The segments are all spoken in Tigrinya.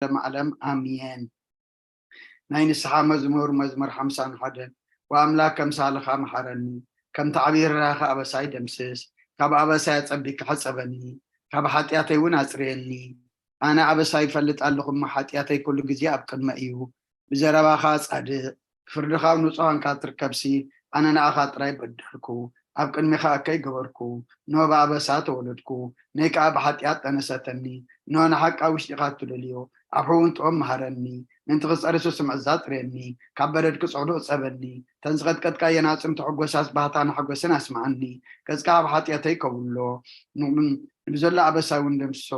ዓለም ኣሜን። ናይ ንስሓ መዝሙር፣ መዝሙር ሓምሳን ሓደን። ወኣምላክ ከም ሳልኻ መሓረኒ፣ ከምቲ ዓብዪ ርህራኸ ኣበሳይ ደምስስ። ካብ ኣበሳይ ኣጸቢካ ሕጸበኒ፣ ካብ ሓጢኣተይ እውን ኣጽርየኒ። ኣነ ኣበሳይ ይፈልጥ ኣለኹ እሞ፣ ሓጢኣተይ ኩሉ ግዜ ኣብ ቅድመ እዩ። ብዘረባኻ ጻድቕ፣ ፍርድኻ ንጹሃንካ ትርከብሲ፣ ኣነ ንኣኻ ጥራይ በደልኩ፣ ኣብ ቅድሚኻ እከይ ገበርኩ። ኖ ብኣበሳ ተወለድኩ፣ ነይ ከኣ ብሓጢኣት ጠነሰተኒ። ኖ ንሓቃ ውሽጢኻ ትደልዮ፣ ኣብ ሕውን ጥበብ መሃረኒ። ምእንቲ ክጸርሱ ስምዕዛ ጽርየኒ፣ ካብ በረድ ክጽዕዱ ዕጸበኒ። ተን ዝቐጥቀጥካየን ኣጽምቲ ሕጎሳስ ባህታን ሓጎስን ኣስምዓኒ። ገጽካ ኣብ ሓጢኣተይ ከውሎ፣ ን-፣ ንብዘሎ ኣበሳይ እውን ደምስሶ።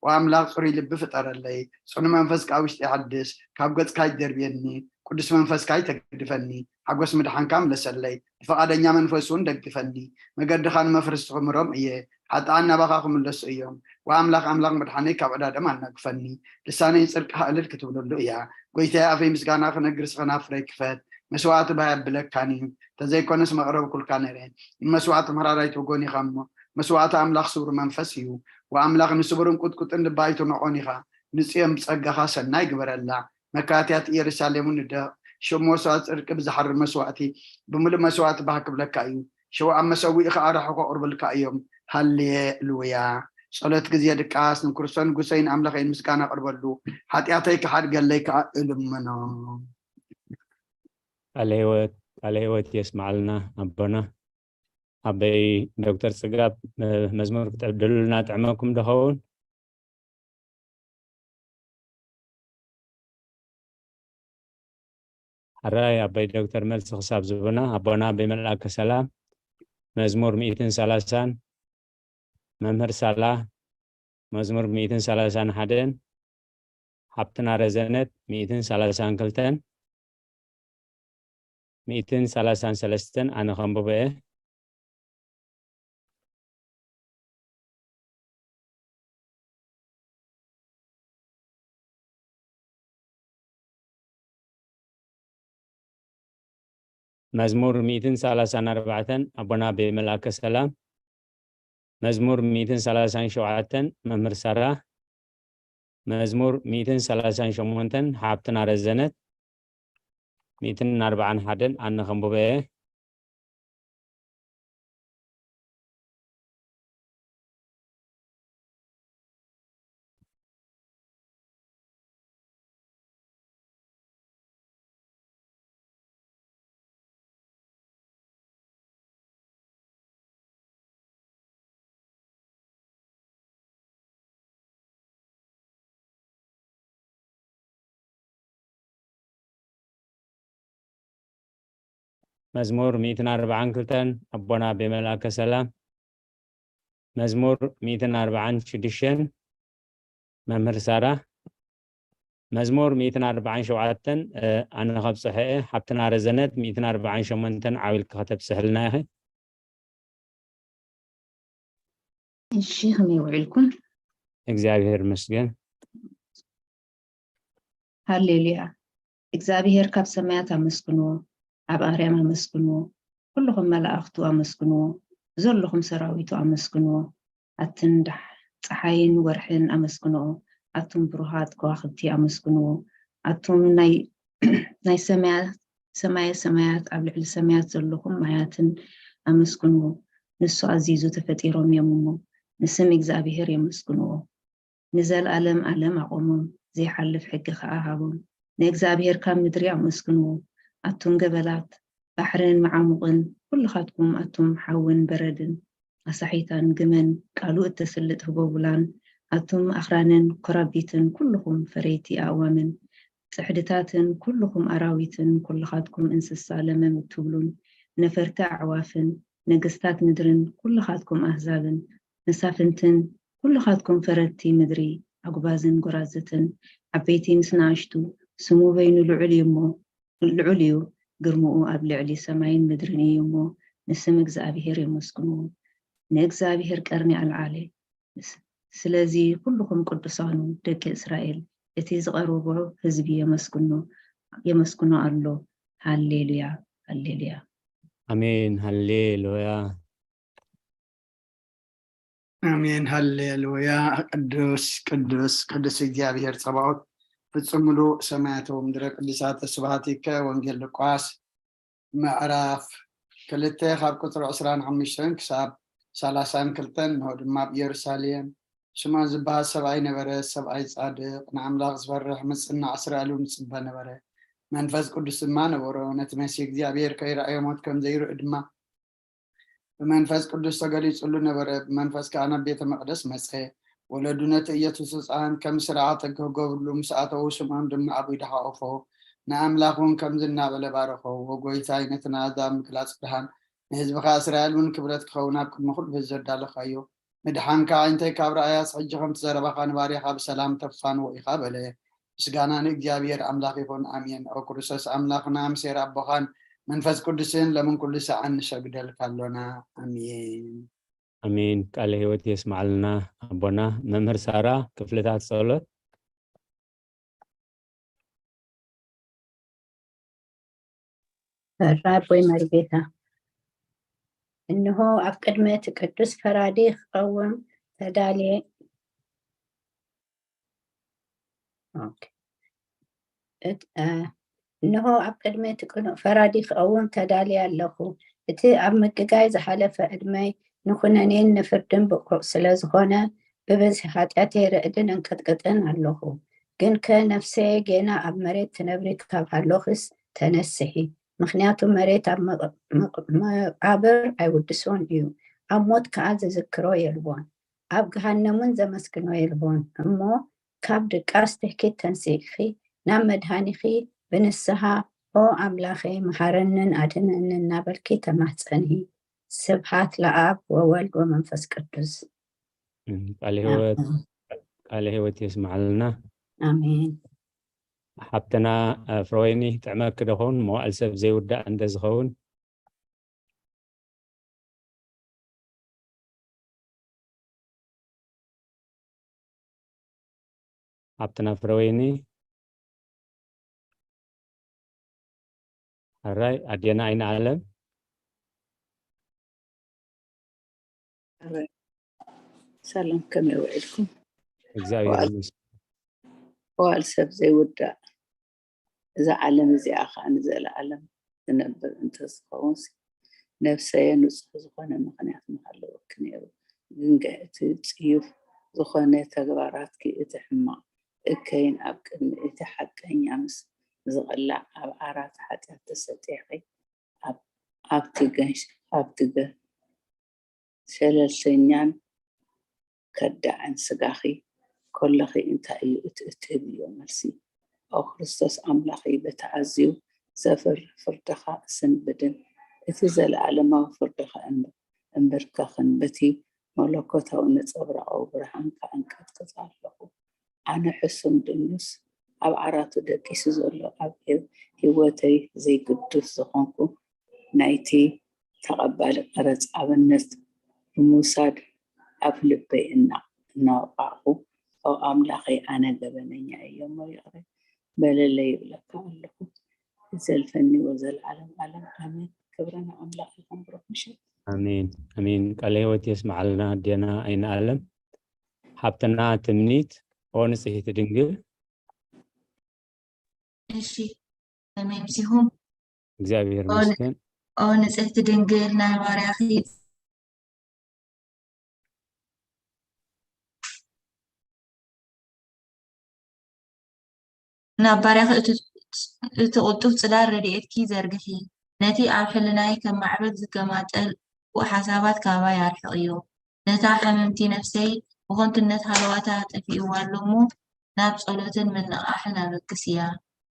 ወኣምላኽ ጽሩይ ልቢ ፍጠረለይ፣ ጽኑ መንፈስ ከኣ ውሽጢ ሓድስ። ካብ ገጽካ ይደርብየኒ፣ ቅዱስ መንፈስካ ይተግድፈኒ። ሓጎስ ምድሓንካ ምለሰለይ፣ ብፍቓደኛ መንፈስ እውን ደግፈኒ። መገድኻ ንመፍረስቲ ክምህሮም እየ፣ ሓጥኣን ናባኻ ክምለሱ እዮም። ወኣምላኽ ኣምላኽ ምድሓነይ ካብ ዕዳደም ኣናግፈኒ። ልሳነይ ጽድቅኻ እልል ክትብለሉ እያ። ጎይታየ ኣፈይ ምስጋና ክነግር ስኸናፍረይ ክፈት። መስዋዕቲ ባህ የብለካን እዩ፣ ተዘይኮነስ መቕረብኩልካ ነይረ። ንመስዋዕቲ ምሕራራይ ትብጎን ኢኻ እሞ፣ መስዋዕቲ ኣምላኽ ስቡር መንፈስ እዩ። ወኣምላኽ ንስቡርን ቁጥቁጥን ልቢ ኣይትንዖን ኢኻ። ንጽዮን ብጸጋኻ ሰናይ ግበረላ። መካትያት ኢየሩሳሌም እውን ንደቕ። ሽም መስዋዕቲ ጽድቂ ብዝሓርር መስዋዕቲ ብምሉእ መስዋዕቲ ባህ ክብለካ እዩ። ሽው ኣብ መሰውኢ ኸኣ ርሑቕ ኣቕርብልካ እዮም። ሃሌሉያ። ጸሎት ግዜ ድቃስ ንክርስቶስ ንጉሰይን ኣምላኸይን ምስጋና ኣቕርበሉ። ሓጢኣተይ ክሓድገለይ ከኣ እልምኖ። ቃለ ህይወት፣ ቃለ ህይወት የስምዓልና ኣቦና። ኣበይ ዶክተር ጽጋብ፣ እ፣ መዝሙር ክትዕድሉልና ጥዕመኩም ዶ ኸውን? ሕራይ ኣበይ ዶክተር መልሲ ክሳብ ዝቡና፣ ኣቦና ኣበይ መልኣከ ሰላም፣ መዝሙር ሚእትን ሰላሳን፣ መምህር ሳላ፣ መዝሙር ሚእትን ሰላሳን ሓደን፣ ሓብትና ረዘነት ሚእትን ሰላሳን ክልተን፣ ሚእትን ሰላሳን ሰለስተን ኣነ ከንብቦ እየ። መዝሙር ሚእትን ሰላሳን ኣርባዕተን ኣቦና ኣቤ መልኣከ ሰላም። መዝሙር ሚእትን ሰላሳን ሸውዓተን መምህር ሳራ። መዝሙር ሚእትን ሰላሳን ሸሞንተን ሓብትና ረዘነት። ሚእትን ኣርባዓን ሓደን ኣነ ከንብቦ እየ። መዝሙር ሚእትን ኣርባዓን ክልተን ኣቦና ኣቤ መልኣከ ሰላም። መዝሙር ሚእትን ኣርባዓን ሽዱሽተን መምህር ሳራ። መዝሙር ሚእትን ኣርባዓን ሸውዓተን፣ እ፣ ኣነ ከብጽሐ እየ። ሓብትና ረዘነት ሚእትን ኣርባዓን ሸሞንተን ዓው ኢልኪ ከተብጽሕልና ኢኺ። እሺ፣ ከመይ ውዒልኩም? እግዚኣብሔር ይመስገን። ሃሌሉያ። እግዚኣብሔር ካብ ሰማያት ኣመስግንዎ፣ ኣብ ኣርያም ኣመስግንዎ፣ ኩልኹም መላእኽቱ ኣመስግንዎ፣ ዘለኹም ሰራዊቱ ኣመስግንዎ። ኣትን ዳሕ-፣ ጸሓይን ወርሕን ኣመስግንዎ፣ ኣቱም ብሩሃት ከዋኽብቲ ኣመስግንዎ፣ ኣቱም ናይ፣ ናይ ሰማያት፣ ሰማየ ሰማያት፣ ኣብ ልዕሊ ሰማያት ዘለኹም ማያትን ኣመስግንዎ። ንሱ ኣዚዙ ተፈጢሮም እዮም እሞ፣ ንስም እግዚኣብሔር የመስግንዎ። ንዘለኣለም ኣለም ኣቖሞም፣ ዘይሓልፍ ሕጊ ኸኣ ሃቦም። ንእግዚኣብሄር ካብ ምድሪ ኣመስግንዎ፣ ኣቱም ገበላት፣ ባሕርን መዓሙቕን፣ ኩልኻትኩም ኣቱም ሓውን በረድን፣ ኣሳሒታን ግመን፣ ቃሉ እተስልጥ ህቦቡላን፣ ኣቱም ኣኽራንን ኮራቢትን፣ ኩልኹም ፈረይቲ ኣእዋምን፣ ጽሕድታትን፣ ኩልኹም ኣራዊትን፣ ኩልኻትኩም እንስሳ ለመም እትብሉን፣ ነፈርቲ ኣዕዋፍን፣ ነገስታት ምድርን፣ ኩልኻትኩም ኣህዛብን፣ መሳፍንትን፣ ኩልኻትኩም ፈረድቲ ምድሪ፣ ኣጉባዝን ጎራዝትን፣ ዓበይቲ ምስ ንኣሽቱ፣ ስሙ በይኑ ልዑል እዩ እሞ፣ ልዑል እዩ፣ ግርምኡ ኣብ ልዕሊ ሰማይን ምድርን እዩ እሞ፣ ንስም እግዚኣብሄር የመስግንዎ። ንእግዚኣብሄር ቀርኒ ኣልዓለ። ስ-፣ ስለዚ ኩልኹም ቅዱሳኑ ደቂ እስራኤል፣ እቲ ዝቐርቦ ህዝቢ የመስግኖ፣ የመስግኖ ኣሎ። ሃሌሉያ፣ ሃሌሉያ። ኣሜን፣ ሃሌሉያ። ኣሜን፣ ሃሌሉያ። ቅዱስ፣ ቅዱስ፣ ቅዱስ እግዚኣብሔር ጸባኦት፣ ፍጹም ምሉእ ሰማያት ወምድረ ቅዱሳት ስብሐት ይከ። ወንጌል ሉቃስ ምዕራፍ ክልተ ካብ ቁጽሪ ዕስራን ሓሙሽተን ክሳብ ሰላሳን ክልተን። እንሆ ድማ ኣብ ኢየሩሳሌም ስምዖን ዝበሃል ሰብኣይ ነበረ፣ ሰብኣይ ጻድቕ፣ ንኣምላኽ ዝፈርሕ፣ ምጽናዕ እስራኤል እውን ይጽበ ነበረ። መንፈስ ቅዱስ ድማ ነበሮ። ነቲ መሲህ እግዚኣብሔር ከይረኣዮ ሞት ከም ዘይርኢ ድማ ብመንፈስ ቅዱስ ተገሊጹሉ ነበረ። ብመንፈስ ከኣ ናብ ቤተ መቕደስ መጸ። ወለዱ ነቲ ኢየሱስ ህጻን ከም ስርዓተ ክገብርሉ ምስ ኣተዉ፣ ስምዖን ድማ ኣብ ኢዱ ሓቆፎ፣ ንኣምላኽ እውን ከምዚ እናበለ ባረኾ፣ "ወጎይታይ፣ ነቲ ናዛ ምግላጽ ብርሃን ንህዝብኻ እስራኤል እውን ክብረት ክኸውን ኣብ ቅድሚ ኩሉ ህዝቢ ኣዳለኻዮ። ምድሓን ከኣ እንታይ ካብ ረኣያስ፣ ሕጂ ከምቲ ዘረባኻ ንባርያኻ ብሰላም ተፋንዎ ኢኻ" በለ። ምስጋና ንእግዚኣብሔር ኣምላኽ ይኹን፣ ኣሜን። ኦ ክርስቶስ ኣምላኽና፣ ምሴር ኣቦኻን መንፈስ ቅዱስን ለምን ኩሉ ሰዓን ንሰግደልካ ኣሎና። ኣሜን። ኣሜን። ቃለ ህይወት የስማዕልና ኣቦና። መምህር ሳራ፣ ክፍልታት ጸሎት። ሕራይ ኣቦይ መሪጌታ፣ እንሆ ኣብ ቅድሚ እቲ ቅዱስ ፈራዲ ክቐውም ተዳልየ። ኦኬ። እት-፣ እ፣ እንሆ ኣብ ቅድሚ እቲ ቅኑዕ ፈራዲ ክቐውም ተዳልየ ኣለኹ። እቲ ኣብ ምግጋይ ዝሓለፈ ዕድመይ ንኹነኔን ንፍርድን ብቑዕ ስለ ዝኾነ፣ ብብዝሒ ሓጢኣተይ ርዕድን እንቅጥቅጥን ኣለኹ። ግንከ ነፍሰየ ጌና ኣብ መሬት ትነብሪ ካብ ሃሎኽስ ተነስሒ፣ ምኽንያቱ መሬት ኣብ መቕ-፣ መቕ-፣ መቓብር ኣይውድሶን እዩ፣ ኣብ ሞት ከኣ ዝዝክሮ የልቦን፣ ኣብ ገሃነም እውን ዘመስግኖ የልቦን። እሞ ካብ ድቃስ ትህኪት ተንሲእኪ ናብ መድሃኒኺ ብንስሃ፣ "ኦ ኣምላኸይ፣ መሃረንን ኣድነንን" እናበልኪ ተማህጸኒ። ስብሃት ለኣብ ወወልድ ወመንፈስ ቅዱስ። ቃለ ህይወት፣ ቃለ ህይወት የስማዕልና። ኣሜን። ሓብትና፣ እ፣ ፍረወይኒ፣ ጥዕመኪ ዶ ኸውን? መዋእል ሰብ ዘይውዳእ እንተ ዝኸውን። ሓብትና ፍረወይኒ። ሕራይ ኣዴና ኣይንኣለም። ሰላም፣ ከመይ ውዒልኩም? እግዚኣብሔር ይመስገን። መዋእል ሰብ ዘይውዳእ፣ እዛ ዓለም እዚኣ ኸዓ ንዘለኣለም ትነብር እንተዝኸውንሲ፣ ነፍሰየ ንጹህ ዝኾነ ምኽንያት ምሃለወኪ ነይሩ። ግንከ እቲ ጽዩፍ ዝኾነ ተግባራትኪ፣ እቲ ሕማቕ እከይን ኣብ ቅድሚ እቲ ሓቀኛ ምስ ዝቕላዕ፣ ኣብ ዓራት ሓጢኣት ተሰጢሕኪ፣ ኣብ፣ ኣብቲ ገንሽ-፣ ኣብቲ ገ-፣ ሸለልተኛን ከዳዕን ስጋኺ ከለኺ እንታይ እዩ እቲ እትህብዮ መልሲ? ኦ ክርስቶስ ኣምላኸይ፣ በቲ ኣዝዩ ዘፍርህ ፍርድኻ እስንብድን እቲ ዘለኣለማዊ ፍርድኻ እን-፣ እምብርከኽን፣ በቲ መለኮታዊ ነጸብራቓዊ ብርሃንካ እንቀጥቅጥ ኣለኹ። ኣነ ሕሱም ድኑስ፣ ኣብ ዓራቱ ደቂሱ ዘሎ፣ ኣብ ህይወተይ ዘይግዱስ ዝኾንኩ፣ ናይቲ ተቐባሊ ቀረጽ ኣብነት ብምውሳድ ኣብ ልበይ እና-፣ እናወቃዕኩ፣ "ኦ ኣምላኸይ፣ ኣነ ገበነኛ እየ እሞ ይቕረ በለለይ" ይብለካ ኣለኹ። ይዘልፈኒ ወዘለዓለም ዓለም ኣሜን። ክብሪ ንኣምላኽ ይኹን። ብሩኽ ምሸት። ኣሜን፣ ኣሜን። ቃለ ህይወት የስምዓልና ኣዴና ኣይንኣለም። ሓብትና ትምኒት፣ ኦ ንጽሕቲ ድንግል። እሺ፣ ከመይ ኣምሲኹም? እግዚኣብሔር ይመስገን። ኦ ንጽሕቲ ድንግል፣ ናይ ባርያኺ ናብ ባርያኺ እቲ፣ እቲ ቅልጡፍ ጽላል ረድኤትኪ ዘርግሒ። ነቲ ኣብ ሕልናይ ከም ማዕበል ዝገማጠል ክፉእ ሓሳባት ካባይ ኣርሕቕዮ። ነታ ሕምምቲ ነፍሰይ ብኸንቱነት ሃለዋታ ጠፊእዋ ኣሎ እሞ፣ ናብ ጸሎትን ምንቕቓሕን ኣበግስያ።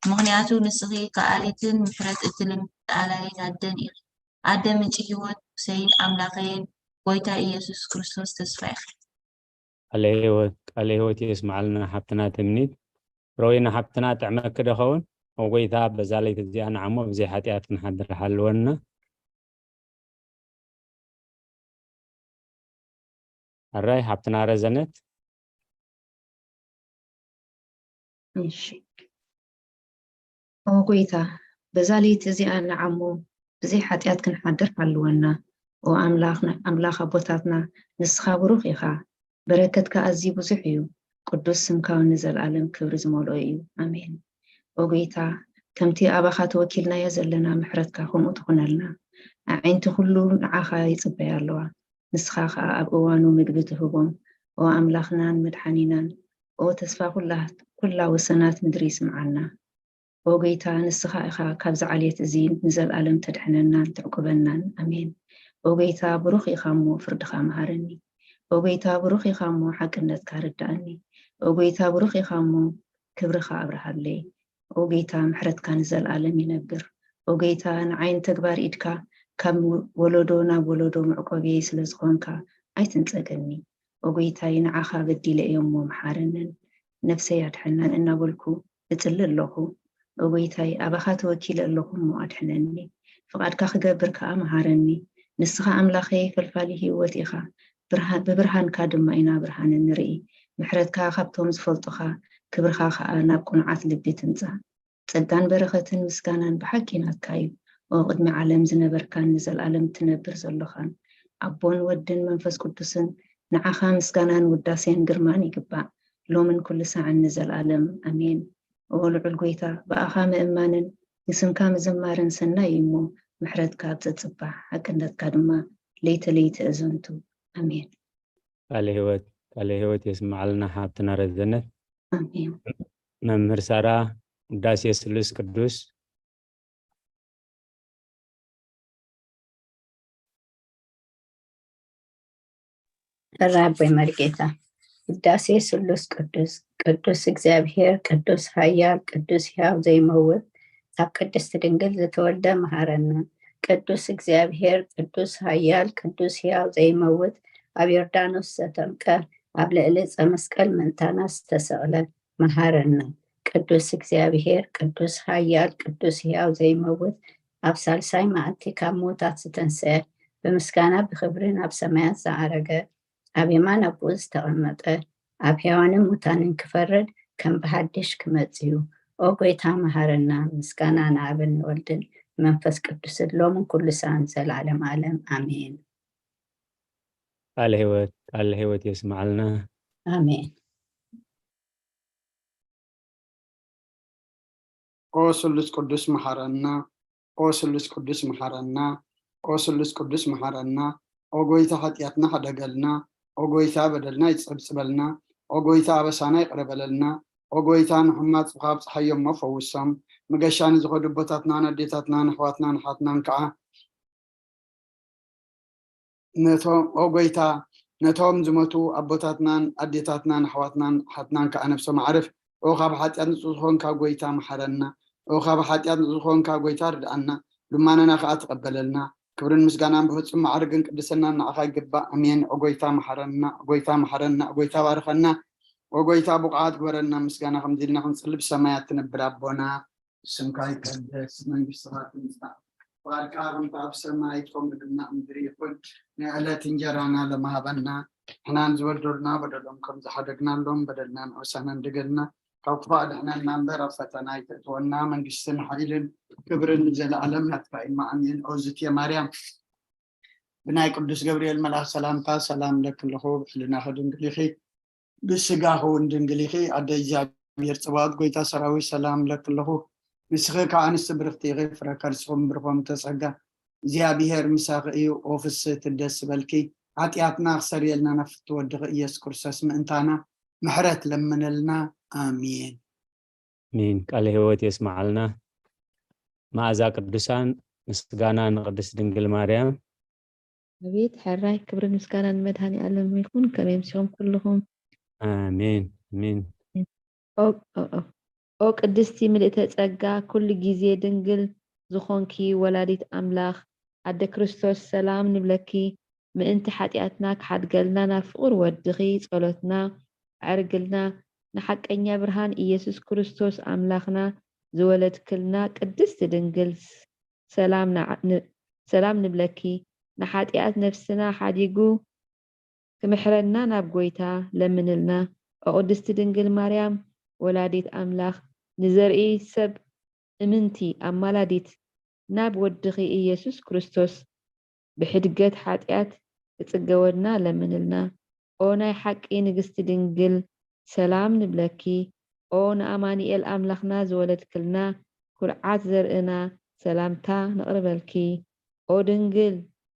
ምኽንያቱ ንስኺ ከኣሊትን ምሕረት እትልምኒ ኣላሊት ኣደን ኢኺ። ኣደ ምንጪ ህይወት፣ ንጉሰይን ኣምላኸይን፣ ጎይታ ኢየሱስ ክርስቶስ ተስፋ ኢኺ። ቃለ ህይወት፣ ቃለ ህይወት የስምዓልና ሓብትና ትምኒት። ሮይና ሓብትና ጥዕመኪ ዶ ኸውን? ኦ ጎይታ፣ በዛ ለይቲ እዚኣ ንዓሞ ብዘይ ሓጢኣት ክንሓድር ሓልወና። ሕራይ ሓብትና ረዘነት። እሺ። ኦ ጎይታ፣ በዛ ለይቲ እዚኣ ንዓሞ ብዘይ ሓጢኣት ክንሓድር ሓልወና። ኦ ኣምላኽና፣ ኣምላኽ ኣቦታትና፣ ንስኻ ብሩኽ ኢኻ። በረከትካ ኣዝዩ ብዙሕ እዩ። ቅዱስ ስምካ እውን ንዘለኣለም ክብሪ ዝመልኦ እዩ። ኣሜን። ኦ ጎይታ፣ ከምቲ ኣባኻ ተወኪልናዮ ዘለና ምሕረትካ ከምኡ ትኹነልና። ኣዒንቲ ኩሉ ንዓኻ ይጽበያ ኣለዋ። ንስኻ ኸኣ ኣብ እዋኑ ምግቢ ትህቦም። ኦ ኣምላኽናን መድሓኒናን፣ ኦ ተስፋ ኩላ፣ ኩላ ወሰናት ምድሪ ስምዓና። ኦ ጎይታ፣ ንስኻ ኢኻ ካብዚ ዓሌት እዚ ንዘለኣለም ተድሕነናን ተዕቁበናን። ኣሜን። ኦ ጎይታ፣ ብሩኽ ኢኻ እሞ ፍርድኻ መሃረኒ። ኦ ጎይታ፣ ብሩኽ ኢኻ እሞ ሓቅነትካ ርድኣኒ። ኦ ጎይታ፣ ብሩኽ ኢኻ እሞ ክብርኻ ኣብርሃለይ። ኦ ጎይታ፣ ምሕረትካ ንዘለኣለም ይነብር። ኦ ጎይታ፣ ንዓይ ንተግባር ኢድካ ካብ ወለዶ ናብ ወለዶ መዕቆብየይ ስለ ዝኾንካ ኣይትንጸገኒ። ኦ ጎይታይ፣ ንዓኻ በዲለ እየ እሞ መሓረንን ነፍሰይ ኣድሕናን እናበልኩ እጽሊ ኣለኹ። ኦ ጎይታይ፣ ኣባኻ ተወኪለ ኣለኹ እሞ ኣድሕነኒ። ፍቓድካ ክገብር ከኣ መሃረኒ። ንስኻ ኣምላኸይ ፈልፋሊ ህይወት ኢኻ። ብርሃ-፣ ብብርሃንካ ድማ ኢና ብርሃን እንርኢ። ምሕረትካ ካብቶም ዝፈልጡኻ፣ ክብርኻ ከኣ ናብ ቅኑዓት ልቢ ትምጻእ። ጸጋን በረኸትን ምስጋናን ብሓቂ ናትካ እዩ። ኦ ቅድሚ ዓለም ዝነበርካን ንዘለኣለም እትነብር ዘሎኻን፣ ኣቦን ወድን መንፈስ ቅዱስን፣ ንዓኻ ምስጋናን ውዳሴን ግርማን ይግባእ፣ ሎምን ኩሉ ሳዕን ንዘለኣለም። ኣሜን። ኦ ልዑል ጐይታ፣ ብኣኻ ምእማንን ንስምካ ምዝማርን ሰናይ እዩ እሞ፣ ምሕረትካ ኣብ ጸጽባሕ፣ ሓቅነትካ ድማ ለይቲ ለይቲ እዘንቱ። ኣሜን። ቃለ ህይወት፣ ቃለ ህይወት የስምዓልና ሓብትና ረዘነት። ኣሜን። መምህር ሳራ፣ ውዳሴ ስሉስ ቅዱስ። ሕራይ ኣቦይ መርጌታ። ውዳሴ ስሉስ ቅዱስ። ቅዱስ እግዚኣብሔር፣ ቅዱስ ኃያል፣ ቅዱስ ሕያው ዘይመውት፣ ካብ ቅድስት ድንግል ዝተወልደ መሃረና። ቅዱስ እግዚኣብሔር፣ ቅዱስ ኃያል፣ ቅዱስ ሕያው ዘይመውት፣ ኣብ ዮርዳኖስ ዘተምቀ፣ ኣብ ልዕሊ ዕፀ መስቀል ምእንታና ዝተሰቕለ መሃረና። ቅዱስ እግዚኣብሔር፣ ቅዱስ ኃያል፣ ቅዱስ ሕያው ዘይመውት፣ ኣብ ሳልሳይ መዓልቲ ካብ ምዉታት ዝተንስአ፣ ብምስጋና ብኽብሪ ናብ ሰማያት ዝዓረገ፣ ኣብ የማን ኣቦኡ ዝተቐመጠ፣ ኣብ ሕያዋንን ሙታንን ክፈርድ ከም ብሓድሽ ክመጽእ እዩ። ኦ ጐይታ መሃረና። ምስጋና ንኣብን ንወልድን መንፈስ ቅዱስን ሎምን ኩሉ ሰዓን ዘለዓለም ዓለም። ኣሜን። ቃለ ሕይወት፣ ቃለ ሕይወት የስምዓልና። ኣሜን። ኦ ስሉስ ቅዱስ መሓረና፣ ኦ ስሉስ ቅዱስ መሓረና፣ ኦ ስሉስ ቅዱስ መሓረና። ኦ ጐይታ ሓጢኣትና ሕደገልና፣ ኦ ጐይታ በደልና ይጸብጽበልና፣ ኦ ጐይታ ኣበሳና ይቕረ በለልና፣ ኦ ጐይታ ንሕማጽብኻ ኣብጽሓዮ እሞ ፈውሶም። መገሻ ንዝኸዱ ኣቦታትናን ኣዴታትናን ኣሕዋትናን ኣሓትናን ከኣ ነቶም፣ ኦ ጐይታ፣ ነቶም ዝሞቱ ኣቦታትናን ኣዴታትናን ኣሕዋትናን ኣሓትናን ከኣ ነብሶም ኣዕርፍ። ኦ ካብ ሓጢኣት ንጹህ ዝኾንካ ጐይታ መሓረና። ኦ ካብ ሓጢኣት ንጹህ ዝኾንካ ጐይታ ርድኣና። ልማናና ከኣ ተቐበለልና። ክብርን ምስጋናን ብፍጹም ማዕርግን ቅድስናን ንዓኻ ይግባእ። ኣሜን። ኦ ጐይታ መሓረና፣ ኦ ጐይታ መሓረና፣ ኦ ጐይታ ባርኸና። ኦ ጐይታ ብቑዓት ግበረና። ምስጋና ከምዚ ኢልና ክንጽሊ ብሰማያት ትነብር ኣቦና፣ ስምካ ይቀደስ፣ መንግስትኻ ትምጻእ፣ ፍቓድካ ከምቲ ኣብ ሰማይ ከምኡ ድማ ኣብ ምድሪ ይኹን። ናይ ዕለት እንጀራና ሎሚ ሃበና፣ ንሕና ንዝበደሉና በደሎም ከም ዝሓደግናሎም በደልና ንዑሳና ንደገልና፣ ካብ ክፉእ ኣድሕነና እምበር ኣብ ፈተና ኣይተእትወና፣ መንግስትን ሓይልን ክብርን ንዘለኣለም ናትካ እዩ። ኣሜን። ኦዝትየ ማርያም፣ ብናይ ቅዱስ ገብርኤል መልኣኽ ሰላምታ ሰላም እለኪ ኣለኹ፣ ብሕልናኺ ድንግል ኢኺ፣ ብስጋኺ እውን ድንግል ኢኺ። ኣደ እግዚኣብሔር ጽባኦት፣ ጐይታ ሰራዊት፣ ሰላም እለኪ ኣለኹ። ንስኺ ካብ ኣንስቲ ብርኽቲ ኢኺ፣ ፍረ ከርስኺ እውን ብሩኽ ተጸጋ። እግዚኣብሔር ምሳኺ እዩ። ኦ ፍስሕቲ ደስ በልኪ፣ ሓጢኣትና ክሰርየልና ናብ ፍትው ወድኺ ኢየሱስ ክርስቶስ ምእንታና ምሕረት ለምነልና። ኣሜን። ኣሜን። ቃለ ሕይወት የስምዓልና። መዓዛ ቅዱሳን፣ ምስጋና ንቅድስት ድንግል ማርያም። ኣቤት ሕራይ ክብርን ምስጋናን ንመድኃኔ ዓለም ይኹን። ከመይ ኣምሲኹም ኩልኹም? ኣሜን፣ ኣሜን። ኦ፣ ኦ፣ ኦ። ኦ ቅድስቲ ምልእተ ጸጋ፣ ኩሉ ጊዜ ድንግል ዝኾንኪ ወላዲት ኣምላኽ፣ ኣደ ክርስቶስ ሰላም ንብለኪ። ምእንቲ ሓጢኣትና ክሓድገልና ናብ ፍቑር ወድኺ ጸሎትና ኣዕርግልና። ንሓቀኛ ብርሃን ኢየሱስ ክርስቶስ ኣምላኽና ዝወለድክልና ቅድስቲ ድንግል ሰላም ንዓ-፣ ን-፣ ሰላም ንብለኪ። ንሓጢኣት ነፍስና ሓዲጉ ክምሕረና ናብ ጐይታ ለምንልና። ኦ ቅድስቲ ድንግል ማርያም ወላዲት ኣምላኽ፣ ንዘርኢ ሰብ እምንቲ ኣማላዲት፣ ናብ ወድኺ ኢየሱስ ክርስቶስ ብሕድገት ሓጢኣት ክጽገወልና ለምንልና። ኦ ናይ ሓቂ ንግስቲ ድንግል፣ ሰላም ንብለኪ። ኦ ንኣማኑኤል ኣምላኽና ዝወለድክልና ኩርዓት ዘርእና ሰላምታ ነቕርበልኪ። ኦ ድንግል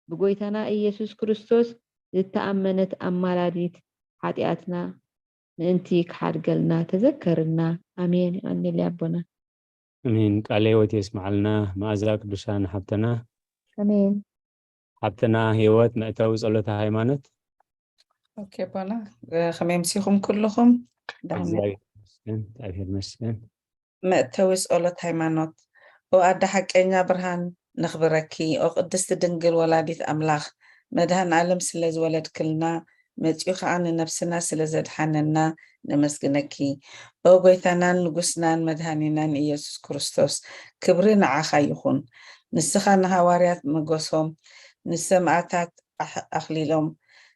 ብጎይታና ኢየሱስ ክርስቶስ ዝተኣመነት ኣማላዲት ሓጢኣትና ምእንቲ ክሓድገልና ተዘከርና። ኣሜን። የቐንየለይ ኣቦና። ኣሜን። ቃለ ህይወት የስምዓልና መኣዛ ቅዱሳን ሓብተና። ኣሜን። ሓብተና ህይወት መእተዊ ጸሎተ ሃይማኖት። ኦኬ ኣቦና፣ ከመይ ምሲኹም ኩልኹም? ደህና እግዚኣብሔር ይመስገን፣ እግዚኣብሔር ይመስገን። መእተዊ ጸሎት ሃይማኖት። ኦ ኣደ ሓቀኛ ብርሃን ነኽብረኪ። ኦ ቅድስቲ ድንግል ወላዲት ኣምላኽ፣ መድሃን ዓለም ስለ ዝወለድክልና መጺኡ ኸኣ ንነፍስና ስለ ዘድሓነና ነመስግነኪ። ኦ ጎይታናን ንጉስናን መድሃኒናን ኢየሱስ ክርስቶስ፣ ክብሪ ንዓኻ ይኹን። ንስኻ ንሃዋርያት መጎሶም፣ ንሰማእታት ኣሕ- ኣኽሊሎም፣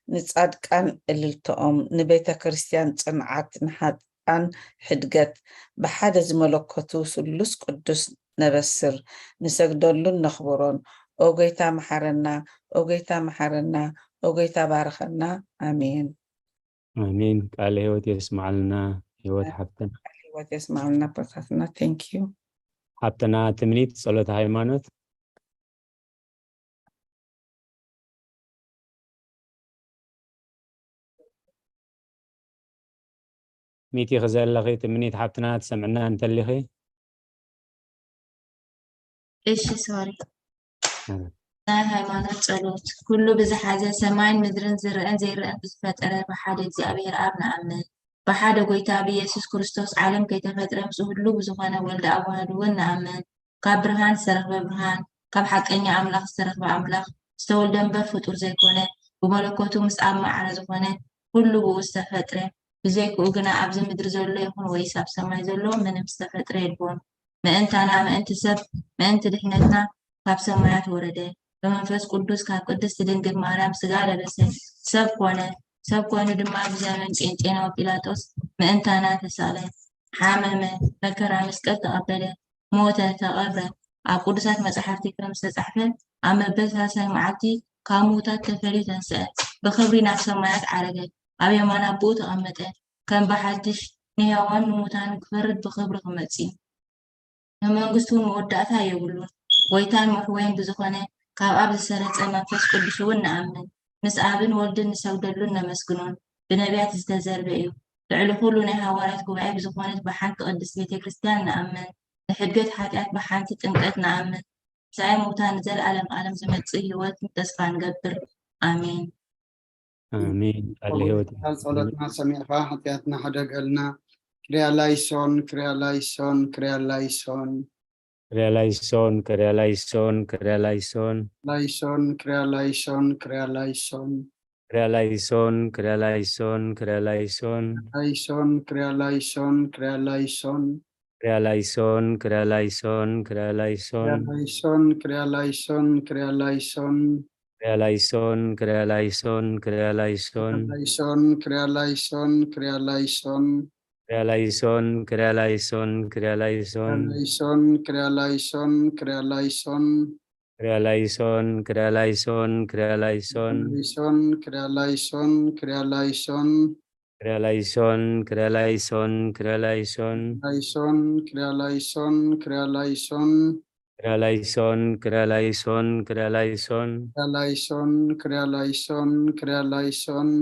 ንጻድቃን እልልተኦም፣ ንቤተ ክርስቲያን ጽንዓት፣ ንሓጥኣን ሕድገት፣ ብሓደ ዝመለኮቱ ስሉስ ቅዱስ ነበስር፣ ንሰግደሉን ነኽብሮን። ኦ ጎይታ መሓረና፣ ኦ ጎይታ መሓረና፣ ኦ ጎይታ ባርኸና። ኣሜን። ኣሜን። ቃለ ህይወት የስምዓልና ህይወት ሓብተና። ህይወት የስምዓልና ኣቦታትና። Thank you። ሓብተና ትምኒት ጸሎተ ሃይማኖት። ሚቲ ክዘለኺ ትምኒት ሓብትና ትሰምዕና እንተሊኺ። እሺ ሶሪ። ናይ ሃይማኖት ጸሎት። ኩሉ ብዝሓዘ ሰማይን ምድርን ዝረአን ዘይረአን ብዝፈጠረ ብሓደ እግዚኣብሔር ኣብ ንኣምን። ብሓደ ጎይታ ብኢየሱስ ክርስቶስ ዓለም ከይተፈጥረ ምስኡ ህሉ ብዝኾነ ወልደ ኣዋህድ እውን ንኣምን። ካብ ብርሃን ዝተረኽበ ብርሃን፣ ካብ ሓቀኛ ኣምላኽ ዝተረኽበ ኣምላኽ፣ ዝተወልደ እምበር ፍጡር ዘይኮነ፣ ብመለኮቱ ምስ ኣብ ማዕረ ዝኾነ ኩሉ ብኡ ዝተፈጥረ፣ ብዘይክኡ ግና ኣብዚ ምድሪ ዘሎ ይኹን ወይስ ኣብ ሰማይ ዘሎ ምንም ዝተፈጥረ የልቦን። ምእንታና፣ ምእንቲ ሰብ፣ ምእንቲ ድሕነትና ካብ ሰማያት ወረደ። ብመንፈስ ቅዱስ ካብ ቅድስቲ ድንግል ማርያም ስጋ ለበሰ፣ ሰብ ኮነ። ሰብ ኮይኑ ድማ ብዘመን ጴንጤናዊ ጲላጦስ ምእንታና ተሳቕለ፣ ሓመመ፣ መከራ መስቀል ተቐበለ፣ ሞተ፣ ተቐብረ። ኣብ ቅዱሳት መጻሕፍቲ ከም ዝተጻሕፈ ኣብ መበል ሳልሳይ መዓልቲ ካብ ምዉታት ተፈልዩ ተንስአ፣ ብኽብሪ ናብ ሰማያት ዓረገ፣ ኣብ የማን ኣቦኡ ተቐመጠ። ከም ብሓድሽ ንሕያዋን ንሙታን ክፈርድ ብኽብሪ ክመጽእ እዩ። ንመንግስቱ መወዳእታ የብሉን። ጎይታን መሕወይን ብዝኾነ ካብ ኣብ ዝሰረጸ መንፈስ ቅዱስ እውን ንኣምን። ምስ ኣብን ወልድን ንሰግደሉን ነመስግኖን ብነቢያት ዝተዘርበ እዩ። ልዕሊ ኩሉ ናይ ሃዋርያት ጉባኤ ብዝኾነት ብሓንቲ ቅድስት ቤተ ክርስቲያን ንኣምን። ንሕድገት ሓጢኣት ብሓንቲ ጥምቀት ንኣምን። ትንሳኤ ሙታን ንዘለኣለም ኣለም ዝመጽእ ህይወት ተስፋ ንገብር። ኣሜን። ኣሜን። ቃለ ህይወት ጸሎትና ሰሚዕካ ሓጢኣትና ሕደገልና። ክሪያ ላይሶን፣ ክሪያ ላይሶን፣ ክሪያ ላይሶን። ክሪያ ላይሶን፣ ክሪያ ላይሶን፣ ክሪያ ላይሶን። ላይሶን፣ ክሪያ ላይሶን፣ ክሪያ ላይሶን። ክሪያ ላይሶን፣ ክሪያ ላይሶን፣ ክሪያ ላይሶን። ላይሶን፣ ክሪያ ላይሶን፣ ክሪያ ላይሶን። ክሪያ ላይሶን፣ ክሪያ ላይሶን፣ ክሪያ ላይሶን። ላይሶን፣ ክሪያ ላይሶን፣ ክሪያ ላይሶን። ክሪያ ላይሶን፣ ክሪያ ላይሶን፣ ክሪያ ላይሶን። ላይሶን፣ ክሪያ ላይሶን፣ ክሪያ ላይሶን። ክሪያ ላይሶን፣ ክሪያ ላይሶን፣ ክሪያ ላይሶን። ላይሶን፣ ክሪያ ላይሶን፣ ክሪያ ላይሶን። ክሪያ ላይሶን፣ ክሪያ ላይሶን፣ ክሪያ ላይሶን። ላይሶን፣ ክሪያ ላይሶን፣ ክሪያ ላይሶን። ክሪያ ላይሶን፣ ክሪያ ላይሶን፣ ክሪያ ላይሶን። ላይሶን፣ ክሪያ ላይሶን፣ ክሪያ ላይሶን። ክሪያ ላይሶን፣ ክሪያ ላይሶን፣ ክሪያ ላይሶን። ክሪያ ላይሶን፣ ክሪያ ላይሶን፣ ክሪያ ላይሶን።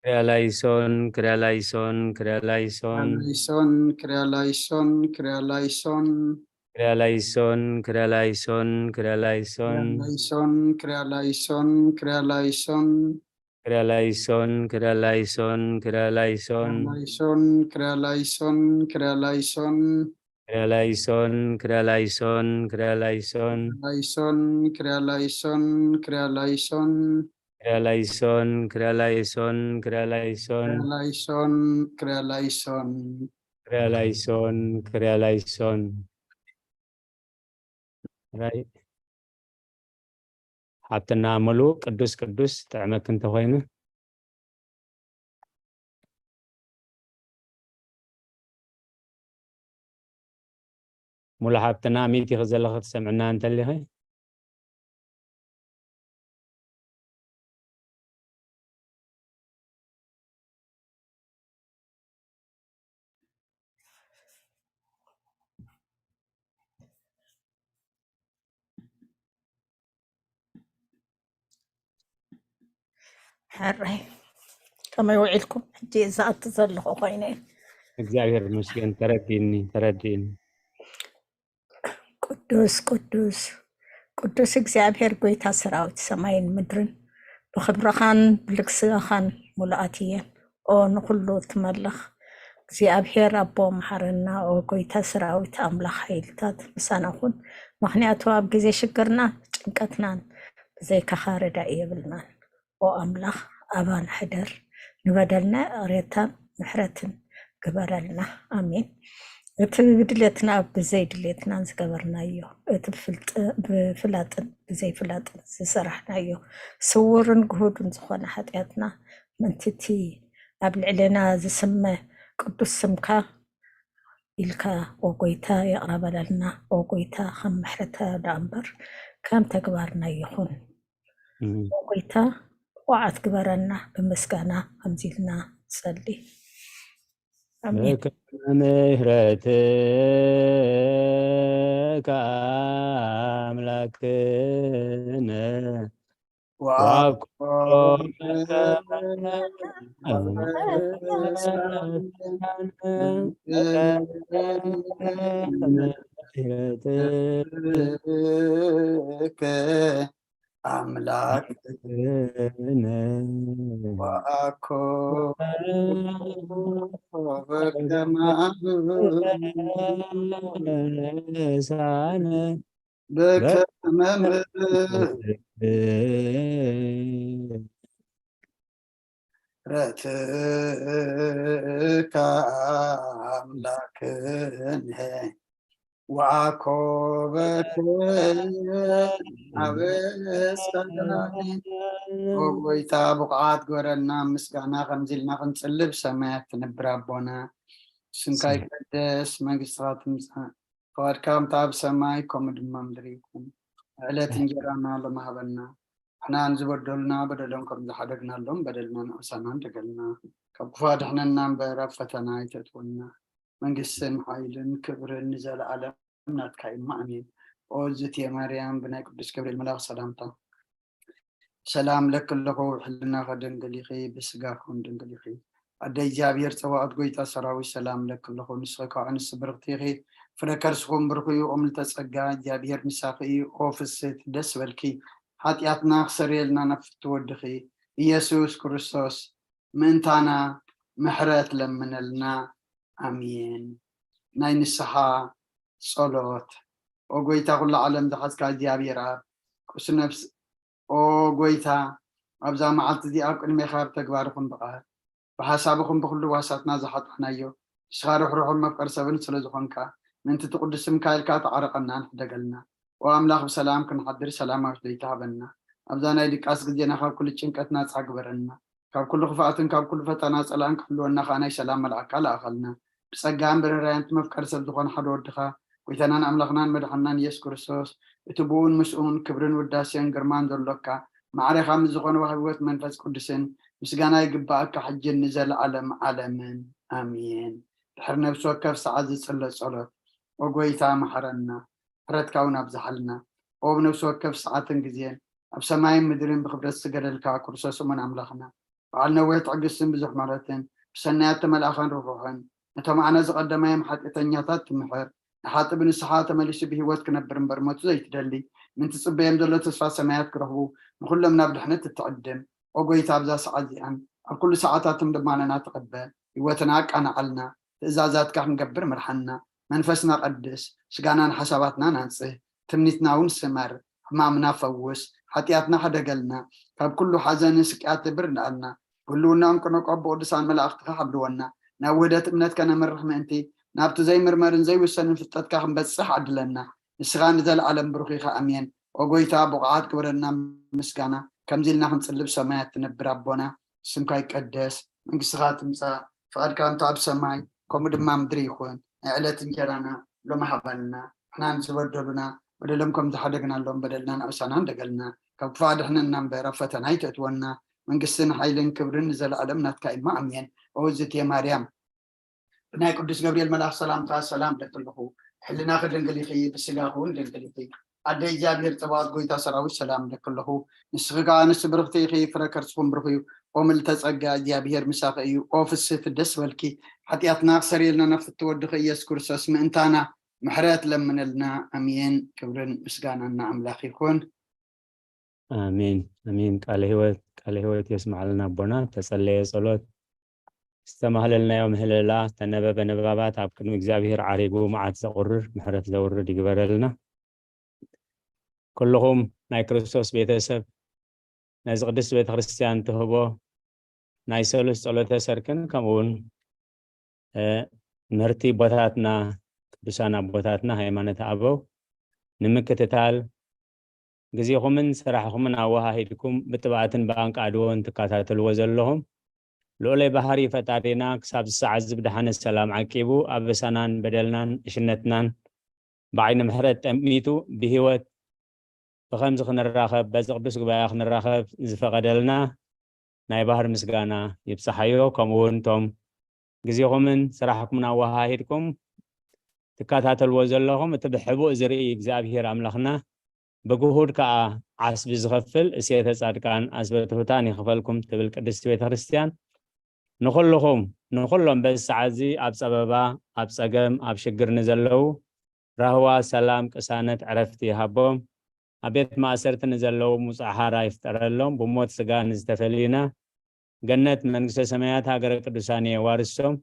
ክሪያ ላይሶን፣ ክሪያ ላይሶን፣ ክሪያ ላይሶን። ላይሶን፣ ክሪያ ላይሶን፣ ክሪያ ላይሶን። ክሪያ ላይሶን፣ ክሪያ ላይሶን፣ ክሪያ ላይሶን። ላይሶን፣ ክሪያ ላይሶን፣ ክሪያ ላይሶን። ክሪያ ላይሶን፣ ክሪያ ላይሶን፣ ክሪያ ላይሶን። ላይሶን፣ ክሪያ ላይሶን፣ ክሪያ ላይሶን። ክሪያ ላይሶን፣ ክሪያ ላይሶን፣ ክሪያ ላይሶን። ላይሶን፣ ክሪያ ላይሶን፣ ክሪያ ላይሶን። ክሪያ ላይሶን፣ ክሪያ ላይሶን፣ ክሪያ ላይሶን። ላይሶን፣ ክሪያ ላይሶን። ክሪያ ላይሶን፣ ክሪያ ላይሶን። ራይ ሓብትና ሙሉ ቅዱስ ቅዱስ ጥዕመኪ እንተኾይኑ። ሙሉ ሓብትና ሚቲ ዘለኺ ትሰምዕና እንተሊኺ። ሕራይ ከመይ ውዒልኩም? ሕጂ ዝኣቱ ዘለኹ ኮይነ። እግዚኣብሔር ይመስገን። ተረዲእኒ፣ ተረዲእኒ። ቅዱስ ቅዱስ ቅዱስ እግዚኣብሔር፣ ጎይታ ሰራዊት ሰማይን ምድርን፣ ብኽብርኻን ብልግስኻን ሙሉኣት እየን። ኦ ንኹሉ ትመልኽ እግዚኣብሔር ኣቦ፣ መሓረና። ኦ ጎይታ ሰራዊት፣ ኣምላኽ ሓይልታት፣ ምሳና ኩን። ምኽንያቱ ኣብ ግዜ ሽግርና ጭንቀትናን ብዘይካኻ ረዳኢ የብልናን። ኦ ኣምላኽ፣ ኣባና ሕደር፣ ንበደልና ይቕሬታን ምሕረትን ግበረልና። ኣሜን። እቲ ብድሌትና ብዘይ ድሌትናን ዝገበርናዮ፣ እቲ ብፍላጥን ብዘይፍላጥን ዝሰራሕናዮ፣ ስውርን ግሁድን ዝኾነ ሓጢኣትና፣ ምእንቲ እቲ ኣብ ልዕሌና ዝስመ ቅዱስ ስምካ ኢልካ፣ ኦ ጎይታ፣ ይቕረ በለልና። ኦ ጎይታ፣ ከም ምሕረትካ ደኣ እምበር ከም ተግባርና ይኹን። ኦ ጎይታ፣ ብቑዓት ግበረና። ብምስጋና ከምዚ ኢልና ንጸሊ። ኣሜን። ምሕረትካ ኣምላክነ ዋኮ ኣምላክ ወአኮ በከመ ሳነ በከመ ምሕረትከ ኣምላክነ ወአኮበከ አበሳኒ። ኦ ጎይታ ብቑዓት ግበረና ምስጋና ከምዚ ኢልና ክንጽልብ ሰማያት ትነብር ኣቦና ስምካ ይቀደስ መንግስትኻ ትምጻእ ፈቃድካ ከምቲ ኣብ ሰማይ ከምኡ ድማ ምድሪ ይኩን። ዕለት እንጀራና ሎሚ ሃበና። ንሕና ንዝበደሉና በደሎም ከም ዝሓደግናሎም በደልና ንዕሳና ንደገልና። ካብ ክፉ ኣድሕነና እምበር ኣብ ፈተና ኣይተእትወና። መንግስትን ሓይልን ክብርን ንዘለኣለም ናትካ እዩ። ኣሜን። ኦ ዝትየ ማርያም ብናይ ቅዱስ ገብርኤል መልኣኽ ሰላምታ ሰላም ለኪ ኣለኹ፣ ሕልናኺ ድንግል ኢኺ፣ ብስጋኺ እውን ድንግል ኢኺ። ኣደ እግዚኣብሔር ጸባኦት ጎይታ ሰራዊት ሰላም ለኪ ኣለኹ፣ ንስኺ ከዓ ኣንስቲ ብርኽቲ ኢኺ፣ ፍረ ከርስኹም ብሩኽ እዩ። ኦም ልተ ጸጋ እግዚኣብሔር ምሳኺ እዩ። ኦ ፍስሕቲ ደስ በልኪ፣ ሓጢኣትና ክሰርየልና ናብ ፍትው ወድኺ ኢየሱስ ክርስቶስ ምእንታና ምሕረት ለምነልና። ኣሜን። ናይ ንስሓ ጸሎት። ኦ ጎይታ ኩሉ ዓለም ዝሓዝካ እግዚኣብሔር ኣብ ቅዱስ ነፍስ ኦ ጎይታ ኣብዛ መዓልቲ እዚኣ ኣብ ቅድሜኻ ብተግባርኹም ብቓል ብሓሳብኹም ብኹሉ ዋሳትና ዝሓጣናዮ ንስኻ ርሕሩሕን መፍቀር ሰብን ስለ ዝኾንካ ምእንቲ እቲ ቅዱስ ስምካ ኢልካ ተዓረቐናን ሕደገልና። ኦ ኣምላኽ ብሰላም ክንሓድር ሰላማዊት ለይቲ ሃበና። ኣብዛ ናይ ድቃስ ግዜና ካብ ኩሉ ጭንቀት ናጻ ግበረና። ካብ ኩሉ ክፍኣትን ካብ ኩሉ ፈተና ጸላእን ክሕልወና ከኣ ናይ ሰላም መልኣካ ለኣኸልና። ብጸጋን ብርህራሄን እቲ መፍቀሪ ሰብ ዝኾነ ሓደ ወድኻ ጎይታናን ኣምላኽናን መድሓንናን ኢየሱስ ክርስቶስ እቲ ብኡን ምስኡን ክብርን ውዳሴን ግርማን ዘሎካ ማዕሬኻ ምስ ዝኾነ ወሃቢ ህይወት መንፈስ ቅዱስን ምስጋና ይግባኣካ ሕጅን ንዘለኣለም ዓለምን ኣሜን። ድሕሪ ነብሲ ወከፍ ሰዓት ዝጽለ ጸሎት። ኦ ጎይታ መሓረና፣ ምሕረትካ እውን ኣብዝሓልና። ኦ ብነብሲ ወከፍ ሰዓትን ግዜን ኣብ ሰማይን ምድርን ብክብረት ዝገደልካ ክርስቶስ እሙን ኣምላኽና፣ በዓል ነዊሕ ትዕግስትን ብዙሕ ምሕረትን፣ ብሰናያት ተመልኣኻን ርሑሕን፣ ነቶም ኣነ ዝቐደማዮም ሓጢኣተኛታት ትምሕር፣ ንሓጢ ብንስሓ ተመሊሱ ብህይወት ክነብር እምበር ሞቱ ዘይትደሊ፣ ምእንቲ ጽበዮም ዘሎ ተስፋ ሰማያት ክረኽቡ፣ ንኹሎም ናብ ድሕነት እትዕድም። ኦ ጎይታ፣ ኣብዛ ሰዓት እዚኣን ኣብ ኩሉ ሰዓታትን ድማ ነና ተቐበል፣ ህይወትና ኣቃንዓልና፣ ትእዛዛትካ ክንገብር ምርሓና፣ መንፈስና ቀድስ፣ ስጋናን ሓሳባትናን ኣንጽህ፣ ትምኒትና እውን ስመር፣ ሕማምና ፈውስ፣ ሓጢኣትና ሕደገልና፣ ካብ ኩሉ ሓዘንን ስቅያት ብርድኣልና፣ ብህልውናኦም ቅነቆ ብቅዱሳን መላእኽትኻ ሓልወና፣ ናብ ውህደት እምነት ከነምርሕ ምእንቲ፣ ናብቲ ዘይምርመርን ዘይውሰንን ፍልጠትካ ክንበጽሕ ዓድለና። ንስኻ ንዘለኣለም ብሩኽ ኢኻ። ኣሜን። ኦ ጎይታ፣ ብቑዓት ግበረና ምስጋና፣ ከምዚ ኢልና ክንጽልብ ሰማያት ትነብር ኣቦና፣ ስምካ ይቀደስ፣ መንግስትኻ ትምጻእ፣ ፍቓድካ እንተ ኣብ ሰማይ ከምኡ ድማ ምድሪ ይኹን። ናይ ዕለት እንጀራና ሎሚ ሃበና፣ ንሕና ንዝበደሉና በደሎም ከም ዝሓደግናሎም በደልና ንዕሳና እንደገልና፣ ካብ ክፉእ ኣድሕነና እምበር ኣብ ፈተና ኣይተእትወና። መንግስትን ሓይልን ክብርን ንዘለኣለም ናትካ እማ ኣሜን። ኦ ዝትየ ማርያም ብናይ ቅዱስ ገብርኤል መልኣኽ ሰላምታ ሰላም እብለኪ ኣለኹ። ሕልናኺ ድንግል ኢኺ፣ ብስጋኺ እውን ድንግል ኢኺ። ኣደ እግዚኣብሔር ጸባኦት ጎይታ ሰራዊት ሰላም እብለኪ ኣለኹ። ንስኺ ከኣ ኣንስቲ ብርኽቲ ኢኺ፣ ፍረ ከርስኹም ብሩኽ እዩ። ኦ ምልተ ጸጋ እግዚኣብሔር ምሳኺ እዩ። ኦ ፍስህቲ ደስ በልኪ። ሓጢኣትና ክሰርየልና ናብ ፍትወ ወድኺ ኢየሱስ ክርስቶስ ምእንታና ምሕረት ለምነልና። ኣሜን። ክብርን ምስጋናን ንኣምላኽ ይኹን። ኣሜን ኣሜን። ቃለ ህይወት ቃለ ህይወት የስማዕልና ኣቦና። ተጸለየ ጸሎት ዝተማህለልናዮ ምህለላ ዝተነበበ ንባባት ኣብ ቅድሚ እግዚኣብሔር ዓሪጉ መዓት ዘቑርር ምሕረት ዘውርድ ይግበረልና። ኩልኹም ናይ ክርስቶስ ቤተሰብ ነዚ ቅድስት ቤተ ክርስቲያን ትህቦ ናይ ሰሉስ ጸሎተ ሰርክን ከምኡ እውን ምህርቲ ቦታትና ቅዱሳን ኣቦታትና ሃይማኖት ኣበው ንምክትታል ግዜኹምን ስራሕኹምን ኣወሃሂድኩም ብጥብኣትን ብኣንቃድዎን ትከታተልዎ ዘለኹም ልኡለይ ባህሪ ፈጣሪና ክሳብ ዝሰዓት ዝብድሓነ ሰላም ዓቂቡ ኣበሳናን በደልናን እሽነትናን ብዓይኒ ምሕረት ጠሚቱ ብህይወት ብኸምዚ ክንራኸብ በዚ ቅዱስ ጉባኤ ክንራኸብ ዝፈቐደልና ናይ ባህር ምስጋና ይብፅሓዮ። ከምኡ እውን እቶም ግዜኹምን ስራሕኩምን ኣወሃሂድኩም ትከታተልዎ ዘለኹም እቲ ብሕቡእ ዝርኢ እግዚኣብሔር ኣምላኽና ብግሁድ ከዓ ዓስቢ ዝኸፍል እሴተ ጻድቃን ኣስበ ትሑታን ይኽፈልኩም ትብል ቅድስቲ ቤተ ክርስቲያን ንኹልኹም ንኹሎም በዚ ሰዓት እዚ ኣብ ፀበባ ኣብ ፀገም ኣብ ሽግር ንዘለዉ ራህዋ ሰላም ቅሳነት ዕረፍቲ ይሃቦም ኣብ ቤት ማእሰርቲ ንዘለዉ ሙፃእ ሓራ ይፍጠረሎም ብሞት ስጋ ንዝተፈለዩና ገነት መንግስተ ሰማያት ሃገረ ቅዱሳን የዋርሶም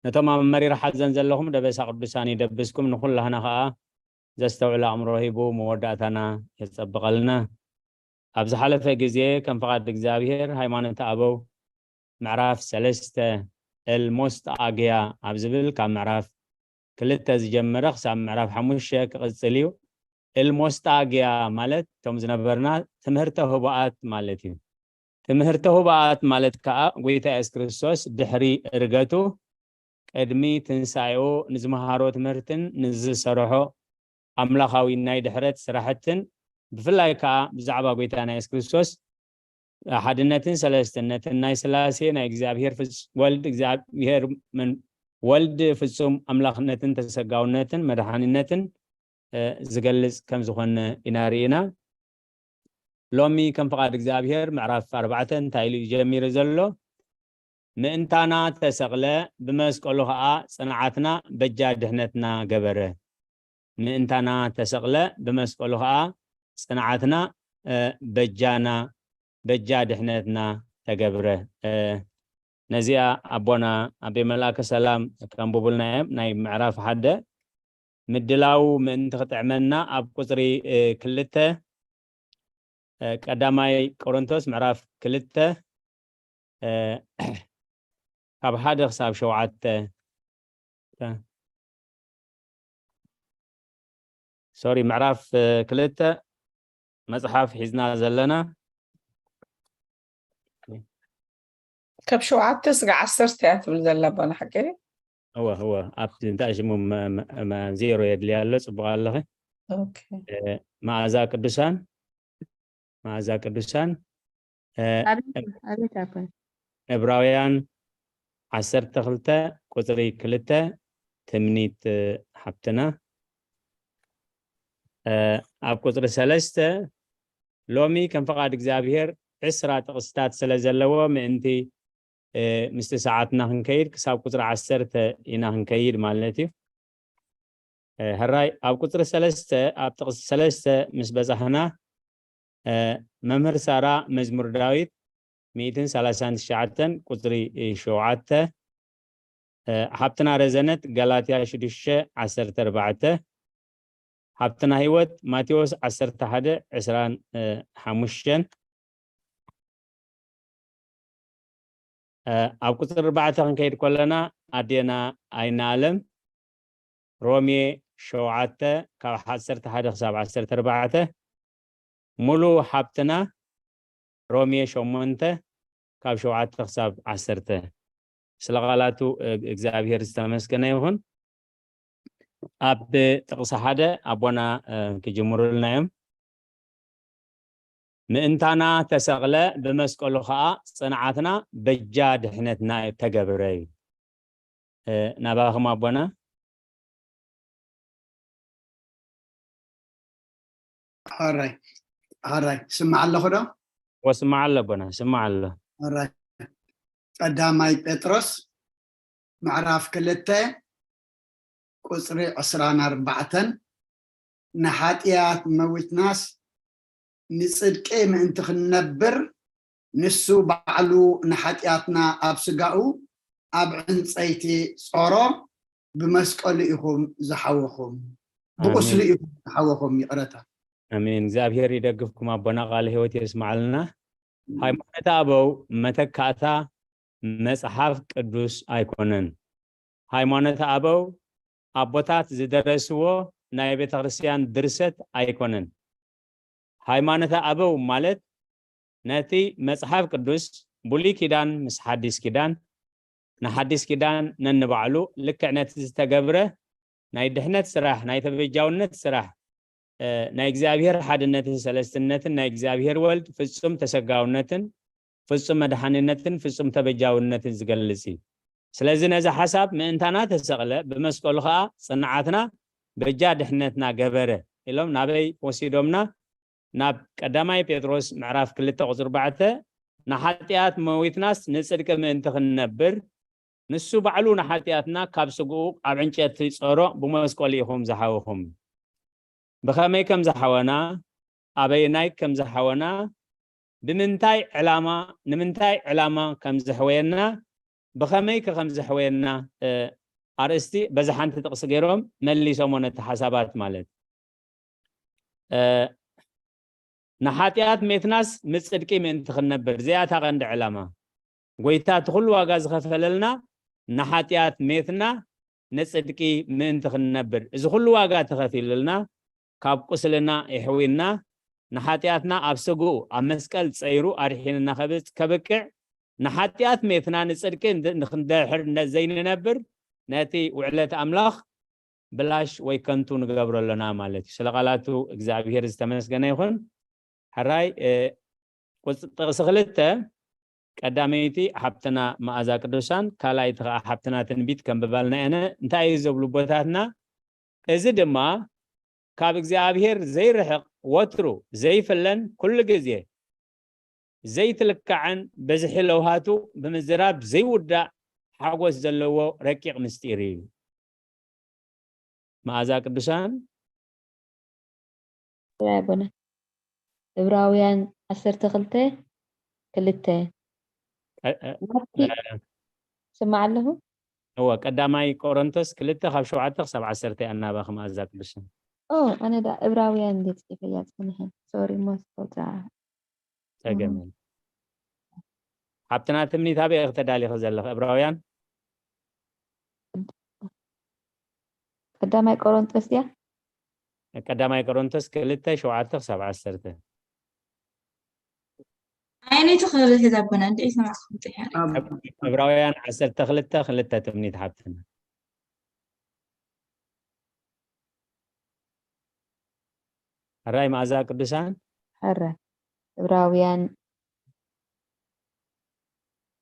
ነቶም ኣብ መሪር ሓዘን ዘለኹም ደበሳ ቅዱሳን ይደብስኩም ንኩላህና ከዓ ዘስተውዕል ኣእምሮ ሂቡ መወዳእታና የጸብቐልና ኣብ ዝሓለፈ ግዜ ከም ፍቓድ እግዚኣብሔር ሃይማኖት ኣበው ምዕራፍ ሰለስተ ኤልሞስጣግያ ኣብ ዝብል ካብ ምዕራፍ ክልተ ዝጀመረ ክሳብ ምዕራፍ ሓሙሽተ ክቕጽል እዩ። ኤልሞስጣግያ ማለት እቶም ዝነበርና ትምህርተ ህቡኣት ማለት እዩ። ትምህርተ ህቡኣት ማለት ከዓ ጎይታ የሱስ ክርስቶስ ድሕሪ እርገቱ ቅድሚ ትንሳኤኡ ንዝመሃሮ ትምህርትን ንዝሰርሖ ኣምላኻዊ ናይ ድሕረት ስራሕትን ብፍላይ ከዓ ብዛዕባ ጎይታና የሱስ ክርስቶስ ሓድነትን ሰለስትነትን ናይ ስላሴ ናይ እግዚኣብሔር ወልድ እግዚኣብሔር ወልድ ፍጹም ኣምላኽነትን ተሰጋውነትን መድሓኒነትን ዝገልጽ ከም ዝኾነ ኢና ርኢና። ሎሚ ከም ፍቓድ እግዚኣብሔር ምዕራፍ ኣርባዕተ እንታይ ኢሉ እዩ ጀሚሩ ዘሎ? ምእንታና ተሰቕለ ብመስቀሉ ኸዓ ጽንዓትና በጃ ድሕነትና ገበረ። ምእንታና ተሰቕለ ብመስቀሉ ኸዓ ጽንዓትና በጃና በጃ ድሕነትና ተገብረ። ነዚኣ ኣቦና ኣቤ መልኣከ ሰላም ከንብቡልና እዮም። ናይ ምዕራፍ ሓደ ምድላው ምእንቲ ክጥዕመና ኣብ ቁፅሪ ክልተ ቀዳማይ ቆሮንቶስ ምዕራፍ ክልተ ካብ ሓደ ክሳብ ሸውዓተ ሶሪ ምዕራፍ ክልተ መፅሓፍ ሒዝና ዘለና ካብ ሸውዓተ ስጋ ዓሰርተ እያ ትብል ዘላ ኣቦና ሓቂ እወ እወ ኣብቲ እንታይ ሽሙ ዜሮ የድልያ ኣሎ ፅቡቅ ኣለኺ መኣዛ ቅዱሳን መኣዛ ቅዱሳን ኣቤት ኣቦ ዕብራውያን ዓሰርተ ክልተ ቁፅሪ ክልተ ትምኒት ሓብትና ኣብ ቁፅሪ ሰለስተ ሎሚ ከም ፍቓድ እግዚኣብሔር ዕስራ ጥቕስታት ስለ ዘለዎ ምእንቲ ምስቲ ሰዓትና ክንከይድ ክሳብ ቁፅሪ ዓሰርተ ኢና ክንከይድ ማለት እዩ። ሕራይ ኣብ ቁፅሪ ሰለስተ ኣብ ጥቕሲ ሰለስተ ምስ በፃሕና መምህር ሳራ መዝሙር ዳዊት ሚእትን ሰላሳን ትሽዓተን ቁፅሪ ሸውዓተ ሓብትና ረዘነት ጋላትያ ሽዱሽተ ዓሰርተ ኣርባዕተ ሓብትና ህይወት ማቴዎስ ዓሰርተ ሓደ ዕስራን ሓሙሽተን ኣብ ቁፅሪ ኣርባዕተ ክንከይድ ከለና ኣዴና ኣይናኣለም ሮሜ ሸውዓተ ካብ ዓሰርተ ሓደ ክሳብ ዓሰርተ ኣርባዕተ ሙሉ ሓብትና ሮሜ ሸሞንተ ካብ ሸውዓተ ክሳብ ዓሰርተ ስለ ቃላቱ እግዚኣብሔር ዝተመስገነ ይኹን ኣብ ጥቕሲ ሓደ ኣቦና ክጅምሩልና እዮም ምእንታና ተሰቕለ ብመስቀሉ ከዓ ፅንዓትና በጃ ድሕነትና ተገብረ እዩ ናባኹም ኣቦና ሓራይ ሓራይ ስማዕ ኣለኹ ዶ ወስማዕ ኣሎ ኣቦና፣ ስማዕ ኣሎ። ኦራይ። ቀዳማይ ጴጥሮስ ምዕራፍ ክልተ ቁፅሪ ዕስራን ኣርባዕተን፣ ንሓጢኣት መዊትናስ ንፅድቂ ምእንቲ ክንነብር፣ ንሱ ባዕሉ ንሓጢኣትና ኣብ ስጋኡ ኣብ ዕንፀይቲ ጾሮ፣ ብመስቀሉ ኢኹም ዝሓወኹም፣ ብቁስሉ ኣሜን። ኢኹም ዝሓወኹም። ይቕረታ። ኣሜን። እግዚኣብሔር ይደግፍኩም ኣቦና፣ ቃለ ህይወት የስማዓልና። ሃይማኖተ ኣበው መተካእታ መጽሓፍ ቅዱስ ኣይኮነን። ሃይማኖተ ኣበው ኣቦታት ዝደረስዎ ናይ ቤተ ክርስቲያን ድርሰት ኣይኮነን። ሃይማኖተ ኣበው ማለት ነቲ መጽሓፍ ቅዱስ ብሉይ ኪዳን ምስ ሓዲስ ኪዳን፣ ንሓዲስ ኪዳን ነንባዕሉ ልክዕ ነቲ ዝተገብረ ናይ ድሕነት ስራሕ፣ ናይ ተበጃውነት ስራሕ፣ እ፣ ናይ እግዚኣብሔር ሓድነትን ሰለስትነትን፣ ናይ እግዚኣብሔር ወልድ ፍጹም ተሰጋውነትን ፍጹም መድሓኒነትን ፍጹም ተበጃውነትን ዝገልጽ እዩ። ስለዚ ነዚ ሓሳብ ምእንታና ተሰቕለ፣ ብመስቀሉ ኸኣ ጽንዓትና በጃ ድሕነትና ገበረ ኢሎም ናበይ ወሲዶምና? ናብ ቀዳማይ ጴጥሮስ ምዕራፍ ክልተ ቁጽሪ ኣርባዕተ፣ ንሓጢኣት መዊትናስ ንጽድቂ ምእንቲ ክንነብር፣ ንሱ ባዕሉ ንሓጢኣትና ካብ ስግኡ ኣብ ዕንጨቲ ጸሮ ብመስቀሉ ኢኹም ዝሓወኹም። ብኸመይ ከም ዝሓወና፣ ኣበየናይ ከም ዝሓወና፣ ብምንታይ ዕላማ፣ ንምንታይ ዕላማ ከም ዘሕወየና፣ ብኸመይ ከ ከም ዘሕወየና፣ እ፣ ኣርእስቲ በዛ ሓንቲ ጥቕሲ ገይሮም መሊሶሞ ነቲ ሓሳባት ማለት። እ፣ ንሓጢኣት ሜትናስ ንጽድቂ ምእንቲ ክንነብር፣ እዚኣ እታ ቀንዲ ዕላማ። ጎይታ እቲ ኩሉ ዋጋ ዝኸፈለልና ንሓጢኣት ሜትና ንጽድቂ ምእንቲ ክንነብር። እዚ ኩሉ ዋጋ ተኸፊሉልና፣ ካብ ቁስልና የሕዊና፣ ንሓጢኣትና ኣብ ስግኡ ኣብ መስቀል ጸይሩ ኣድሒንና ከብ-፣ ከብቅዕ፣ ንሓጢኣት ሜትና ንጽድቂ እንድ-፣ ንኽንድሕር ነ-፣ ዘይንነብር፣ ነቲ ውዕለት ኣምላኽ ብላሽ ወይ ከንቱ ንገብሮ ኣለና ማለት እዩ። ስለ ቃላቱ እግዚኣብሔር ዝተመስገነ ይኹን። ሕራይ፣ እ፣ ቁጽ-፣ ጥቕሲ ክልተ፣ ቀዳመይቲ ሓብትና መኣዛ ቅዱሳን፣ ካልኣይቲ ኸዓ ሓብትና ትንቢት ከንብባልና እየን። እንታይ እዩ ዝብሉ ኣቦታትና? እዚ ድማ ካብ እግዚኣብሔር ዘይርሕቕ፣ ወትሩ ዘይፍለን፣ ኩሉ ግዜ ዘይትልካዕን፣ በዝሒ ለውሃቱ ብምዝራብ ዘይውዳእ ሓጎስ ዘለዎ ረቂቕ ምስጢር እዩ። መኣዛ ቅዱሳን። ራይ ኣቦና። ዕብራውያን ዓሰርተ ክልተ ክልተ። እ፣ እ፣ ናብቲ እ፣ ስማዕ ኣለኹ። እወ፣ ቀዳማይ ቆሮንቶስ ክልተ ካብ ሸውዓተ ክሳብ ዓሰርተ ኣናባኺ መኣዛ ቅዱሳን። ኦ፣ ኣነ ዳ ዕብራውያን እንዴ ጽሒፈያ ጽኒሐ። ሶሪ፣ ሞስ ቆልዓ። ጸገም የለን። ሓብትና ትምኒት ኣበይ ኢኺ ተዳሊኺ ዘለኺ? ዕብራውያን? ቀዳማይ ቆሮንጦስ ድያ? ቀዳማይ ቆሮንቶስ ክልተ ሸውዓተ ክሳብ ዓሰርተ። ኣየነይቲ ክርኢ ሒዛ ኣቦና እንድዒ ሰማዕኩም ጥያ። ኣብ ዕብራውያን ዓሰርተ ክልተ ክልተ ትምኒት ሓብትና። ሕራይ መኣዛ ቅዱሳን። ሕረ ዕብራውያን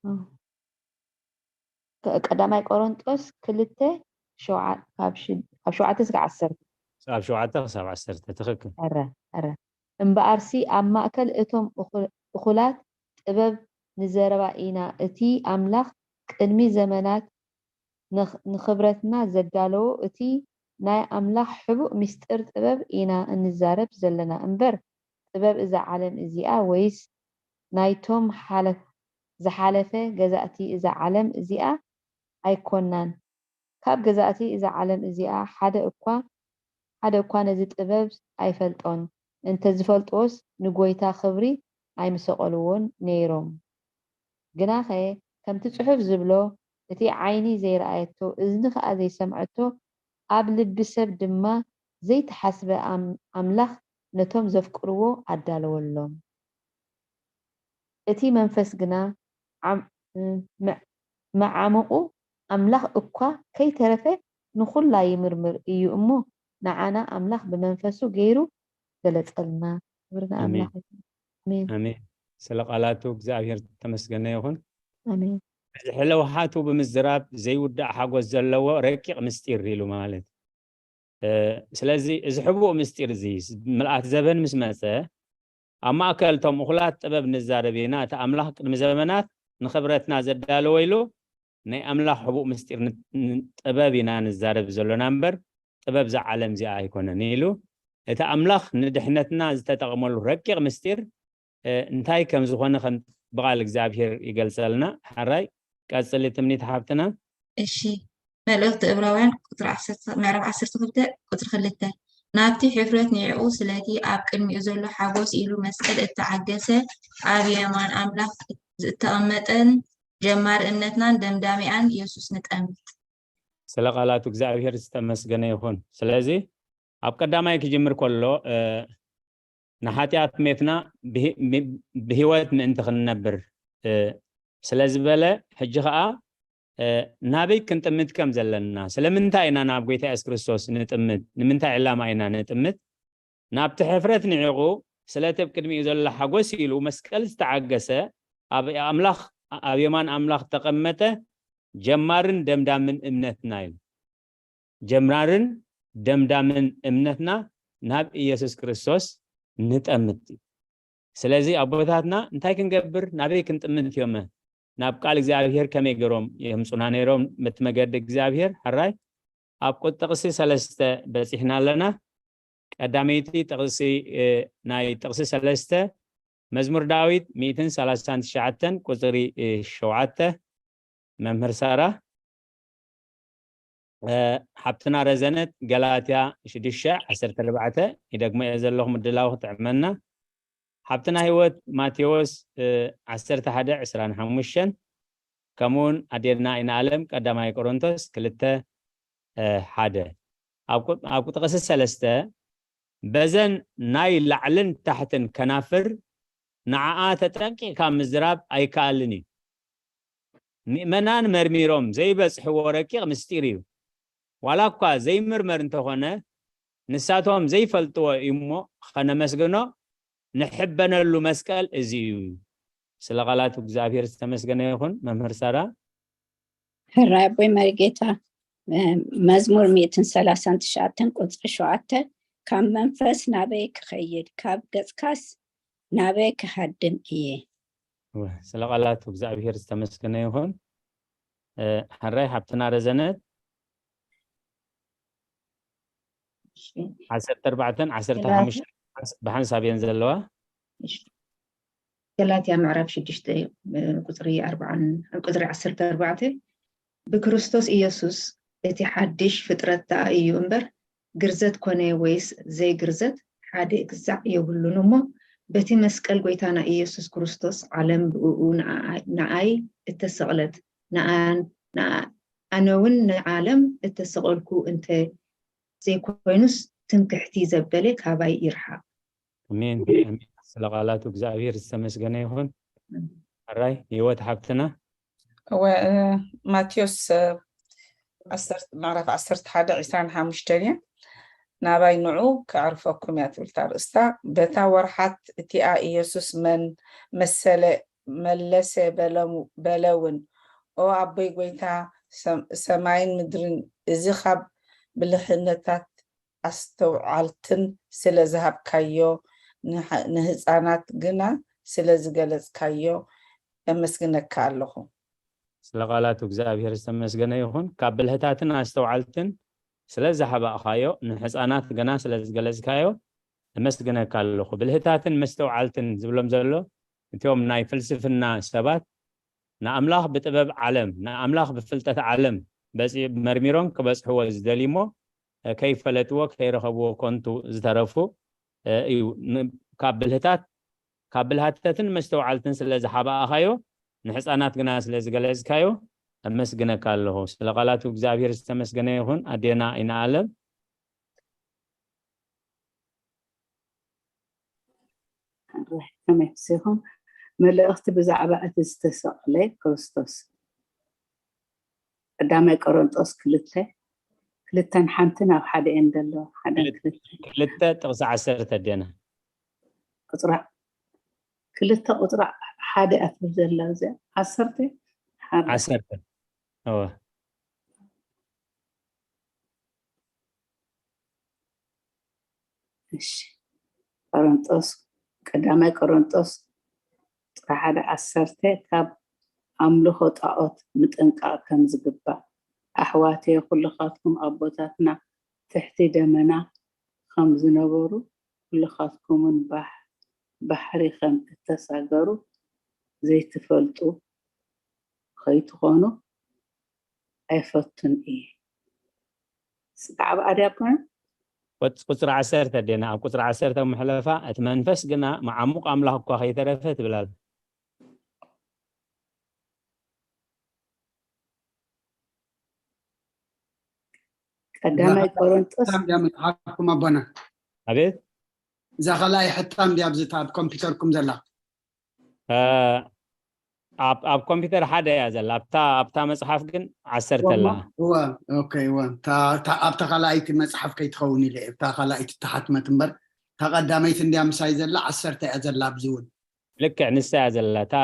እ፣ ቀ-፣ ቀዳማይ ቆሮንጦስ ክልተ ሸውዓ-፣ ካብ ሽ-፣ ካብ ሸውዓተ እስከ ዓሰርተ። ካብ ሸውዓተ ክሳብ ዓሰርተ። ትኽክል። ሕረ፣ ሕረ። እምበኣርሲ ኣብ ማእከል እቶም እኹ-፣ እኹላት ጥበብ ንዘረባ ኢና። እቲ ኣምላኽ ቅድሚ ዘመናት ንኽ-፣ ንኽብረትና ዘዳለዎ እቲ ናይ ኣምላኽ ሕቡእ ምስጢር ጥበብ ኢና እንዛረብ ዘለና እምበር፣ ጥበብ እዛ ዓለም እዚኣ ወይስ ናይቶም ሓለ-፣ ዝሓለፈ ገዛእቲ እዛ ዓለም እዚኣ ኣይኮናን። ካብ ገዛእቲ እዛ ዓለም እዚኣ ሓደ እኳ፣ ሓደ እኳ ነዚ ጥበብ ኣይፈልጦን። እንተ ዝፈልጥዎስ ንጎይታ ክብሪ ኣይምሰቐልዎን ነይሮም። ግናኸ ከምቲ ጽሑፍ ዝብሎ፣ እቲ ዓይኒ ዘይረኣየቶ፣ እዝኒ ኸኣ ዘይሰምዐቶ፣ ኣብ ልቢ ሰብ ድማ ዘይተሓስበ ኣም-፣ ኣምላኽ ነቶም ዘፍቅርዎ ኣዳለወሎም። እቲ መንፈስ ግና ዓም-፣ መ-፣ መዓሙቑ ኣምላኽ እኳ ከይተረፈ ንኹላ ይምርምር እዩ እሞ፣ ንዓና ኣምላኽ ብመንፈሱ ገይሩ ገለጸልና። ክብሪ ኣሜን። ንኣምላኽ ይኹን። ኣሜን። ኣሜን። ስለ ቃላቱ እግዚኣብሔር ተመስገነ ይኹን። ኣሜን። በዝሒ ለውሃቱ ብምዝራብ ዘይውዳእ ሓጎስ ዘለዎ ረቂቕ ምስጢር ኢሉ ማለት። እ፣ ስለዚ እዚ ሕቡእ ምስጢር እዚ ምልኣት ዘበን ምስ መጸ፣ ኣብ ማእከል እቶም እኹላት ጥበብ ንዛረብ ኢና። እቲ ኣምላኽ ቅድሚ ዘመናት ንኽብረትና ዘዳለወ ኢሉ ናይ ኣምላኽ ሕቡእ ምስጢር ን-፣ ን-፣ ጥበብ ኢና ንዛረብ ዘሎና እምበር፣ ጥበብ እዛ ዓለም እዚኣ ኣይኮነን ኢሉ። እቲ ኣምላኽ ንድሕነትና ዝተጠቕመሉ ረቂቕ ምስጢር፣ እ፣ እንታይ ከም ዝኾነ ከም ብቓል እግዚኣብሔር ይገልጸልና። ሓራይ ቀጽሊ ትምኒት ሓብትና። እሺ፣ መልእኽቲ ዕብራውያን ቁጽሪ ዓሰርተ፣ ምዕራፍ ዓሰርተ ክልተ ቁጽሪ ክልተ፣ ናብቲ ሕፍረት ንዒቑ፣ ስለቲ ኣብ ቅድሚኡ ዘሎ ሓጎስ ኢሉ መስቀል እተዓገሰ፣ ኣብ የማን ኣምላኽ እተቐመጠን ጀማሪ እምነትናን ደምዳሚኣን ኢየሱስ ንጠምት። ስለ ቃላቱ እግዚኣብሔር ዝተመስገነ ይኹን። ስለዚ ኣብ ቀዳማይ ክጅምር ከሎ፣ እ፣ ንሓጢኣት ሜትና ብሂ-፣ ሚ-፣ ብህይወት ምእንቲ ክንነብር፣ እ፣ ስለ ዝበለ፣ ሕጂ ኸኣ፣ እ፣ ናበይ ክንጥምት ከም ዘለና፣ ስለምንታይ ኢና ናብ ጐይታ የሱስ ክርስቶስ ንጥምት፣ ንምንታይ ዕላማ ኢና ንጥምት፣ ናብቲ ሕፍረት ንዒቑ፣ ስለቲ ኣብ ቅድሚኡ ዘሎ ሓጎስ ኢሉ መስቀል ዝተዓገሰ፣ ኣብ ኣምላኽ፣ ኣብ የማን ኣምላኽ ተቐመጠ፣ ጀማርን ደምዳምን እምነትና እዩ። ጀምራርን ደምዳምን እምነትና ናብ ኢየሱስ ክርስቶስ ንጠምት እዩ። ስለዚ ኣቦታትና እንታይ ክንገብር፣ ናበይ ክንጥምት እዮመ? ናብ ቃል እግዚኣብሔር ከመይ ገይሮም የምጹና ነይሮም? በቲ መገዲ እግዚኣብሔር፣ ሕራይ ኣብ ቁ-፣ ጥቕሲ ሰለስተ በጺሕና ኣለና። ቀዳመይቲ ጥቕሲ፣ እ፣ ናይ ጥቕሲ ሰለስተ፣ መዝሙር ዳዊት ሚእትን ሰላሳን ትሽዓተን ቁጽሪ፣ እ፣ ሸውዓተ፣ መምህር ሳራ። እ፣ ሓብትና ረዘነት ገላትያ ሽዱሽተ ዓሰርተ ኣርባዕተ፣ ይደግሞ እየ ዘለኹ ምድላው ክጥዕመና። ሓብትና ህይወት ማቴዎስ፣ እ፣ ዓሰርተ ሓደ ዕስራን ሓሙሽተን፣ ከምኡውን ኣዴና ኣይናለም ቀዳማይ ቆሮንቶስ ክልተ፣ እ፣ ሓደ። ኣብ ቁ-፣ ኣብ ጥቕሲ ሰለስተ፣ በዘን ናይ ላዕልን ታሕትን ከናፍር ንዓኣ ተጠንቂቕካ ምዝራብ ኣይከኣልን እዩ። ምእመናን መርሚሮም ዘይበጽሕዎ ረቂቕ ምስጢር እዩ። ዋላ እኳ ዘይምርመር እንተኾነ፣ ንሳቶም ዘይፈልጥዎ እዩ እሞ ኸነመስግኖ ንሕበነሉ መስቀል እዚ እዩ። ስለ ቃላቱ እግዚኣብሔር ዝተመስገነ ይኹን። መምህር ሳራ። ሕራይ ኣቦይ መሪጌታ፣ እ፣ መዝሙር ሚእትን ሰላሳን ትሽዓተን ቁጽሪ ሸውዓተ፣ ካብ መንፈስ ናበይ ክኸይድ፣ ካብ ገጽካስ ናበይ ክሃድም እየ? እወ፣ ስለ ቃላቱ እግዚኣብሔር ዝተመስገነ ይኹን። እ፣ ሕራይ ሓብትና ረዘነት። እሺ። ዓሰርተ ኣርባዕተን ዓሰርተ ሓሙሽተን ገላትያ። ብሓንሳብ እየን ዘለዋ። እሺ። ገላትያ ምዕራፍ ሽዱሽተ፣ እ፣ ቁጽሪ ኣርባዓን፣ ቁጽሪ ዓሰርተ ኣርባዕተ፣ ብክርስቶስ ኢየሱስ እቲ ሓድሽ ፍጥረት ደኣ እዩ እምበር፣ ግርዘት ኮነ ወይስ ዘይግርዘት ሓደ ግዛዕ የብሉን እሞ፣ በቲ መስቀል ጐይታና ኢየሱስ ክርስቶስ ዓለም ብእኡ ንኣይ፣ ንኣይ እተሰቕለት፣ ንኣን-፣ ንኣ-፣ ኣነ እውን ንዓለም እተሰቐልኩ እንተ ዘይኮይኑስ፣ ትምክሕቲ ዘበለ ካባይ ይርሓቕ። ኣሜን፣ ኣሜን። ስለ ቃላቱ እግዚኣብሔር ዝተመስገነ ይኹን። ሕራይ ህይወት ሓብትና። እወ፣ እ፣ ማቴዎስ፣ እ፣ ዓሰርተ፣ ምዕራፍ ዓሰርተ ሓደ ዕስራን ሓሙሽተን እያ። ናባይ ንዑ ከዕርፈኩም እያ ትብል እታ ኣርእስታ። በታ ወርሓት እቲኣ ኢየሱስ መን መሰለ፣ መለሰ በለሙ-፣ በለ እውን፣ ኦ ኣቦይ ጐይታ፣ ሰም-፣ ሰማይን ምድርን፣ እዚ ካብ ብልህነታት ኣስተውዓልትን ስለ ዝሃብካዮ፣ ንሓ-፣ ንህፃናት ግና ስለ ዝገለጽካዮ፣ የመስግነካ ኣለኹ። ስለ ቃላቱ እግዚኣብሔር ዝተመስገነ ይኹን። ካብ ብልህታትን ኣስተውዓልትን ስለ ዝሃባእኻዮ፣ ንሕፃናት ግና ስለ ዝገለጽካዮ፣ እመስግነካ ኣለኹ። ብልህታትን መስተውዓልትን ዝብሎም ዘሎ፣ እቲኦም ናይ ፍልስፍና ሰባት፣ ንኣምላኽ ብጥበብ ዓለም፣ ንኣምላኽ ብፍልጠት ዓለም በጺ-፣ መርሚሮም ክበጽሕዎ ዝደልዩ እሞ፣ እ፣ ከይፈለጥዎ፣ ከይረኸብዎ ከንቱ ዝተረፉ፣ እ፣ እዩ። ን-፣ ካብ ብልህታት፣ ካብ ብልሃተትን መስተውዓልትን ስለ ዝሓባእኻዮ፣ ንሕፃናት ግና ስለ ዝገለጽካዮ፣ ኣመስግነካ ኣለኹ። ስለ ቃላቱ እግዚኣብሔር ዝተመስገነ ይኹን። ኣዴና ኣይናለም። ከመይ ኣምሲኹም? መልእኽቲ ብዛዕባ እቲ ዝተሰቕለ ክርስቶስ። ቀዳማይ ቆሮንጦስ ክልተ፣ ክልተን ሓንትን ኣብ ሓደ እየን ዘለዋ። ሓደን ክልተ። ክልተ ጥቕሲ ዓሰርተ ኣዴና። ቁጽራ፣ ክልተ ቁጽራ ሓደ እያ ትብል ዘላ እዚኣ። ዓሰርተ? ሓደ። ዓሰርተ። እወ። እሺ። ቆሮንጦስ ቀዳማይ ቆሮንጦስ ዕስራ ሓደ ዓሰርተ ካብ ኣምልኾ ጣዖት ምጥንቃቕ ከም ዝግባእ፣ ኣሕዋተየ፣ ኩልኻትኩም ኣቦታትና ትሕቲ ደመና ከም ዝነበሩ፣ ኩልኻትኩምን ባሕ-፣ ባሕሪ ከም እተሳገሩ ዘይትፈልጡ ከይትኾኑ ኣይፈቱን እየ። ስጋዕ ብኣድያብና ቁጽ- ቁጽሪ ዓሰርተ ዴና ኣብ ቁጽሪ ዓሰርተ ምሕለፋ፣ እቲ መንፈስ ግና መዓሙቕ ኣምላኽ እኳ ከይተረፈ ትብላል። ቀዳማይ ቆሮንጦስ ሕታም ድያ መጽሓፍኩም ኣቦና? ኣቤት እዛ ካልኣይ ሕታም ድያ ኣብዚ ኣብ ኮምፒውተርኩም ዘላ? እ፣ ኣብ ኣብ ኮምፒውተር ሓደ እያ ዘላ። ኣብታ ኣብታ መጽሓፍ ግን ዓሰርተ ኣላ። እወ ኦኬ እወ እታ- እታ- ኣብታ ካልኣይቲ መጽሓፍ ከይትኸውን ኢለ እየ። እታ ካልኣይቲ ተሓትመት እምበር እታ ቀዳመይቲ እንድያ ምሳይ ዘላ ዓሰርተ እያ ዘላ ኣብዚ እውን። ልክዕ ንሳ እያ ዘላ። እታ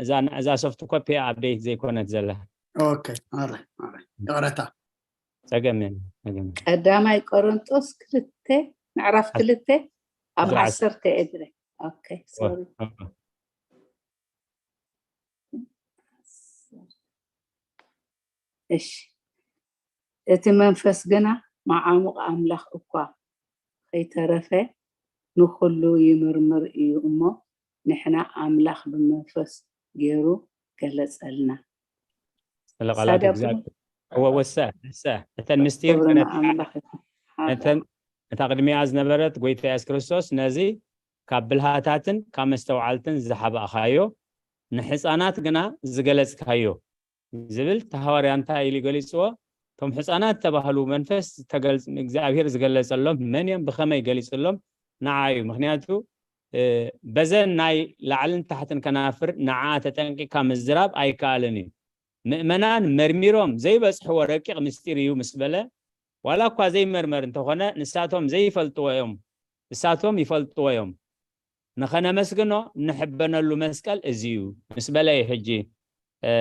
እዛ እዛ ሶፍት ኮፒ እያ ኣፕዴት ዘይኮነት ዘላ። ኦኬ ኣረ ኣረ ይቕረታ። ጸገም የለን፣ ጸገም የለን። ቀዳማይ ቆሮንጦስ ክልተ ምዕራፍ ክልተ ኣብ ምዕራፍ ዓሰርተ እድረ ኦኬ ሶሪ እሺ እቲ መንፈስ ግና መዓሙቕ ኣምላኽ እኳ ከይተረፈ ንኹሉ ይምርምር እዩ እሞ ንሕና ኣምላኽ ብመንፈስ ገይሩ ገለጸልና። ስለ ቃላት ሳዳብ እግዚኣብሔር እወ ወሰ ሰ እተን ምስጢር ክብሪ ከነታ ንኣምላኽ ይኹን። ሓደ እተን እታ ቅድሚኣ ዝነበረት ጎይታ የሱስ ክርስቶስ ነዚ ካብ ብልሃታትን ካብ መስተውዓልትን ዝሓባእኻዮ ንሕፃናት ግና ዝገለጽካዮ ዝብል እቲ ሃዋርያ እንታይ ኢሉ ገሊፅዎ? እቶም ሕፃናት ተባህሉ መንፈስ ተገልጽ እግዚኣብሔር ዝገለጸሎም መን እዮም? ብኸመይ ገሊፅሎም? ንዓ እዩ። ምክንያቱ እ፣ በዘን ናይ ላዕልን ታሕትን ከናፍር ንዓ ተጠንቂካ ምዝራብ ኣይከኣልን እዩ። ምእመናን መርሚሮም ዘይበጽሕዎ ረቂቕ ምስጢር እዩ ምስ በለ ዋላ እኳ ዘይመርመር እንተኾነ ንሳቶም ዘይፈልጥዎ እዮም ንሳቶም ይፈልጥዎ እዮም። ንኸነመስግኖ ንሕበነሉ መስቀል እዚ እዩ ምስ በለ እዩ። ሕጂ እ፣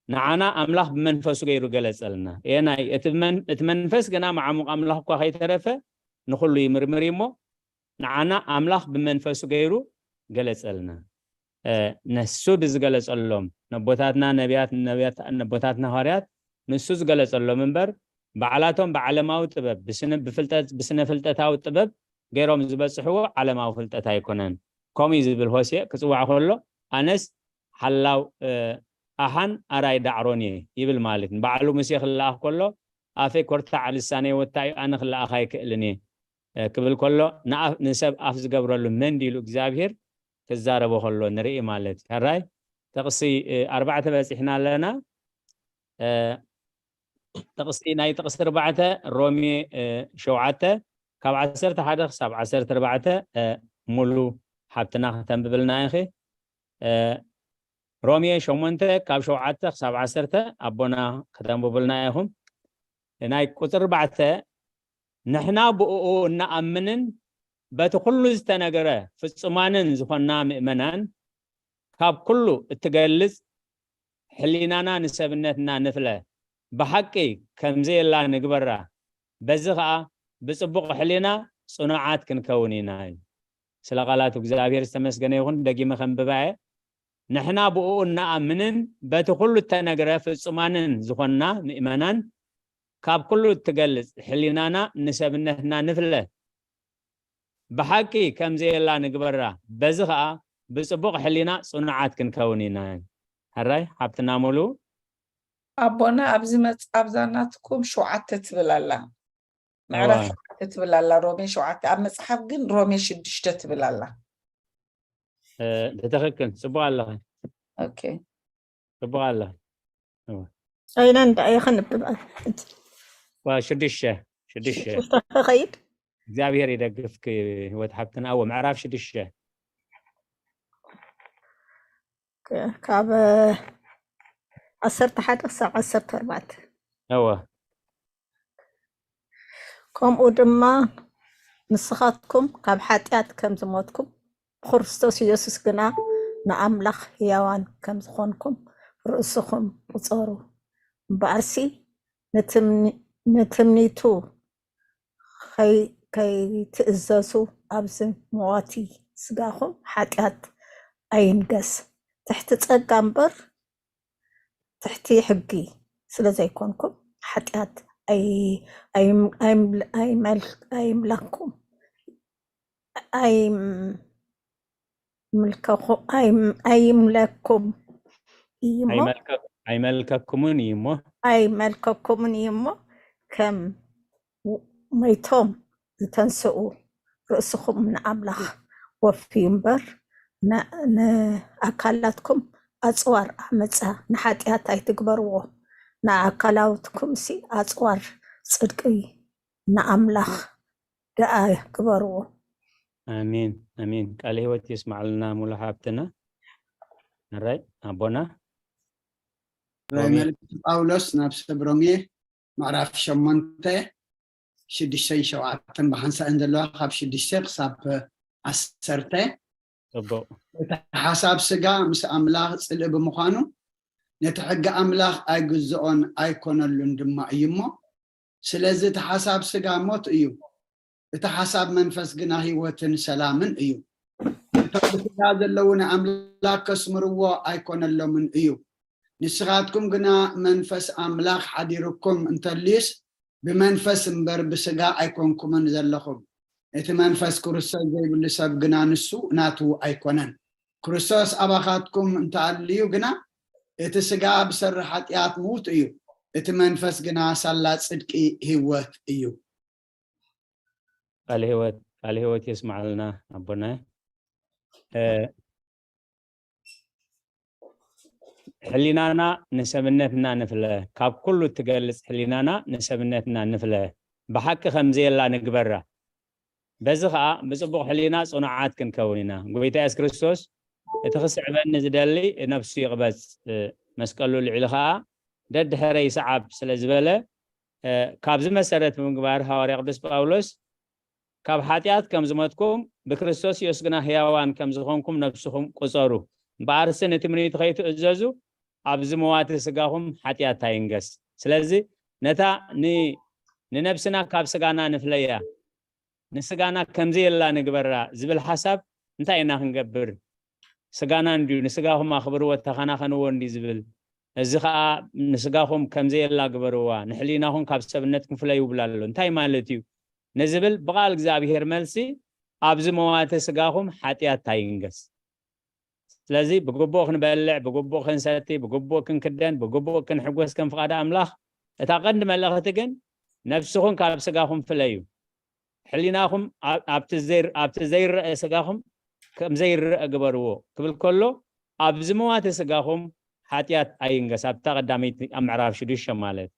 ንዓና ኣምላኽ ብመንፈሱ ገይሩ ገለጸልና። የናይ እቲ መን- እቲ መንፈስ ግና መዓሙቕ ኣምላኽ እኳ ከይተረፈ ንኹሉ ይምርምር እዩ እሞ ንዓና ኣምላኽ ብመንፈሱ ገይሩ ገለጸልና። እ፣ ንሱ ብዝገለጸሎም ነቦታትና ነቢያት ነቢያት ነቦታትና ሃዋርያት ንሱ ዝገለጸሎም እምበር ባዕላቶም ብዓለማዊ ጥበብ ብስነ ብፍልጠት ብስነ ፍልጠታዊ ጥበብ ገይሮም ዝበጽሕዎ ዓለማዊ ፍልጠት ኣይኮነን። ከምኡ እዩ ዝብል ሆሴዕ ክጽዋዕ ከሎ ኣነስ ሓላው እ፣ ኣሓን ኣራይ ዳዕሮን እየ ይብል ማለት ንባዕሉ ሙሴ ክለኣኽ ከሎ ኣፈይ ኮርታዕ ልሳነይ ወታዩ ኣነ ክለኣኽ ኣይክእልን እየ እ፣ ክብል ከሎ ንኣፍ- ንሰብ ኣፍ ዝገብረሉ መን ድዩ እግዚኣብሔር ክዛረቦ ከሎ ንርኢ ማለት እዩ። ሕራይ ጥቕሲ እ፣ ኣርባዕተ በፂሕና ኣለና። እ፣ ጥቕሲ ናይ ጥቕሲ ኣርባዕተ ሮሜ እ፣ ሸውዓተ ካብ ዓሰርተ ሓደ ክሳብ ዓሰርተ ኣርባዕተ እ፣ ሙሉ ሓብትና ክተንብብልና ኢኺ። እ፣ ሮሜ ሸሞንተ ካብ ሸውዓተ ክሳብ ዓሰርተ ኣቦና ከተንብቡልና ኢኹም። ናይ ቁፅሪ ኣርባዕተ ንሕና ብእኡ እንኣምንን በቲ ኩሉ ዝተነገረ ፍጹማንን ዝኾንና ምእመናን ካብ ኩሉ እትገልጽ ሕሊናና ንሰብነትና ንፍለ ብሓቂ ከምዘየላ ንግበራ በዚ ኸኣ ብጽቡቕ ሕሊና ጽኑዓት ክንከውን ኢና እዩ። ስለ ቃላቱ እግዚኣብሔር ዝተመስገነ ይኹን። ደጊመ ከንብባ እየ። ንሕና ብእኡ እንኣምንን በቲ ኩሉ እተነግረ ፍጹማንን ዝኾንና ምእመናን ካብ ኩሉ እትገልጽ ሕሊናና ንሰብነትና ንፍለ ብሓቂ ከምዘየላ ንግበራ በዚ ኸኣ ብጽቡቕ ሕሊና ጽኑዓት ክንከውን ኢና። ሕራይ ሓብትና ሙሉ ኣቦና ኣብዚ መጽ ኣብዛ ናትኩም ሸውዓተ ትብል ኣላ ምዕራፍ ሸውዓተ ትብል ኣላ ሮሜ ሸውዓተ ኣብ መጽሓፍ ግን ሮሜ ሽዱሽተ ትብል ኣላ። ብትኽክል ጽቡቕ ኣለኺ። ኦኬ ጽቡቕ ኣለኺ። ኣይና እንዳ እየ ከንብብ ሽዱሽተ ሽዱሽተ ክኸይድ እግዚኣብሔር ይደግፍኪ ህይወት ሓብትና። እዎ ምዕራፍ ሽዱሽተ ካብ ዓሰርተ ሓደ ክሳብ ዓሰርተ ኣርባዕተ እዎ ከምኡ ድማ ንስኻትኩም ካብ ሓጢኣት ከም ዝሞትኩም ብክርስቶስ ኢየሱስ ግና ንኣምላኽ ህያዋን ከም ዝኾንኩም ርእስኹም ቁጸሩ እምበኣርሲ ንትምኒቱ ከይትእዘዙ ኣብዚ መዋቲ ስጋኹም ሓጢኣት ኣይንገስ። ትሕቲ ጸጋ እምበር ትሕቲ ሕጊ ስለ ዘይኮንኩም ሓጢኣት ኣይ- ኣይም- ኣይምል- ኣይመል- ኣይምለኩም ኣይምልከኹ- ኣይም- ኣይምለኩም እዩ እሞ ኣይመልከ- ኣይመልከኩምን እዩ እሞ ኣይመልከኩምን እዩ እሞ ከም መይቶም ዝተንስኡ ርእስኹም ንኣምላኽ ወፍዩ እምበር ን- ንኣካላትኩም ኣጽዋር ዓመጻ ንሓጢኣት ኣይትግበርዎ። ንኣካላትኩምሲ ኣጽዋር ጽድቂ ንኣምላኽ ደኣ ግበርዎ። ኣሜን ኣሜን። ቃለ ህይወት የስማዕልና ሙሉ ሓብትና። ኣራይ ኣቦና ራይ መልእክቲ ጳውሎስ ናብ ሰብ ሮሜ ምዕራፍ ሸሞንተ ሽዱሽተን ሸውዓተን ብሓንሳእን ዘለዋ ካብ ሽዱሽተ ክሳብ ዓሰርተ ጽቡቅ እቲ ሓሳብ ስጋ ምስ ኣምላኽ ጽልኢ ብምዃኑ ነቲ ሕጊ ኣምላኽ ኣይግዝኦን ኣይኮነሉን ድማ እዩ እሞ ስለዚ እቲ ሓሳብ ስጋ ሞት እዩ። እቲ ሓሳብ መንፈስ ግና ህይወትን ሰላምን እዩ። እቶም ብስጋ ዘለዉ ንኣምላኽ ከስምርዎ ኣይኮነሎምን እዩ። ንስኻትኩም ግና መንፈስ ኣምላኽ ሓዲሩኩም እንተልዩስ ብመንፈስ እምበር ብስጋ ኣይኮንኩምን ዘለኹም። እቲ መንፈስ ክርስቶስ ዘይብሉ ሰብ ግና ንሱ ናቱ ኣይኮነን። ክርስቶስ ኣባኻትኩም እንተኣልዩ ግና እቲ ስጋ ብሰሪ ሓጢኣት ምዉት እዩ፣ እቲ መንፈስ ግና ሳላ ጽድቂ ህይወት እዩ። ቃለ ህይወት ቃለ ህይወት የስማዕልና ኣቦና። ሕሊናና ንሰብነትና ንፍለ፣ ካብ ኩሉ እትገልጽ ሕሊናና ንሰብነትና ንፍለ፣ ብሓቂ ከምዘየላ ንግበራ። በዚ ኸኣ ብጽቡቕ ሕሊና ጽኑዓት ክንከውን ኢና። ጎይታ የሱስ ክርስቶስ እቲ ክስዕበኒ ዝደሊ ነፍሱ ይቕበጽ፣ መስቀሉ ልዒሉ ኸኣ ደድሕረይ ይስዓብ ስለ ዝበለ፣ ካብዚ መሰረት ብምግባር ሃዋርያ ቅዱስ ጳውሎስ ካብ ሓጢኣት ከም ዝሞትኩም ብክርስቶስ የሱስ ግና ህያዋን ከም ዝኾንኩም ነብስኹም ቁጸሩ። እምበኣርሲ ንትምኒቱ ከይትእዘዙ ኣብዚ መዋቲ ስጋኹም ሓጢኣት ኣይንገስ። ስለዚ ነታ ንነብስና ካብ ስጋና ንፍለያ፣ ንስጋና ከምዘየላ ንግበራ ዝብል ሓሳብ እንታይ ኢና ክንገብር? ስጋና እንድዩ ንስጋኹም ኣኽብርዎ ተኸናኸንዎ እንድዩ ዝብል። እዚ ኸኣ ንስጋኹም ከምዘየላ ግበርዋ፣ ንሕሊናኹም ካብ ሰብነትኩም ፍለዩ ይብል ኣሎ። እንታይ ማለት እዩ? ንዝብል ብቓል እግዚኣብሔር መልሲ ኣብዚ መዋቲ ስጋኹም ሓጢኣት ኣይንገስ። ስለዚ ብግቡእ ክንበልዕ፣ ብግቡእ ክንሰቲ፣ ብግቡእ ክንክደን፣ ብግቡእ ክንሕጎስ ከም ፍቓድ ኣምላኽ እታ ቀንዲ መልእኽቲ ግን ነብስኹም ካብ ስጋኹም ፍለዩ። ሕሊናኹም ኣብቲ ዘይረአ ስጋኹም ከም ዘይረአ ግበርዎ ክብል ከሎ ኣብዚ መዋቲ ስጋኹም ሓጢኣት ኣይንገስ ኣብታ ቀዳመይቲ ኣብ ምዕራፍ ሽዱሽተ ማለት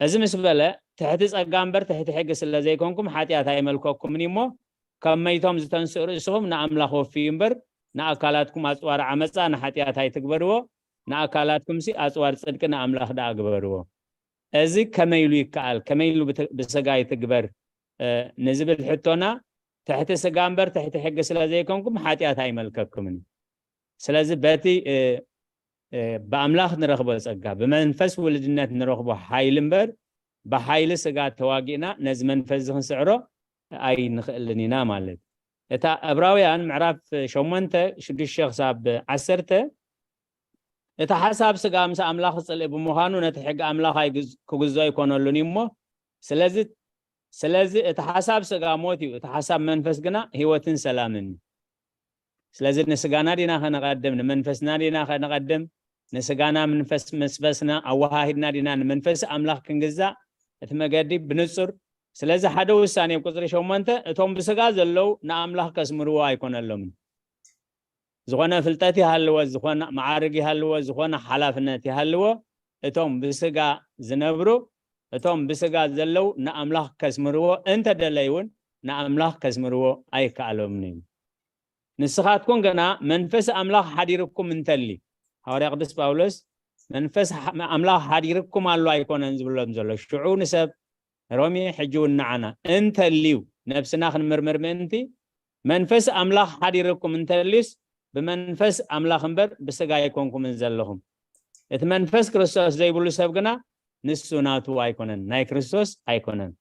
እዚ ምስ በለ ትሕቲ ጸጋ እምበር ትሕቲ ሕጊ ስለ ዘይኮንኩም ሓጢኣት ኣይመልከኩምን እሞ ከም መይቶም ዝተንስኡ ርእስኹም ንኣምላኽ ወፍዩ እምበር ንኣካላትኩም ኣጽዋር ዓመጻ ንሓጢኣት ኣይትግበርዎ ንኣካላትኩምሲ ኣጽዋር ጽድቂ ንኣምላኽ ደኣ ግበርዎ። እዚ ከመይ ኢሉ ይከኣል ከመይ ኢሉ ብስጋ ይትግበር ንዝብል ሕቶና ትሕቲ ስጋ እምበር ትሕቲ ሕጊ ስለ ዘይኮንኩም ሓጢኣት ኣይመልከኩምን። ስለዚ በቲ ብኣምላኽ ንረኽቦ ጸጋ ብመንፈስ ውልድነት ንረኽቦ ሓይሊ እምበር ብሓይሊ ስጋ ተዋጊእና ነዚ መንፈስ እዚ ክንስዕሮ ኣይንኽእልን ኢና ማለት። እታ ዕብራውያን ምዕራፍ ሸሞንተ ሽዱሽተ ክሳብ ዓሰርተ እቲ ሓሳብ ስጋ ምስ ኣምላኽ ጽልኢ ብምዃኑ ነቲ ሕጊ ኣምላኽ ክግዞ ኣይኮነሉን እዩ እሞ ስለዚ ስለዚ እቲ ሓሳብ ስጋ ሞት እዩ፣ እቲ ሓሳብ መንፈስ ግና ህይወትን ሰላምን እዩ። ስለዚ ንስጋና ዲና ከነቐድም፣ ንመንፈስና ዲና ከነቐድም፣ ንስጋና መንፈስ መስበስና ኣወሃሂድና ዲና ንመንፈስ ኣምላኽ ክንግዛእ እቲ መገዲ ብንጹር። ስለዚ ሓደ ውሳኔ ኣብ ቁጽሪ ሸሞንተ እቶም ብስጋ ዘለዉ ንኣምላኽ ከስምርዎ ኣይኮነሎምን። ዝኾነ ፍልጠት ይሃልዎ፣ ዝኾነ መዓርግ ይሃልዎ፣ ዝኾነ ሓላፍነት ይሃልዎ፣ እቶም ብስጋ ዝነብሩ፣ እቶም ብስጋ ዘለዉ ንኣምላኽ ከስምርዎ እንተደለዩ እውን ንኣምላኽ ከስምርዎ ኣይከኣሎምን እዩ። ንስኻትኩም ግና መንፈስ ኣምላኽ ሓዲርኩም እንተሊ፣ ሃዋርያ ቅዱስ ጳውሎስ መንፈስ ኣምላኽ ሓዲርኩም ኣሎ ኣይኮነን ዝብሎም ዘሎ። ሽዑ ንሰብ ሮሜ ሕጂ እውን ንዓና እንተልዩ ነብስና ክንምርምር ምእንቲ መንፈስ ኣምላኽ ሓዲርኩም እንተልዩስ ብመንፈስ ኣምላኽ እምበር ብስጋ ኣይኮንኩምን ዘለኹም። እቲ መንፈስ ክርስቶስ ዘይብሉ ሰብ ግና ንሱ ናቱ ኣይኮነን፣ ናይ ክርስቶስ ኣይኮነን።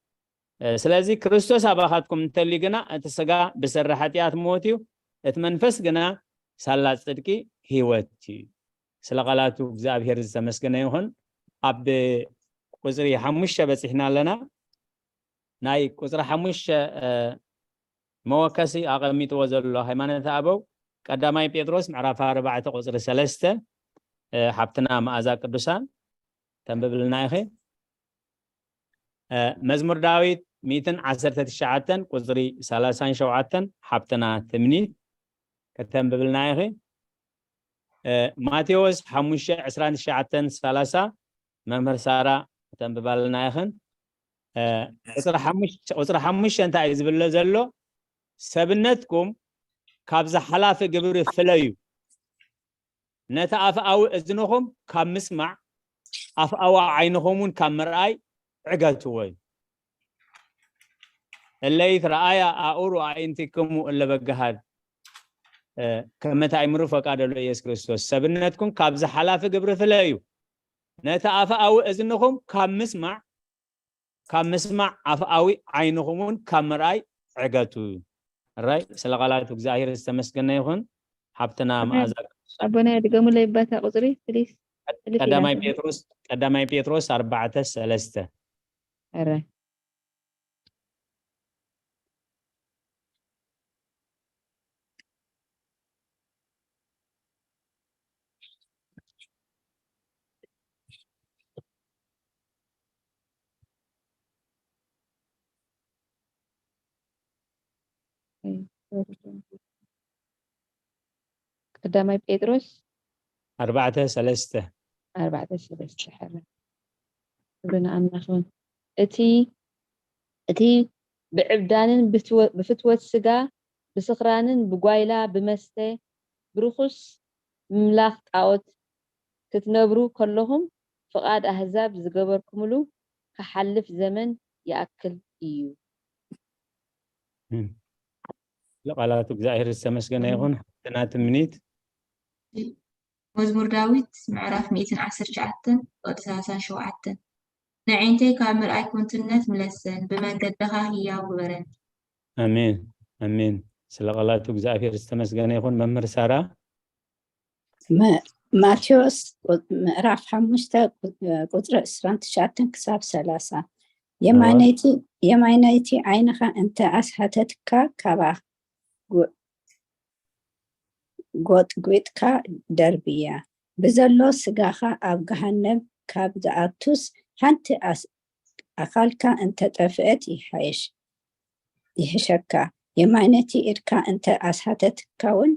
ስለዚ ክርስቶስ ኣባኻትኩም እንተልዩ ግና እቲ ስጋ ብሰሪ ሓጢኣት ሞት እዩ፣ እቲ መንፈስ ግና ሳላ ጽድቂ ህይወት እዩ። ስለ ቃላቱ እግዚኣብሔር ዝተመስገነ ይኹን። ኣብ ቁፅሪ ሓሙሽተ በፂሕና ኣለና። ናይ ቁፅሪ ሓሙሽተ መወከሲ ኣቐሚጥዎ ዘሎ ሃይማኖት ኣበው ቀዳማይ ጴጥሮስ ምዕራፍ ኣርባዕተ ቁፅሪ ሰለስተ። ሓብትና መኣዛ ቅዱሳን ተንብብልና ኢኺ። መዝሙር ዳዊት ሚእትን ዓሰርተ ትሽዓተን ቁፅሪ ሰላሳን ሸውዓተን ሓብትና ትምኒት ከተንብብልና ኢኺ። ማቴዎስ ሓሙሽተ ዕስራን ትሽዓተን ሰላሳ መምህር ሳራ ከተንብባልና ኢኽን። ቁፅሪ ሓሙሽተ እንታይ እዩ ዝብለ ዘሎ? ሰብነትኩም ካብ ዝሓላፊ ግብሪ ፍለዩ፣ ነቲ ኣፍኣዊ እዝንኹም ካብ ምስማዕ ኣፍኣዊ ዓይንኹም እውን ካብ ምርኣይ ዕገትዎ እዩ። እለይት ረኣያ ኣእሩ ኣዒንቲክሙ እለ በገሃድ ከመ ተእምሩ ፈቃደ ለኢየሱስ ክርስቶስ። ሰብነትኩም ካብ ዝሓላፊ ግብሪ ፍለዩ፣ ነቲ ኣፍኣዊ እዝንኹም ካብ ምስማዕ ካብ ምስማዕ ኣፍኣዊ ዓይንኹም እውን ካብ ምርኣይ ዕገቱ። ራይ ስለ ቃላቱ እግዚኣብሔር ዝተመስገነ ይኹን። ሓብትና መኣዛ ኣቦና ድገሙለይ ባታ ቁፅሪ ፕሊስ። ቀዳማይ ጴጥሮስ ቀዳማይ ጴጥሮስ ኣርባዕተ ሰለስተ። ራይ ቀዳማይ ጴጥሮስ ኣርባዕተ ሰለስተ። ኣርባዕተ ሰለስተ። ሕረ ብና ኣምላኽን እቲ እቲ ብዕብዳንን ብፍትወት ስጋ ብስኽራንን ብጓይላ ብመስተ ብርኹስ ምላኽ ጣዖት ክትነብሩ ከለኹም ፍቓድ ኣህዛብ ዝገበርኩምሉ ክሓልፍ ዘመን ይኣክል እዩ። ለቃላቱ እግዚኣብሔር ዝተመስገነ ይኹን። ሓፍትና ትምኒት መዝሙር ዳዊት ምዕራፍ ሚእትን ዓሰርተ ትሽዓተን ቁፅሪ ሰላሳን ሸውዓተን። ነዒንተይ ካብ ምርኣይ ኮንትነት ምለሰን፣ ብመንገድኻ ህያው ግበረኒ። ኣሜን ኣሜን። ስለ ቃላቱ እግዚኣብሔር ዝተመስገነ ይኹን። መምህር ሳራ ማቴዎስ ምዕራፍ ሓሙሽተ ቁፅሪ ዕስራን ትሽዓተን ክሳብ ሰላሳ። የማይነይቲ ዓይንኻ እንተ ኣስሓተትካ ካባ ጎጥጒጥካ ደርብያ። ብዘሎ ስጋኻ ኣብ ገሃነብ ካብ ዝኣቱስ ሓንቲ ኣኻልካ እንተጠፍአት ይሓይሽ ይሕሸካ። የማይነይቲ ኢድካ እንተ ኣስሓተትካውን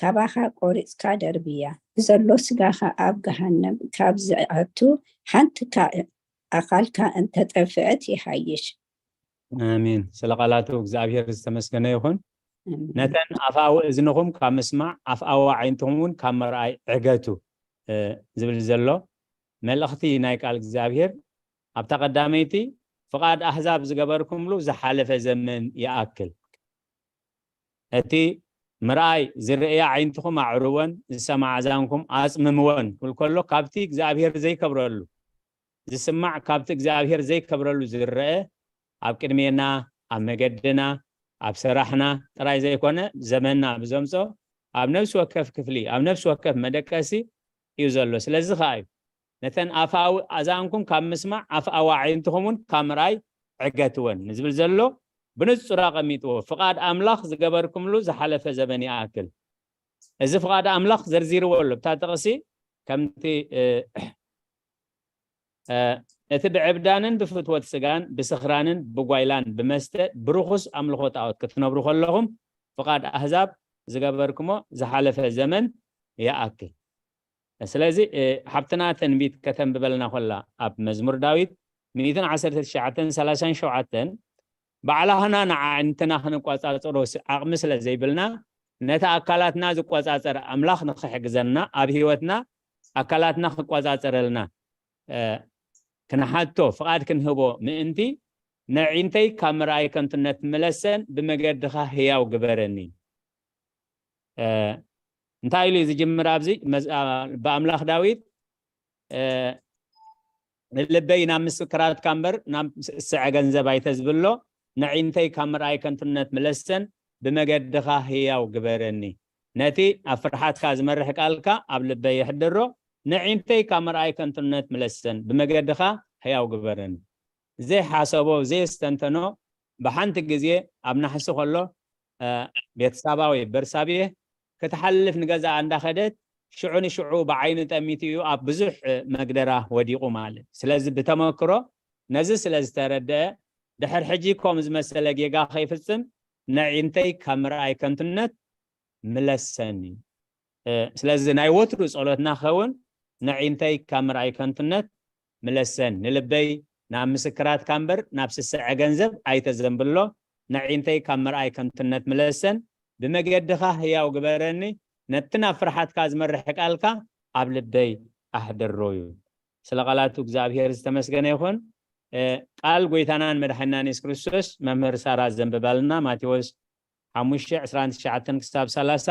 ካባኻ ቆሪፅካ ደርብያ። ብዘሎ ስጋኻ ኣብ ገሃነብ ካብ ዝኣቱ ሓንቲ ኣኻልካ እንተጠፍአት ይሓይሽ። ኣሜን። ስለ ቃላቱ እግዚኣብሔር ዝተመስገነ ይኹን። ነተን ኣፍኣዊ እዝንኹም ካብ ምስማዕ ኣፍኣዊ ዓይንትኹም እውን ካብ ምርኣይ ዕገቱ ዝብል ዘሎ መልእኽቲ ናይ ቃል እግዚኣብሔር ኣብታ ቀዳመይቲ ፍቓድ ኣህዛብ ዝገበርኩምሉ ዝሓለፈ ዘመን ይኣክል። እቲ ምርኣይ ዝርእያ ዓይንትኹም ኣዕርወን ዝሰማዓ ኣዛንኩም ኣጽምምወን ክብል ከሎ ካብቲ እግዚኣብሔር ዘይከብረሉ ዝስማዕ ካብቲ እግዚኣብሔር ዘይከብረሉ ዝረአ ኣብ ቅድሜና ኣብ መገድና ኣብ ስራሕና ጥራይ ዘይኮነ ዘመንና ብዘምጾ ኣብ ነፍሲ ወከፍ ክፍሊ ኣብ ነፍሲ ወከፍ መደቀሲ እዩ ዘሎ። ስለዚ ከኣ እዩ ነተን ኣፍኣዊ ኣዛንኩም ካብ ምስማዕ ኣፍኣዊ ኣዒንትኹም እውን ካብ ምርኣይ ዕገትወን ንዝብል ዘሎ ብንጹር ኣቐሚጥዎ። ፍቓድ ኣምላኽ ዝገበርኩምሉ ዝሓለፈ ዘበን ይኣክል። እዚ ፍቓድ ኣምላኽ ዘርዚርዎ ኣሎ። ብታ ጥቕሲ ከምቲ እቲ ብዕብዳንን ብፍትወት ስጋን ብስኽራንን ብጓይላን ብመስተ ብርኹስ ኣምልኾ ጣዖት ክትነብሩ ከለኹም ፍቓድ ኣህዛብ ዝገበርኩሞ ዝሓለፈ ዘመን ይኣክል። ስለዚ ሓብትና ተንቢት ከተንብበልና ኮላ ኣብ መዝሙር ዳዊት ሚእትን ዓሰርተ ትሽዓተን ሰላሳን ሸውዓተን ባዕላህና ንዓዕንትና ክንቋጻጸሮ ዓቕሚ ስለ ዘይብልና ነቲ ኣካላትና ዝቆጻጸር ኣምላኽ ንኽሕግዘና ኣብ ህይወትና ኣካላትና ክቆጻጸረልና ክንሓቶ ፍቓድ ክንህቦ ምእንቲ ነዒንተይ ካብ ምርኣይ ከንቱነት ምለሰን ብመገድኻ ህያው ግበረኒ። እንታይ ኢሉ ዝጅምር ኣብዚ ብኣምላኽ ዳዊት ንልበይ ናብ ምስክራትካ እምበር ናብ ስስዐ ገንዘብ ኣይተዝብሎ። ነዒንተይ ካብ ምርኣይ ከንቱነት ምለሰን፣ ብመገድኻ ህያው ግበረኒ። ነቲ ኣብ ፍርሓትካ ዝመርሕ ቃልካ ኣብ ልበይ የሕድሮ። ነዒንተይ ካብ ምርኣይ ከንቱነት ምለሰን፣ ብመገድኻ ህያው ግበረኒ። ዘይሓሰቦ፣ ዘየስተንተኖ፣ ብሓንቲ ግዜ ኣብ ናሕሲ ከሎ፣ እ፣ ቤትሳባ ወይ በርሳቤ ክትሓልፍ ንገዛኣ እንዳኸደት፣ ሽዑ ንሽዑ ብዓይኑ ጠሚቱ እዩ ኣብ ብዙሕ፣ እ፣ መግደራ ወዲቑ ማለት። ስለዚ ብተመክሮ ነዚ ስለ ዝተረድአ፣ ድሕር ሕጂ ከምኡ ዝመሰለ ጌጋ ከይፍጽም፣ ነዒንተይ ካብ ምርኣይ ከንቱነት ምለሰኒ። እ፣ ስለዚ ናይ ወትሩ ጸሎትና ክኸውን፣ ነዒንተይ ካብ ምርኣይ ከንቱነት ምለሰን፣ ንልበይ ናብ ምስክራትካ እምበር ናብ ስስዐ ገንዘብ ኣይተዘንብሎ። ነዒንተይ ካብ ምርኣይ ከንቱነት ምለሰን፣ ብመገድኻ ህያው ግበረኒ። ነቲ ናብ ፍርሓትካ ዝመርሕ ቃልካ ኣብ ልበይ ኣሕድሮ እዩ። ስለ ቃላቱ እግዚኣብሔር ዝተመስገነ ይኹን። እ፣ ቃል ጎይታናን መድሓኒናን የሱስ ክርስቶስ መምህር ሳራ ዘንብባልና፣ ማቴዎስ ሓሙሽተ ዕስራን ትሽዓተን ክሳብ ሰላሳ።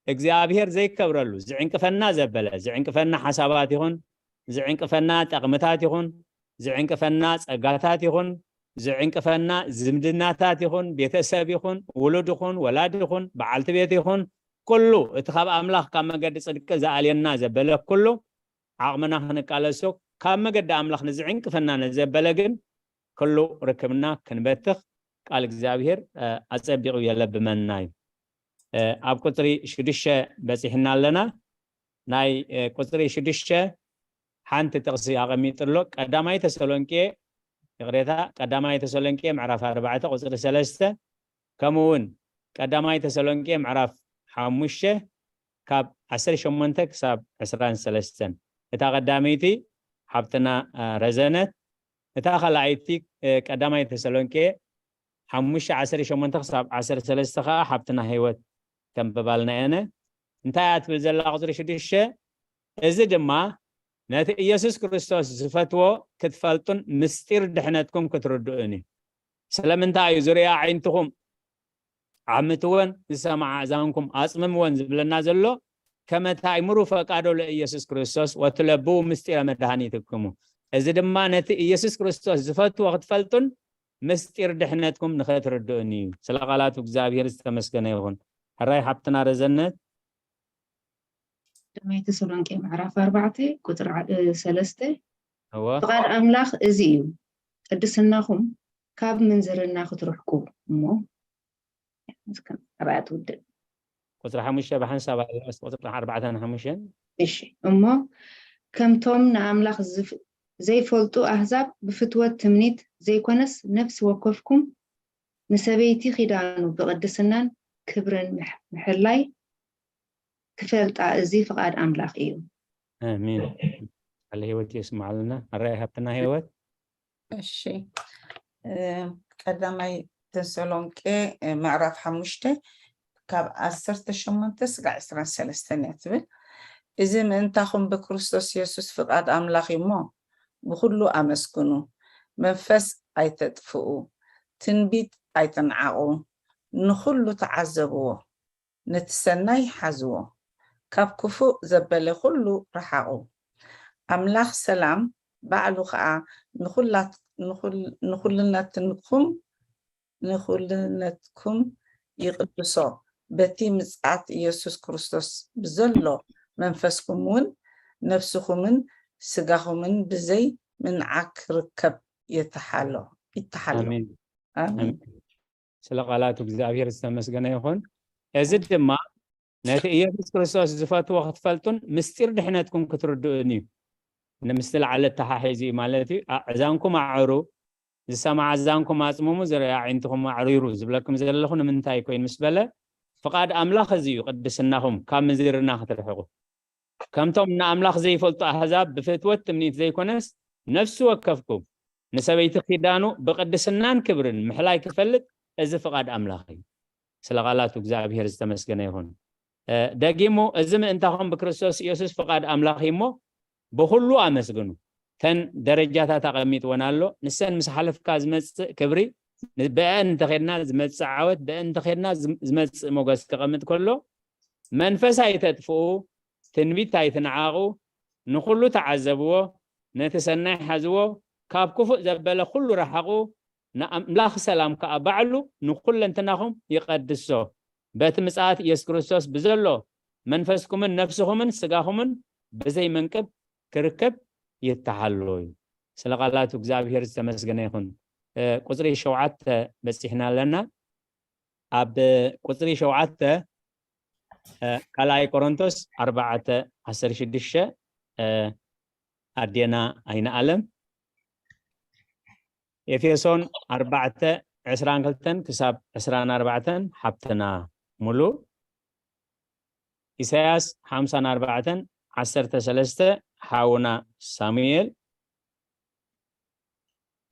እግዚኣብሔር ዘይከብረሉ ዝዕንቅፈና ዘበለ፣ ዝዕንቅፈና ሓሳባት ይኹን፣ ዝዕንቅፈና ጠቕምታት ይኹን፣ ዝዕንቅፈና ጸጋታት ይኹን፣ ዝዕንቅፈና ዝምድናታት ይኹን፣ ቤተሰብ ይኹን፣ ውሉድ ይኹን፣ ወላድ ይኹን፣ በዓልቲ ቤት ይኹን፣ ኩሉ እቲ ካብ ኣምላኽ ካብ መገዲ ጽድቂ ዝኣልየና ዘበለ ኩሉ ዓቕምና ክንቃለሶ፣ ካብ መገዲ ኣምላኽ ንዝዕንቅፈና ንዘበለ ግን ኩሉ ርክብና ክንበትኽ ቃል እግዚኣብሔር፣ እ፣ ኣጸቢቑ የለብመና እዩ። እ፣ ኣብ ቁጽሪ ሽዱሽተ በጺሕና ኣለና። ናይ፣ እ፣ ቁጽሪ ሽዱሽተ ሓንቲ ጥቕሲ ኣቐሚጡ ኣሎ። ቀዳማይ ተሰሎንቄ፣ ይቕሬታ፣ ቀዳማይ ተሰሎንቄ ምዕራፍ ኣርባዕተ ቁጽሪ ሰለስተ፣ ከምኡ እውን ቀዳማይ ተሰሎንቄ ምዕራፍ ሓሙሽተ ካብ ዓሰርተ ሸሞንተ ክሳብ ዕስራን ሰለስተን። እታ ቀዳመይቲ ሓብትና፣ እ፣ ረዘነት፣ እታ ካልኣይቲ፣ እ፣ ቀዳማይ ተሰሎንቄ ሓሙሽተ ዓሰርተ ሸሞንተ ክሳብ ዓሰርተ ሰለስተ ከኣ ሓብትና ህይወት ከንብባልና እየን። እንታይ እያ ትብል ዘላ ቁጽሪ ሽዱሽተ? እዚ ድማ ነቲ ኢየሱስ ክርስቶስ ዝፈትዎ ክትፈልጡን ምስጢር ድሕነትኩም ክትርድኡን እዩ። ስለምንታይ እዩ ዝርያ ኣዒንትኹም ዓምትወን፣ ዝሰምዓ ኣእዛንኩም ኣጽምምወን ዝብለና ዘሎ? ከመ ታእምሩ ፈቃዶ ለኢየሱስ ክርስቶስ ወትለብዉ ምስጢረ መድኃኒትክሙ። እዚ ድማ ነቲ ኢየሱስ ክርስቶስ ዝፈትዎ ክትፈልጡን ምስጢር ድሕነትኩም ንኸትርድኡን እዩ። ስለ ቃላቱ እግዚኣብሔር ዝተመስገነ ይኹን። ሕራይ ሓብትና ረዘነት። ቀዳማይ ተሰሎንቄ ምዕራፍ ኣርባዕተ ቁጽሪ ዓ-፣ እ፣ ሰለስተ። እወ። ፍቓድ ኣምላኽ እዚ እዩ፣ ቅድስናኹም ካብ ምንዝርና ክትርሕቁ እሞ፣ እስከ ኣርባዕተ ትውድእ። ቁጽሪ ሓሙሽተ ብሓንሳብ ኣላ፣ ቁጽሪ ኣርባዕተን ሓሙሽተን። እሺ፣ እሞ ከምቶም ንኣምላኽ ዝፍ-፣ ዘይፈልጡ ኣህዛብ ብፍትወት ትምኒት ዘይኮነስ፣ ነፍሲ ወከፍኩም ንሰበይቲ ኪዳኑ ብቕድስናን ክብርን ምሕ-፣ ምሕላይ ክፈልጣ፣ እዚ ፍቓድ ኣምላኽ እዩ። ኣሜን። ቃለ ህይወት የስምዓልና። ኣራይ ሃብትና ህይወት። እሺ፣ እ፣ ቀዳማይ ተሰሎንቄ፣ እ፣ ምዕራፍ ሓሙሽተ ካብ ዓሰርተ ሸሞንተ ስጋዕ ዕስራን ሰለስተን እያ ትብል። እዚ ምእንታኹም ብክርስቶስ የሱስ ፍቓድ ኣምላኽ እዩ እሞ፣ ብኹሉ ኣመስግኑ። መንፈስ ኣይተጥፍኡ፣ ትንቢት ኣይትንዓቑ፣ ንኹሉ ተዓዘብዎ፣ ነቲ ሰናይ ሓዝዎ፣ ካብ ክፉእ ዘበለ ኩሉ ረሓቑ። ኣምላኽ ሰላም ባዕሉ ኸኣ ንኹላት-፣ ንኹል-፣ ንኹልነትኩም፣ ንኹልነትኩም ይቕድሶ። በቲ ምጽኣት ኢየሱስ ክርስቶስ ብዘሎ መንፈስኩም እውን ነፍስኹምን ስጋኹምን ብዘይ ምንዓቕ ክርከብ የተሓሎ፣ ይተሓሎ። ኣሜን። ኣሜን። ኣሜን። ስለ ቃላቱ እግዚኣብሔር ዝተመስገነ ይኹን። እዚ ድማ ነቲ ኢየሱስ ክርስቶስ ዝፈትዎ ክትፈልጡን ምስጢር ድሕነትኩም ክትርድኡን እዩ። ንምስቲ ላዕሊ ተሓሒዙ እዩ ማለት እዩ። ኣእዛንኩም ኣዕሩ፣ ዝሰምዓ ኣእዛንኩም ኣጽምሙ፣ ዝርኣ ኣዒንትኹም ኣዕሪሩ ዝብለኩም ዘለኹ ንምንታይ ኮይኑ ምስ በለ፣ ፍቓድ ኣምላኽ እዚ እዩ፣ ቅድስናኹም ካብ ምንዝርና ክትርሕቑ። ከምቶም ንኣምላኽ ዘይፈልጡ ኣህዛብ ብፍትወት ትምኒት ዘይኮነስ፣ ነፍሲ ወከፍኩም ንሰበይቲ ኪዳኑ ብቅድስናን ክብርን ምሕላይ ክፈልጥ፣ እዚ ፍቓድ ኣምላኽ እዩ። ስለ ቃላቱ እግዚኣብሔር ዝተመስገነ ይኹን። እ፣ ደጊሙ፣ እዚ ምእንታኹም ብክርስቶስ ኢየሱስ ፍቓድ ኣምላኽ እዩ እሞ፣ ብኹሉ ኣመስግኑ። ተን ደረጃታት ኣቐሚጥወን ኣሎ። ንሰን ምስ ሓለፍካ ዝመጽእ ክብሪ፣ ን-፣ ብአን እንተኼድና ዝመጽእ ዓወት፣ ብአን እንተኼድና ዝም-፣ ዝመጽእ ሞገስ ክቐምጥ ከሎ፣ መንፈስ ኣይተጥፍኡ፣ ትንቢት ኣይትንዓቑ፣ ንኹሉ ተዓዘብዎ፣ ነቲ ሰናይ ሓዝዎ፣ ካብ ክፉእ ዘበለ ኩሉ ረሓቑ፣ ንኣምላኽ ሰላም ከኣ ባዕሉ ንኹለንትናኹም ይቐድሶ። በቲ ምጽኣት ኢየሱስ ክርስቶስ ብዘሎ መንፈስኩምን ነፍስኹምን ስጋኹምን ብዘይ መንቅብ ክርከብ ይተሓሎ እዩ። ስለ ቃላቱ እግዚኣብሔር ዝተመስገነ ይኹን። እ፣ ቁጽሪ ሸውዓተ በጺሕና ኣለና። ኣብ ቁጽሪ ሸውዓተ፣ እ፣ ካልኣይ ቆሮንቶስ ኣርባዕተ ዓሰርተ ሽዱሽተ፣ እ፣ ኣዴና ኣይንኣለም፣ ኤፌሶን ኣርባዕተ ዕስራን ክልተን ክሳብ ዕስራን ኣርባዕተን ሓብትና ሙሉ፣ ኢሳያስ ሓምሳን ኣርባዕተን ዓሰርተ ሰለስተ ሓውና ሳሙኤል፣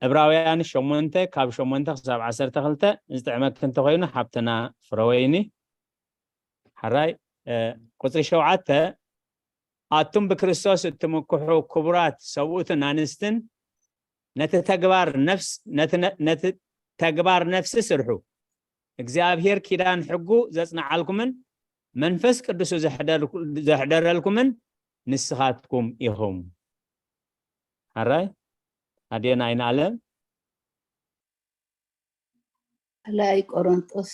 ዕብራውያን ሸሞንተ ካብ ሸሞንተ ክሳብ ዓሰርተ ክልተ ዝጥዕመኪ እንተኾይኑ ሓብትና ፍረወይኒ። ሓራይ፣ እ፣ ቁጽሪ ሸውዓተ፣ ኣቱም ብክርስቶስ እትምክሑ ክቡራት ሰብኡትን ኣንስትን፣ ነቲ ተግባር ነፍስ-፣ ነቲ ነ-፣ ነቲ ተግባር ነፍሲ ስርሑ። እግዚኣብሔር ኪዳን ሕጉ ዘጽንዓልኩምን መንፈስ ቅዱሱ ዘሕደርኩ-፣ ዘሕደረልኩምን ንስኻትኩም ኢኹም። ሓራይ፣ ኣዴና ኣይንኣለም። ካልኣይ ቆሮንጦስ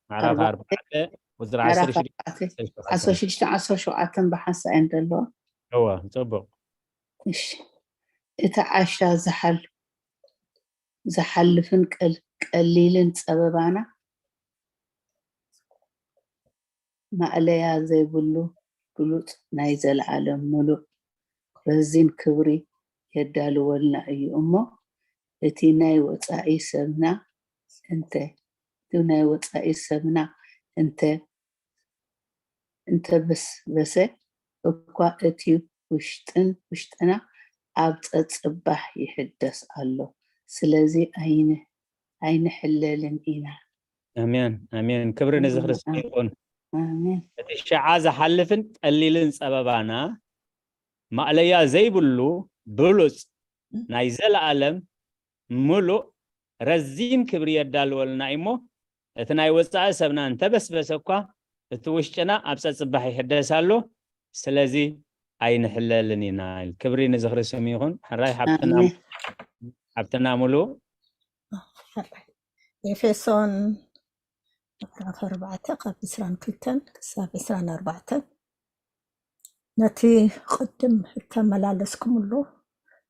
ምዕራፍ ኣርባዕተ፣ ኣርባዕተ፣ ቁጽሪ ምዕራፍ ዓሰርተ ሽዱሽተ ኣርባዕተ፣ ዓሰርተ ሽዱሽተ፣ ዓሰርተ ሸውዓተ ብሓንሳእ እየን ዘለዋ። እወ፣ ጽቡቕ። እሺ፣ እቲ ዓሻ ዝሓል-፣ ዝሓልፍን ቀል-፣ ቀሊልን ጸበባና፣ ማእለያ ዘይብሉ ብሉጽ ናይ ዘለዓለም ምሉእ ረዚን ክብሪ የዳልወልና እዩ እሞ፣ እቲ ናይ ወጻኢ ሰብና እንተ፣ እቲ ናይ ወጻኢ ሰብና እንተ፣ እንተበስበሰ እኳ፣ እቲ ውሽጥን ውሽጥና ኣብ ጸጽባሕ ይሕደስ ኣሎ። ስለዚ ኣይን-፣ ኣይንሕለልን ኢና። ኣሜን፣ ኣሜን። ክብሪ ንዚ ኣሜን፣ ክርስቶስ ኣሜን። ይኹን። ኣሜን። እቲ ሸዓ ዝሓልፍን ቀሊልን ጸበባና፣ ማእለያ ዘይብሉ ብሉጽ ናይ ዘለኣለም ምሉእ ረዚን ክብሪ የዳልወልና እዩ እሞ፣ እቲ ናይ ወጻኢ ሰብና እንተበስበሰ እኳ፣ እቲ ውሽጥና ኣብ ጸጽባሕ ይሕደስ ኣሎ። ስለዚ ኣይንሕለልን ኢና። ክብሪ ንዚ ክርስቶስ ይኹን። ሕራይ ሓብትና፣ ኣሜን። ሓብትና ሙሉ። ኤፌሶን ምዕራፍ ኣርባዕተ ካብ ዕስራን ክልተን ክሳብ ዕስራን ኣርባዕተን። ነቲ ቅድም እተመላለስኩምሉ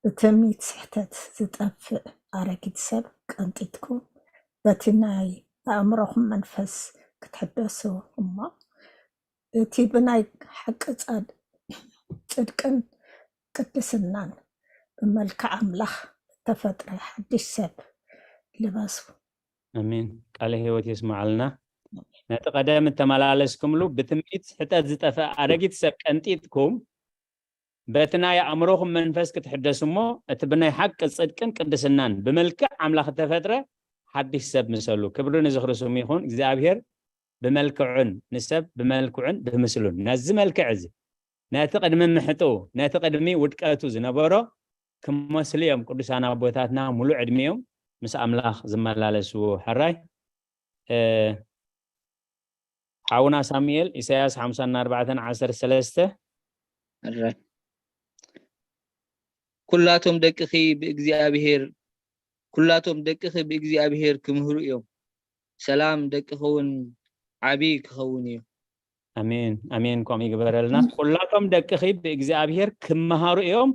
ብትምኒት ስሕተት ዝጠፍእ ኣረጊት ሰብ ቀንጢጥኩም፣ በቲ ናይ ኣእምሮኹም መንፈስ ክትሕደሱ እሞ፣ እቲ ብናይ ሓቂ ጻድ-፣ ጽድቅን ቅድስናን ብመልክዕ ኣምላኽ እተፈጥረ ሓድሽ ሰብ ልበሱ። ኣሜን። ቃለ ህይወት የስምዓልና። ነቲ ቀደም እተመላለስኩምሉ ብትምኒት ስሕተት ዝጠፍአ ኣረጊት ሰብ ቀንጢጥኩም፣ በቲ ናይ ኣእምሮኹም መንፈስ ክትሕደሱ እሞ፣ እቲ ብናይ ሓቂ ጽድቅን ቅድስናን ብመልክዕ ኣምላኽ እተፈጥረ ሓድሽ ሰብ ምሰሉ። ክብሪ ንዚ ክርስቶስ ይኹን። እግዚኣብሔር ብመልክዑን ንሰብ ብመልክዑን ብምስሉን ነዚ መልክዕ እዚ፣ ነቲ ቅድሚ ምሕጥኡ፣ ነቲ ቅድሚ ውድቀቱ ዝነበሮ ክመስሉ እዮም ቅዱሳን ኣቦታትና ሙሉእ ዕድሚኦም ምስ ኣምላኽ ዝመላለሱ። ሕራይ፣ እ፣ ሓውና ሳሙኤል፣ ኢሳያስ ሓምሳን ኣርባዕተን ዓሰርተ ሰለስተ። ሕራይ። ኩላቶም ደቅኺ ብእግዚኣብሔር፣ ኩላቶም ደቅኺ ብእግዚኣብሔር ክምህሩ እዮም። ሰላም ደቅኺ እውን ዓቢ ክኸውን እዩ። ኣሜን፣ ኣሜን። ከምኡ ይግበረልና። ኩላቶም ደቅኺ ብእግዚኣብሔር ክመሃሩ እዮም።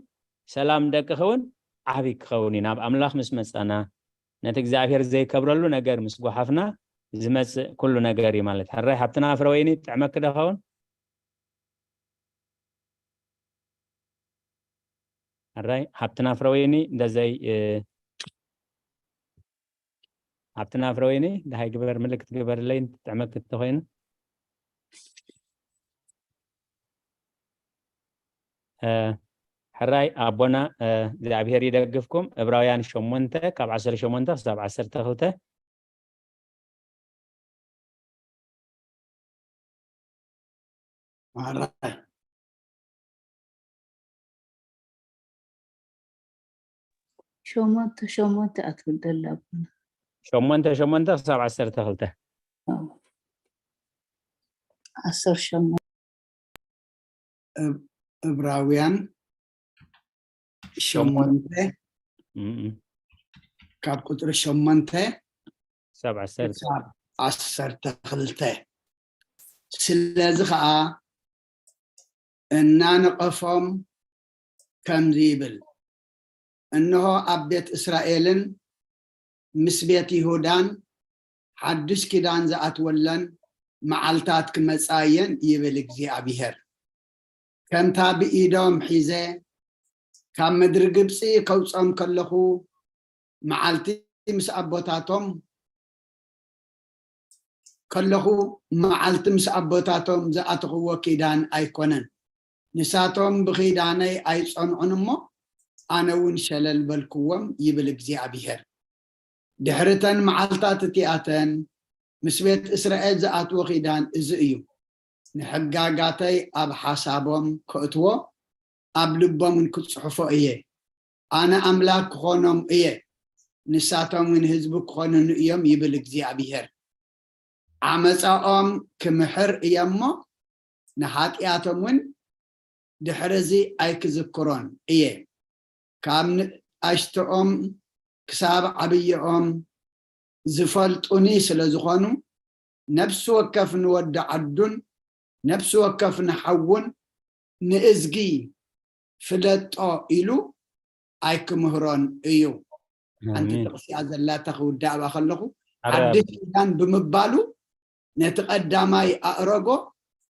ሰላም ደቅኺ እውን ዓቢ ክኸውን እዩ። ናብ ኣምላኽ ምስ መጻና፣ ነቲ እግዚኣብሔር ዘይከብረሉ ነገር ምስ ጓሓፍና ዝመጽእ ኩሉ ነገር እዩ ማለት። ሕራይ ሓብትና ፍረወይኒ፣ ጥዕመኪ ዶ ኸውን? ሕራይ ሓብትና ፍረወይኒ፣ እንደዘይ፣ እ፣ ሓብትና ፍረወይኒ፣ ደሃይ ግበር፣ ምልክት ግበርለይ፣ ጥዕመኪ እንተኾይኑ። እ፣ ሕራይ ኣቦና፣ እ፣ እግዚኣብሔር ይደግፍኩም። ዕብራውያን ሸሞንተ ካብ ዓሰርተ ሸሞንተ ክሳብ ዓሰርተ ክልተ። ማራ። ሸሞንተ ሸሞንተ ኣትብል ደላ ኣቦና። ሸሞንተ ሸሞንተ ክሳብ ዓሰርተ ክልተ። ኣዎ። ዓሰርተ ሸሞንተ። እብ-፣ እብራውያን ሸሞንተ፣ እም፣ ካብ ቁፅሪ ሸሞንተ ክሳብ ዓሰርተ። ክሳብ ዓሰርተ ክልተ። ስለዚ ከዓ እናነቐፎም ከምዚ ይብል፣ እንሆ ኣብ ቤት እስራኤልን ምስ ቤት ይሁዳን ሓድሽ ኪዳን ዝኣትወለን መዓልታት ክመጻ እየን ይብል እግዚኣብሔር። ከምታ ብኢዶም ሒዘ ካብ ምድሪ ግብፂ ከውፆም ከለኹ መዓልቲ ምስ ኣቦታቶም ከለኹ መዓልቲ ምስ ኣቦታቶም ዝኣተኽዎ ኪዳን ኣይኮነን። ንሳቶም ብኺዳነይ ኣይጸንዑን እሞ ኣነ እውን ሸለል በልክዎም ይብል እግዚኣብሔር። ድሕሪ ተን መዓልታት እቲኣተን ምስ ቤት እስራኤል ዝኣትዎ ኪዳን እዚ እዩ። ንሕጋጋተይ ኣብ ሓሳቦም ከእትዎ ኣብ ልቦም እውን ክጽሕፎ እየ። ኣነ ኣምላክ ክኾኖም እየ፣ ንሳቶም እውን ህዝቢ ክኾኑኒ እዮም ይብል እግዚኣብሔር። ዓመፃኦም ክምሕር እየ እሞ ንሓጢኣቶም እውን ድሕሪ እዚ ኣይክዝክሮን እየ። ካብ ንኣሽቶኦም ክሳብ ዓብይኦም ዝፈልጡኒ ስለ ዝኾኑ ነፍሲ ወከፍ ንወዲ ዓዱን ነፍሲ ወከፍ ንሓውን ንእዝጊ ፍለጦ ኢሉ ኣይክምህሮን እዩ። ሓንቲ ኣሜን። ጥቕሲ እያ ዘላታ ክውዳእባ ከለኹ ኣረ ሓድሽ ኪዳን ብምባሉ ነቲ ቀዳማይ ኣእረጎ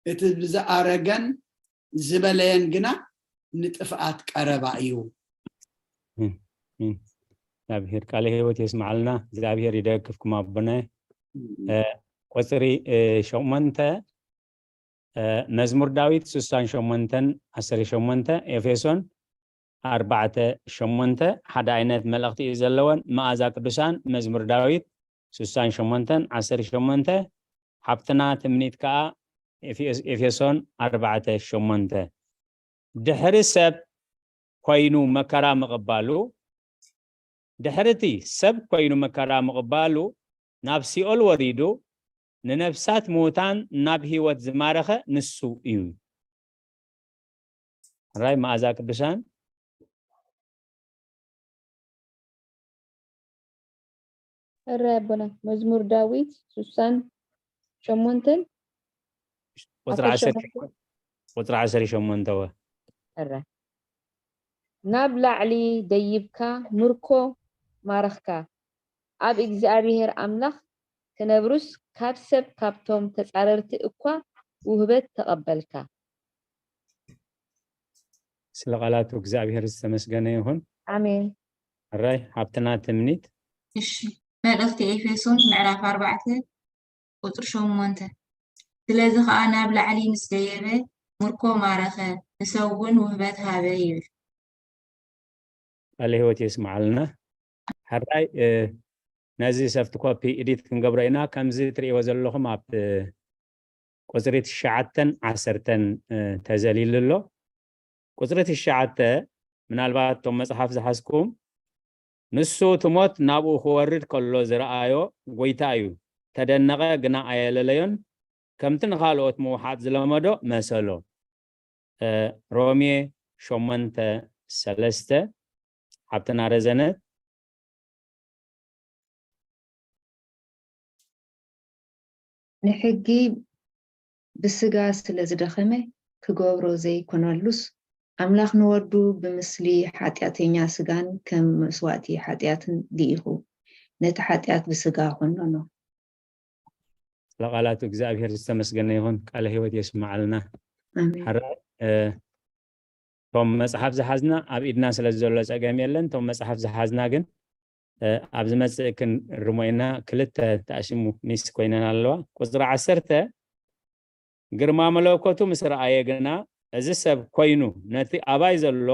እቲ ብዝኣረገን ዝበለየን ግና ንጥፍኣት ቀረባ እዩ። ኣሜን። እግዚኣብሔር ቃለ ህይወት የስማዓልና። እግዚኣብሔር ይደግፍኩም ኣቦናይ። እ፣ ቁፅሪ እ፣ ሸሞንተ እ፣ መዝሙር ዳዊት ስሳን ሸሞንተን ዓሰርተ ሸሞንተ፣ ኤፌሶን ኣርባዕተ ሸሞንተ ሓደ ዓይነት መልእኽቲ እዩ ዘለወን። መኣዛ ቅዱሳን መዝሙር ዳዊት ስሳን ሸሞንተን ዓሰርተ ሸሞንተ፣ ሓብትና ትምኒት ከዓ ኤፌስ- ኤፌሶን ኣርባዕተ ሸሞንተ። ድሕሪ ሰብ ኮይኑ መከራ ምቕባሉ፣ ድሕሪ እቲ ሰብ ኮይኑ መከራ ምቕባሉ ናብ ሲኦል ወሪዱ ንነፍሳት ምዉታን ናብ ህይወት ዝማረኸ ንሱ እዩ። ሕራይ መኣዛ ቅዱሳን። ሕራይ ኣቦና። መዝሙር ዳዊት ስሳን ሸሞንተን ቁፅሪ ዓሰርተ ዓሰርተ ቁፅሪ ዓሰርተ ሸሞንተ ወ ሕራይ። ናብ ላዕሊ ደይብካ ምርኮ ማረኽካ፣ ኣብ እግዚኣብሔር ኣምላኽ ክነብሩስ ካብ ሰብ ካብቶም ተጻረርቲ እኳ ውህበት ተቐበልካ። ስለ ቃላቱ እግዚኣብሔር ዝተመስገነ ይኹን። ኣሜን። ሕራይ ሓብትና ትምኒት። እሺ፣ መልእኽቲ ኤፌሶን ምዕራፍ ኣርባዕተ ቁፅሪ ሸሞንተ፣ ስለዚ ከዓ ናብ ላዕሊ ምስ ደየበ ምርኮ ማረኸ፣ ንሰብ እውን ውህበት ሃበ ይብል። ቃለ ህይወት የስምዓልና። ሕራይ እ፣ ነዚ ሰፍት ኮፒ ኤዲት ክንገብሮ ኢና። ከምዚ ትርእይዎ ዘለኹም ኣብ እ፣ ቁፅሪ ትሽዓተን ዓሰርተን እ፣ ተዘሊሉ ኣሎ። ቁፅሪ ትሽዓተ ምናልባት እቶም መፅሓፍ ዝሓዝኩም ንሱ እቲ ሞት ናብኡ ክወርድ ከሎ ዝረኣዮ ጎይታ እዩ። ተደነቐ ግና ኣየለለዮን። ከምቲ ንኻልኦት ምውሓጥ ዝለመዶ መሰሎ። እ፣ ሮሜ ሸሞንተ ሰለስተ ሓብትና ረዘነት። ንሕጊ ብስጋ ስለ ዝደኸመ ክገብሮ ዘይኮነሉስ ኣምላኽ ንወዱ ብምስሊ ሓጢኣተኛ ስጋን ከም መስዋእቲ ሓጢኣትን ልኢኹ ነቲ ሓጢኣት ብስጋ ኮነኖ። ለቃላቱ እግዚኣብሔር ዝተመስገነ ይኹን። ቃለ ህይወት የስምዓልና። ኣሜን። ሕራይ እ፣ እቶም መፅሓፍ ዝሓዝና ኣብ ኢድና ስለ ዘሎ ፀገም የለን። እቶም መፅሓፍ ዝሓዝና ግን እ፣ ኣብ ዝመፅእ ክንርሞ ኢና። ክልተ ተኣሽሙ ሚስ ኮይነን ኣለዋ። ቁፅሪ ዓሰርተ፣ ግርማ መለኮቱ ምስ ረኣየ ግና እዚ ሰብ ኮይኑ ነቲ ኣባይ ዘሎ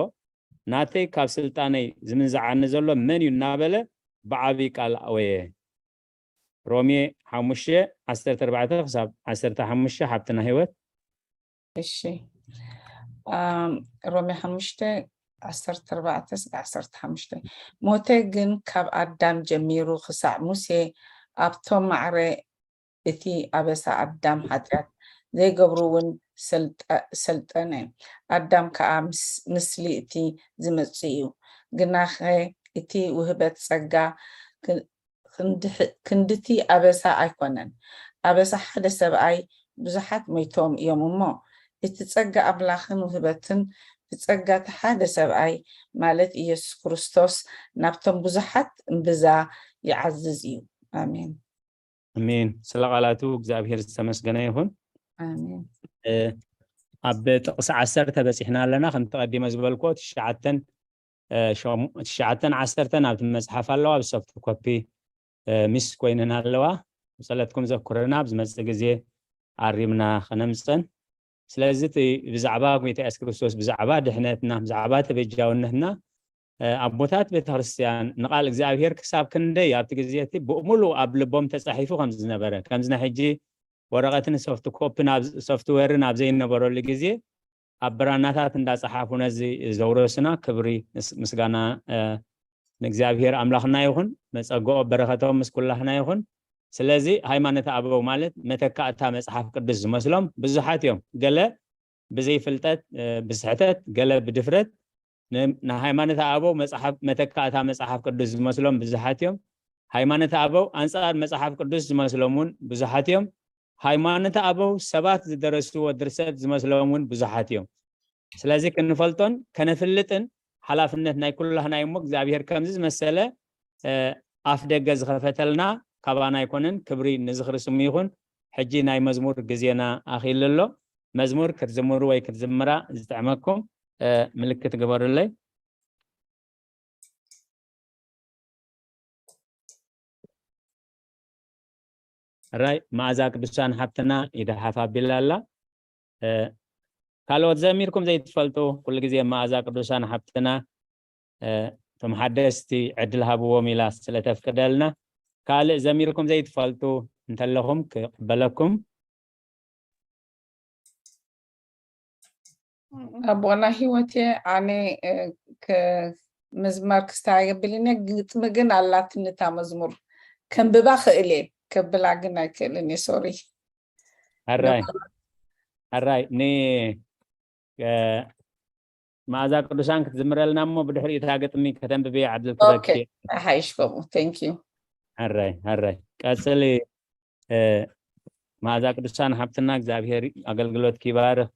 ናተይ ካብ ስልጣነይ ዝምንዝዓኒ ዘሎ መን እዩ እናበለ ብዓብይ ቃል ኣወየ። ሮሜ ሓሙሽተ ዓሰርተ ኣርባዕተ ክሳብ ዓሰርተ ሓሙሽተ ሓብትና ህይወት። እሺ። ኣም፣ ሮሜ ሓሙሽተ ዓሰርተ ኣርባዕተ እስከ ዓሰርተ ሓሙሽተ። ሞተ ግን ካብ ኣዳም ጀሚሩ ክሳዕ ሙሴ ኣብቶም ማዕረ እቲ ኣበሳ ኣዳም ሓጢኣት ዘይገብሩ እውን ሰልጠ-፣ ሰልጠነ። ኣዳም ከኣ ምስ-፣ ምስሊ እቲ ዝመጽእ እዩ። ግናኸ እቲ ውህበት ጸጋ ክ-፣ ክንድሕ-፣ ክንድቲ ኣበሳ ኣይኮነን። ኣበሳ ሓደ ሰብኣይ ብዙሓት ሞይቶም እዮም እሞ፣ እቲ ጸጋ ኣምላኽን ውህበትን ብጸጋ እቲ ሓደ ሰብኣይ፣ ማለት ኢየሱስ ክርስቶስ፣ ናብቶም ብዙሓት እምብዛ ይዓዝዝ እዩ። ኣሜን። ኣሜን። ስለ ቃላቱ እግዚኣብሔር ዝተመስገነ ይኹን። ኣሜን። እ፣ ኣብ ጥቕሲ ዓሰርተ በጺሕና ኣለና። ከምቲ ቀዲመ ዝበልክዎ፣ ትሽዓተን፣ እ፣ ሸሙ-፣ ትሽዓተን ዓሰርተን ኣብቲ መጽሓፍ ኣለዋ፣ ኣብ ሶፍት ኮፒ፣ እ፣ ሚስ ኮይነን ኣለዋ። ብጸሎትኩም ዘኩርና፣ ኣብ ዝመጽእ ግዜ ኣሪምና ከነምጸን። ስለዚ እቲ ብዛዕባ ጎይታ የሱስ ክርስቶስ፣ ብዛዕባ ድሕነትና፣ ብዛዕባ ተበጃውነትና፣ እ፣ ኣቦታት ቤተ ክርስቲያን ንቃል እግዚኣብሔር ክሳብ ክንደይ ኣብቲ ግዜ እቲ ብሙሉእ ኣብ ልቦም ተጻሒፉ ከም ዝነበረ፣ ከምዚ ናይ ሕጂ ወረቐትን ሶፍት ኮፒን ኣብ፣ ሶፍትዌርን ኣብ ዘይነበረሉ ግዜ ኣብ ብራናታት እንዳጸሓፉ ነዚ ዘውረሱና ክብሪ ምስ-፣ ምስጋና፣ እ፣ ንእግዚኣብሔር ኣምላኽና ይኹን። መጸግኦ በረኸቶም ምስ ኩላህና ይኹን። ስለዚ ሃይማኖት ኣበው ማለት መተካእታ መጽሓፍ ቅዱስ ዝመስሎም ብዙሓት እዮም። ገለ ብዘይፍልጠት፣ እ፣ ብስሕተት፣ ገለ ብድፍረት ን-፣ ንሃይማኖት ኣበው መጽሓፍ፣ መተካእታ መጽሓፍ ቅዱስ ዝመስሎም ብዙሓት እዮም። ሃይማኖት ኣበው ኣንጻር መጽሓፍ ቅዱስ ዝመስሎም እውን ብዙሓት እዮም። ሃይማኖት ኣበው ሰባት ዝደረስዎ ድርሰት ዝመስሎም እውን ብዙሓት እዮም። ስለዚ ክንፈልጦን ከነፍልጥን ሓላፍነት ናይ ኩላህና እዩ እሞ እግዚኣብሔር ከምዚ ዝመሰለ፣ እ፣ ኣፍ ደገ ዝኸፈተልና ካባና ኣይኮነን። ክብሪ ንዝኽሪ ስሙ ይኹን። ሕጂ ናይ መዝሙር ግዜና ኣኺሉ ኣሎ። መዝሙር ክትዝምሩ ወይ ክትዝምራ ዝጥዕመኩም፣ እ፣ ምልክት ግበሩለይ። ሕራይ መኣዛ ቅዱሳን ሓብትና ኢዳ ሓፍ ኣቢላ ኣላ። እ፣ ካልኦት ዘሚርኩም ዘይትፈልጡ፣ ኩሉ ግዜ መኣዛ ቅዱሳን ሓብትና፣ እ፣ እቶም ሓደስቲ ዕድል ሃብዎም ኢላ ስለተፍቅደልና፣ ካልእ ዘሚርኩም ዘይትፈልጡ እንተለኹም ክቕበለኩም። ኣቦና ህይወቴ፣ ኣነ፣ እ፣ ከ-፣ ምዝማር ክስታይ የብልን እየ፣ ግጥሚ ግን ኣላትኒ እታ መዝሙር። ከንብባ ክእል እየ፣ ከብላ ግን ኣይክእልን እየ፣ ሶሪ። ሕራይ፣ ሕራይ፣ ን-፣ እ፣ መኣዛ ቅዱሳን ክትዝምረልና እሞ ብድሕሪኡ እታ ግጥሚ ከተንብብያ ዕድል ኦኬ፣ ክበኪ። ሓይሽ ከምኡ። Thank you። ሕራይ፣ ሕራይ። ቀጽሊ፣ እ፣ መኣዛ ቅዱሳን ሓብትና እግዚኣብሔር ኣገልግሎትኪ ይባርኽ።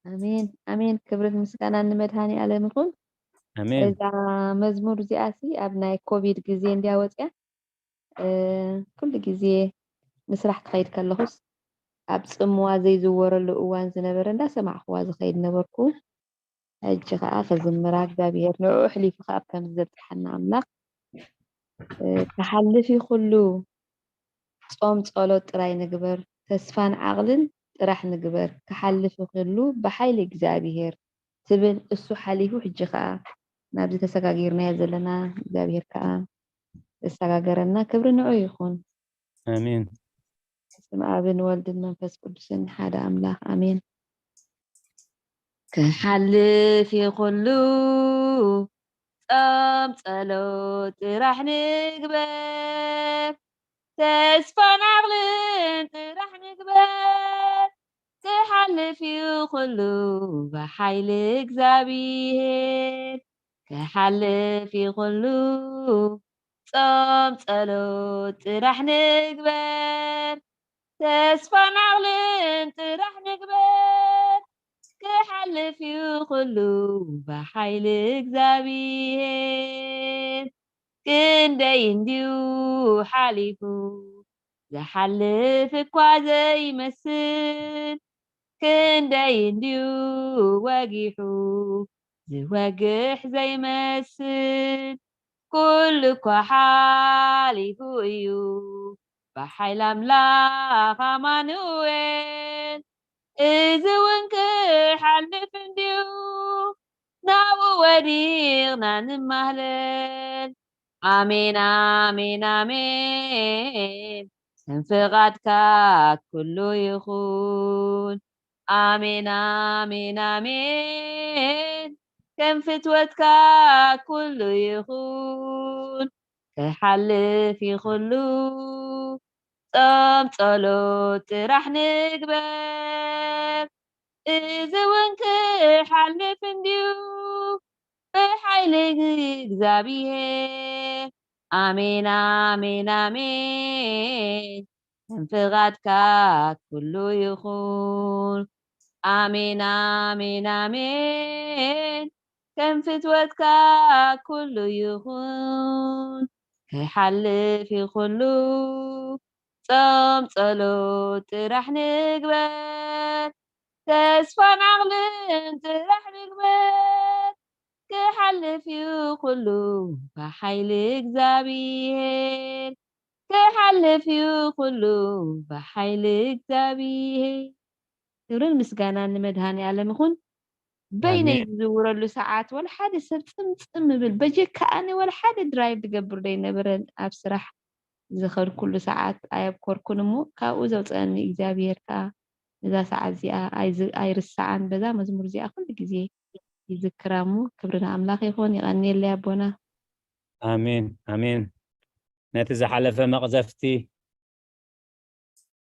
ኣሜን፣ ኣሜን። ክብርን ምስጋናን ንመድሃኒ ኣለም ይኹን። ኣሜን። እዛ መዝሙር እዚኣሲ ኣብ ናይ ኮቪድ ግዜ እንድያ ወጽያ። እ፣ ኩሉ ግዜ ንስራሕ ክኸይድ ከለኹስ ኣብ ጽምዋ ዘይዝወረሉ እዋን ዝነበረ እንዳሰማዕኽዋ ዝኸይድ ነበርኩ። ሕጂ ኸኣ ክዝምራ እግዚኣብሔር ንዕኡ ኣሕሊፉ ኸኣ ኣብ ከምዚ ዘብጽሓና ኣምላኽ፣ እ፣ ክሓልፍ እዩ ኩሉ። ጾም ጸሎት ጥራይ ንግበር፣ ተስፋን ዓቕልን ጥራሕ ንግበር፣ ክሓልፍ እዩ ኩሉ ብሓይሊ እግዚኣብሔር ትብል። እሱ ሓሊፉ ሕጂ ኸኣ ናብዚ ተሰጋጊርናዮ ዘለና እግዚኣብሔር ከኣ ዘሰጋገረና ክብሪ ንዑ ይኹን። ኣሜን። ስም ኣብን ወልድን መንፈስ ቅዱስን ሓደ ኣምላኽ ኣሜን። ክሓልፍ እዩ ኩሉ፣ ጾም ጸሎት ጥራሕ ንግበር፣ ተስፋን ዓቕልን ጥራሕ ንግበር። ክሓልፍ እዩ ኩሉ ብሓይሊ እግዚኣብሔር፣ ክሓልፍ እዩ ኩሉ፣ ጾም ጸሎት ጥራሕ ንግበር፣ ተስፋን ዓቕልን ጥራሕ ንግበር። ክሓልፍ እዩ ኩሉ ብሓይሊ እግዚኣብሔር። ክንደይ እንድዩ ሓሊፉ ዝሓልፍ እኳ ዘይመስል፣ ክንደይ እንድዩ ወጊሑ ዝወግሕ ዘይመስል፣ ኩሉ እኳ ሓሊፉ እዩ ብሓይሊ ኣምላኽ ኣማኑኤል። እዚ እውን ክሓልፍ እንድዩ ናብኡ ወዲቕና ንማህለል። ኣሜን፣ ኣሜን፣ ኣሜን። ከም ፍቓድካ ኩሉ ይኹን። ኣሜን፣ ኣሜን፣ ኣሜን። ከም ፍትወትካ ኩሉ ይኹን። ክሓልፍ እዩ ኩሉ፣ ጾም ጸሎት ጥራሕ ንግበር፣ እዚ እውን ክሓልፍ እንድዩ ብሓይሊ እግዚኣብሔር። ኣሜን ኣሜን ኣሜን፣ ከም ፍቓድካ ኩሉ ይኹን። ኣሜን ኣሜን ኣሜን፣ ከም ፍትወትካ ኩሉ ይኹን። ክሓልፍ እዩ ኩሉ፣ ጾም ጸሎት ጥራሕ ንግበር፣ ተስፋን ዓቕልን ጥራሕ ንግበር። ክሓልፍ እዩ ኩሉ ብሓይሊ እግዚኣብሔር፣ ክሓልፍ እዩ ኩሉ ብሓይሊ እግዚኣብሔር። ክብርን ምስጋናን ንመድሃኔ ዓለም ይኹን። በይነይ ዝዝውረሉ ሰዓት ወላ ሓደ ሰብ ጽምጽም ይብል፣ በጀካ ኣነ ወላ ሓደ ድራይቭ ዝገብር ዘይነበረን ኣብ ስራሕ ዝኸድኩሉ ሰዓት ኣየብኮርኩን እሞ ካብኡ ዘውፀአኒ እግዚኣብሔር ከዓ ነዛ ሰዓት እዚኣ ኣይዝ- ኣይርስዓን። በዛ መዝሙር እዚኣ ኩሉ ግዜ ይዝክራ እሞ ክብሪ ንኣምላኽ ይኹን። ይቐንየለይ ኣቦና። ኣሜን ኣሜን። ነቲ ዝሓለፈ መቕዘፍቲ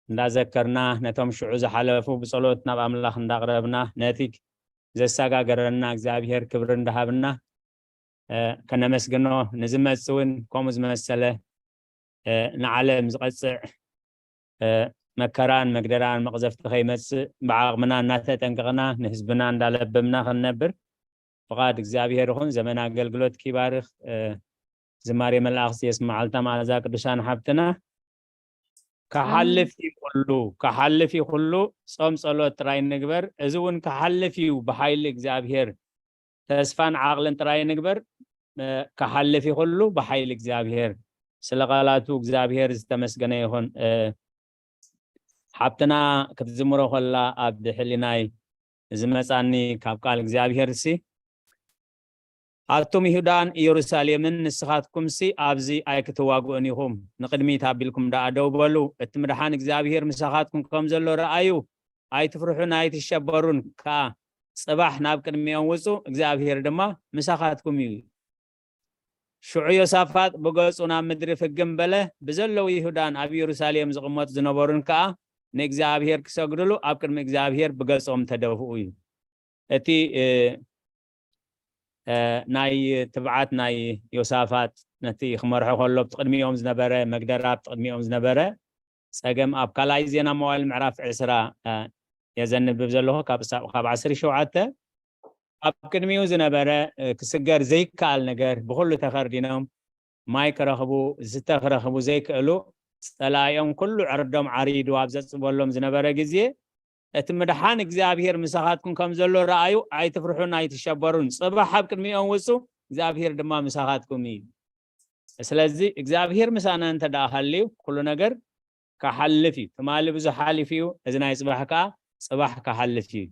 እንዳዘከርና፣ ነቶም ሽዑ ዝሓለፉ ብጸሎት ናብ ኣምላኽ እንዳቕረብና፣ ነቲ ዘሰጋገረና እግዚኣብሔር ክብሪ እንዳሃብና፣ እ፣ ከነመስግኖ፣ ንዝመጽእ እውን ከምኡ ዝመሰለ፣ እ፣ ንዓለም ዝቐጽዕ፣ እ፣ መከራን መግደራን መቕዘፍቲ ከይመጽእ ብዓቕምና እናተጠንቀቕና ንህዝብና እንዳለበምና ክንነብር ፍቓድ እግዚኣብሔር ይኹን። ዘመን ኣገልግሎት ይባርኽ። እ፣ ዝማሬ መላእኽቲ የስምዓልታ መዓዛ ቅዱሳን ሓብትና። ክሓልፍ እዩ ኩሉ፣ ክሓልፍ እዩ ኩሉ፣ ጾም ጸሎት ጥራይ ንግበር። እዚ እውን ክሓልፍ እዩ ብሓይሊ እግዚኣብሔር። ተስፋን ዓቕልን ጥራይ ንግበር፣ እ፣ ክሓልፍ እዩ ኩሉ ብሓይሊ እግዚኣብሔር። ስለ ቃላቱ እግዚኣብሔር ዝተመስገነ ይኹን። እ፣ ሓብትና ክትዝምሮ ከላ ኣብ ሕሊናይ ዝመጻኒ ካብ ቃል እግዚኣብሔር ሲ፣ ኣቱም ይሁዳን ኢየሩሳሌምን ንስኻትኩምሲ ኣብዚ ኣይክትዋግኡን ኢኹም፣ ንቕድሚት ኣቢልኩም ደኣ ደው በሉ። እቲ ምድሓን እግዚኣብሔር ምሳኻትኩም ከም ዘሎ ረኣዩ፣ ኣይትፍርሑን ኣይትሸበሩን ከኣ። ጽባሕ ናብ ቅድሚኦም ውጹ፣ እግዚኣብሔር ድማ ምሳኻትኩም እዩ። ሽዑ ዮሳፋጥ ብገጹ ናብ ምድሪ ፍግም በለ፣ ብዘለዉ ይሁዳን ኣብ ኢየሩሳሌም ዝቕመጡ ዝነበሩን ከኣ ንእግዚኣብሔር ክሰግድሉ ኣብ ቅድሚ እግዚኣብሔር ብገጾም ተደፍኡ እዩ። እቲ፣ እ፣ እ፣ ናይ ትብዓት ናይ ዮሳፋጥ ነቲ ክመርሖ ከሎ ኣብቲ ቅድሚኦም ዝነበረ መግደራ፣ ኣብቲ ቅድሚኦም ዝነበረ ጸገም ኣብ ካልኣይ ዜና መዋዕል ምዕራፍ ዕስራ፣ እ፣ እየ ዘንብብ ዘለኹ ካብ ሳብ-፣ ካብ ዓሰርተ ሸውዓተ። ኣብ ቅድሚኡ ዝነበረ፣ እ፣ ክስገር ዘይከኣል ነገር ብኹሉ ተኸርዲኖም ማይ ክረኽቡ፣ ዝስተ ክረኽቡ ዘይክእሉ ጸላኢኦም ኩሉ ዕርዶም ዓሪዱ ኣብ ዘጽበሎም ዝነበረ ግዜ፣ እቲ ምድሓን እግዚኣብሔር ምሳኻትኩም ከም ዘሎ ረኣዩ፣ ኣይትፍርሑን ኣይትሸበሩን። ጽባሕ ኣብ ቅድሚኦም ውጹ፣ እግዚኣብሔር ድማ ምሳኻትኩም እዩ። ስለዚ እግዚኣብሔር ምሳና እንተ ደኣ ሃልዩ፣ ኩሉ ነገር ክሓልፍ እዩ። ትማሊ ብዙሕ ሓሊፉ እዩ፣ እዚ ናይ ጽባሕ ከኣ ጽባሕ ክሓልፍ እዩ።